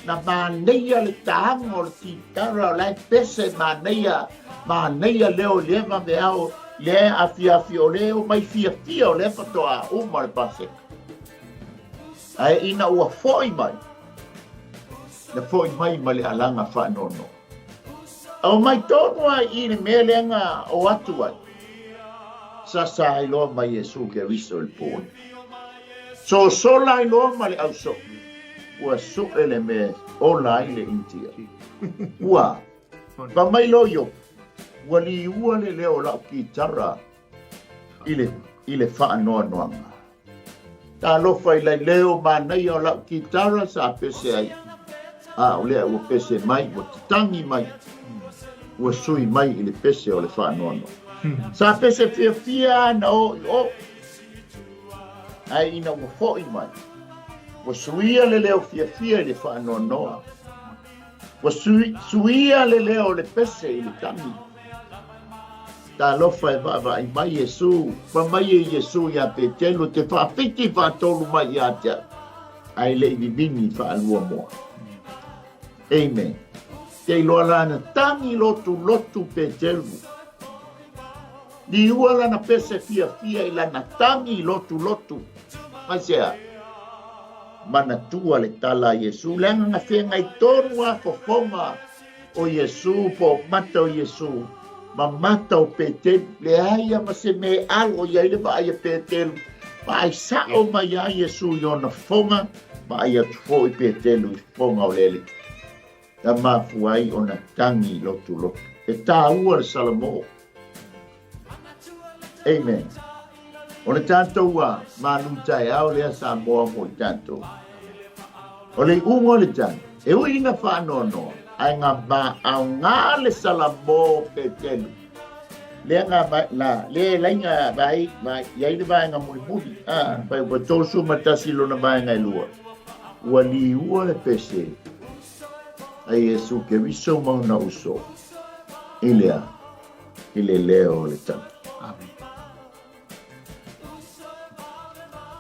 Na manaia le tāga o le kitara o la e pese manaia, manaia leo i lea vaveao, lea afiafi o lea o mai fiafia o lea faatoa uma le Paseka. Ae ina ua fo'i mai, na fo'i mai ma le alaga faanoanoa. Aumai tonu lava i i le mea lea na o atu ai, sasa ai loa ma Iesu Keriso i le pule. Sosola ai loa ma le ausoo, ua su'e le mea e ola ai le Initia. Ua fai mai loa Iopu, Ua liua le leo o la'u kitara i le, i le faanoanoaga. Talofa i lai leo manaia o la'u kitara sa pese ai, a o lea ua pese mai, ua tatagi mai, ua sui mai i le pese o le faanoanoa. Sa pese fiafia na o i o, ae ina ua fo'i mai, ua suia le leo fiafia i le faanoanoa. Ua suia le leo o le pese i le tagi. Talofa e vaavaai mai Iesu, fai mai e Iesu iā Petelu, te faafiti faatolu mai ia te au, ae le i vivini faalua moa. Amen. Te iloa la na tagi lotulotu Petelu. Liua lana pese fiafia i lana tagi lotulotu. Aisea? Manatua le tala a Iesu, leaga na feagai tonu a fofoga o Iesu po o mata o Iesu ma mata o Petelu. Leai a ma se mea e alo i ai le vaai a Petelu, vaai sa'o mai a Iesu i ona fofoga, vaai atu foi Petelu i fofoga o le Alii. Na mafua ai ona tagi lotulotu. E tāua le Salamo. Amen. O le tatou a malu taeao lea Samoa mo i tatou. O le iuga o le tali, e ui ina faanoanoa, ae na maauga le Salamo Petelu. Lea na la, le laina vai, vai, iai le vaega mulimuli. Ah, fai ua 31 lona vaega e lua. Ua liua le pese a Iesu Keriso ma ona uso i le a? I le leo o le tagi. Amen.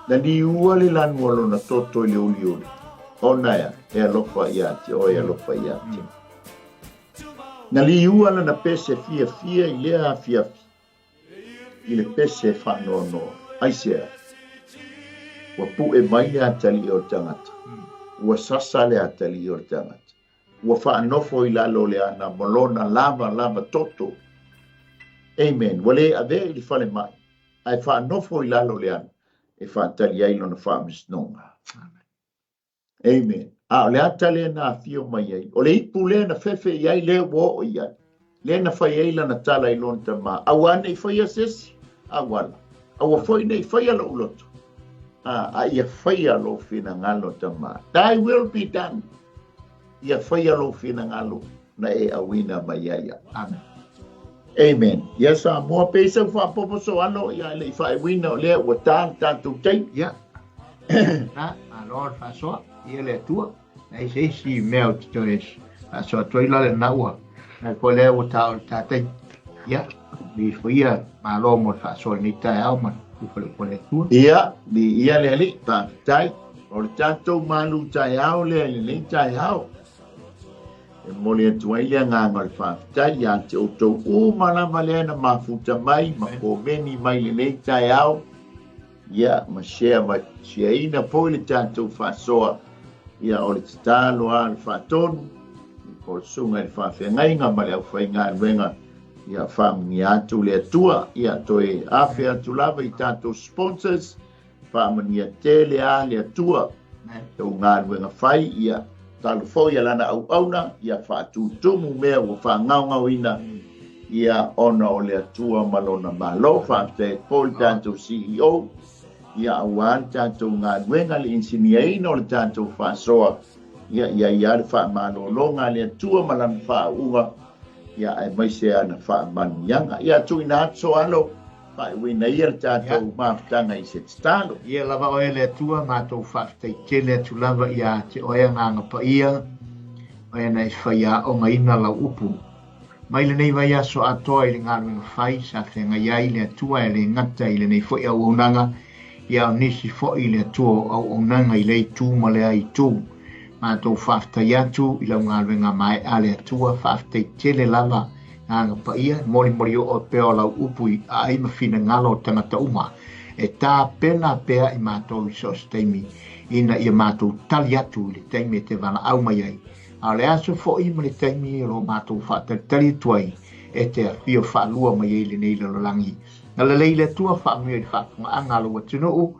Na liua le lanu o lona toto i le uliuli, ona ea, e alofa ia te oe, e alofa ia te. Na liua lana pese fiafia i lea afiafi, i le pese faanoanoa. Aisea? Ua pu'e mai le atalii o le tagata. Ua sasa le atalii o le tagata. Ua faanofo i lalo o le ana ma lona lava, lava toto. Amen. Ua le avea i le falemai, ae faanofo i lalo o le ana e faatali ai lona faamasinoga. Amen. A o le ata lea na afio mai ai, o le ipu lea na fefe i ai lea ua oo i ai, lea na fai ai lana tala i lona tamā, aua ne i faia se isi auala, aua foi ne i faia lou loto, a, a ia faia lou finagalo tamā. Thy will be done. Ia faia lou finagalo na e auina mai ai au. Amen. Amen. Ia Samoa, pe i sau faapopo soalo, ia le i faaiuina o lea ua tā le tatou taimi. Ia. Na, malo le faasoa, ia le Atua. Na i se isi mea o te toe faasoa atu ai la le na ua. Na ko lea ua tā o le tātai. Ia, mi fo ia, malo mo le faasoa i nei taeao ma le fale o le Atua. Ia, mi ia le Alii, faafetai. O le tatou malu taeao lea i lenei taeao. E momoli atu ai le agaga o le faafetai ia te outou uma lava lea na mafuta mai ma komeni mai lenei taeao, ia ma share ma shareina foi le tatou faasoa. Ia o le tatalo a le faatonu o le susuga i le faafeagaiga ma le aufaigaluega, ia faamanuia atu le Atua, ia toe afe atu lava i tatou sponsors. Faamanuia tele a le Atua tou galuega fai, ia talo foi a lana auauna, ia faatutumu mea ua faagaogaoina, ia ona o le Atua ma lona Malo. Faafetai atu foi le tatou CEO, ia aua le tatou galuega, le insiniaina o le tatou faasoa, ia i ai lava le faamalologa a le Atua ma lana faauuga, ia aemaise ana faamanuiaga. Ia tuuina atu soalo. Faaiuina ia le tatou mafutaga i se tatalo. Ia lava oe le Atua, matou faafetai tele atu lava ia te oe Agaga Paia, oe na e faiaogaina lau upu. Mai lenei vaiaso atoa i le galuega fai sa feagai ai le Atua e le gata i lenei foi auaunaga, ia o nisi foi le Atua o auaunaga i lea itu ma lea itu. Matou faafetai atu i lau galuega mae'a a le Atua, faafetai tele lava Agaga Paia, e molimoli oo pea o lau upu i aai ma finagalo o tagata uma, e tapena pea i matou i so o se taimi, ina ia matou tali atu i le taimi e te valaau mai ai. A o le aso foi ma le taimi o lo o matou faatalitali atu ai, e te afio faalua mai ai i lenei lalolagi. Agalelei le Atua, faamanuia i le faafofogaaga a lou atunuu,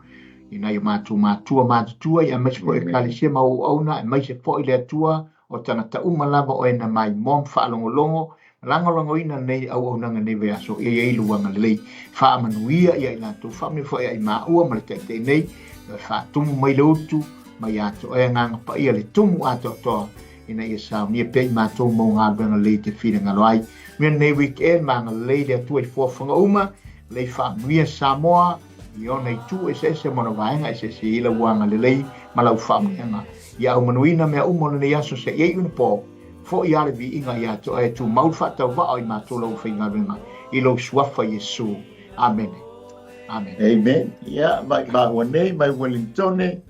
i nai o matou matua matutua, aemaise foi Ekalesia ma auauna, aemaise foi le Atua o tagata uma lava o e na maimoa ma faalogologo ma lagolagoina lenei auaunaga i lenei vaiaso, ia i ai lou agalelei. Faamanuia ia i latou, faamanuia foi ia i maua ma le Taitai nei, e faatumu mai le utu mai ia te oe Agaga Paia le tumu atoatoa, ina ia saunia pea i matou mau galuega lelei e te finagalo ai. Manuia lenei weekend, ma agalelei le Atua i fuafuaga uma, lelei faamanuia Samoa, i ona itu eseese ma ona vaega eseese i lau agalelei ma lau faamanuiaga. Ia aumanuina mea uma o lenei aso seia iu ina po, foi lava le viiga ia te oe e tumau le faatauvaa o i matou lau faigaluega i lou suafa Iesu. Amene. Amene. Amen. Ia, mai māua nei, mai Wellingtone.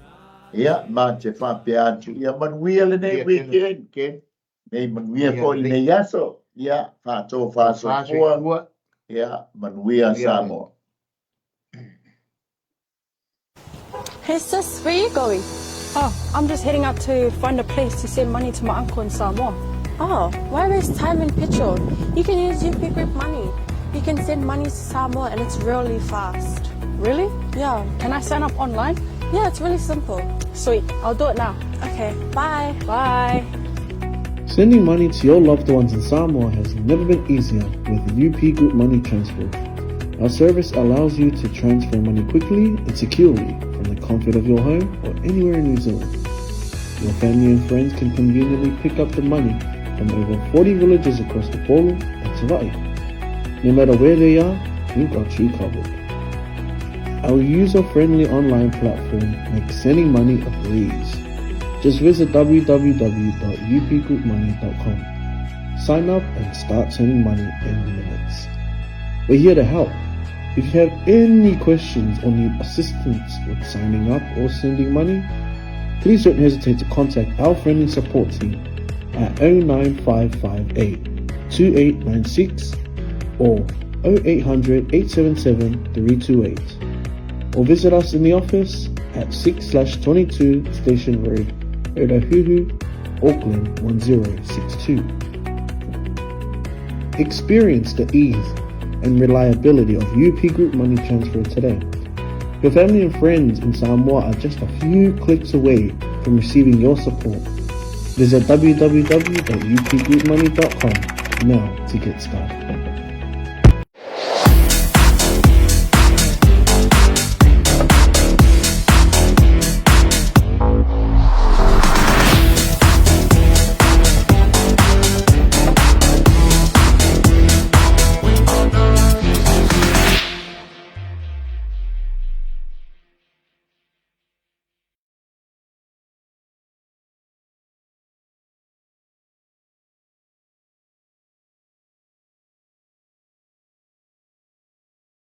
Ia, ma te faapea atu. Ia manuia lenei weekend. Nei manuia foi lenei aso. Ia, faatofa soifua. Ia, manuia Samoa. Hey sis, where you going? Oh, I'm just heading out to find a place to send money to my uncle in Samoa. Oh, why waste time and petrol? You can use UP Group Money. You can send money to Samoa and it's really fast. Really? Yeah. Can I sign up online? Yeah, it's really simple. Sweet, I'll do it now. Okay, bye. Bye. Sending money to your loved ones in Samoa has never been easier with UP Group Money Transfer. Our service allows you to transfer money quickly and securely from the comfort of your home or anywhere in New Zealand. Your family and friends can conveniently pick up the money from over 40 villages across the Upolu and Savaii. No matter where they are, we've got you covered. Our user-friendly online platform makes sending money a breeze. Just visit www.upgroupmoney.com. Sign up and start sending money in minutes. We're here to help. If you have any questions or need assistance with signing up or sending money, please don't hesitate to contact our friendly support team at 09558 2896 or 0800 877 328 or visit us in the office at 6/22 Station Road, Otahuhu, Auckland 1062. Experience the ease and reliability of UP Group Money Transfer today. Your family and friends in Samoa are just a few clicks away from receiving your support. Visit www.upgroupmoney.com now to get started.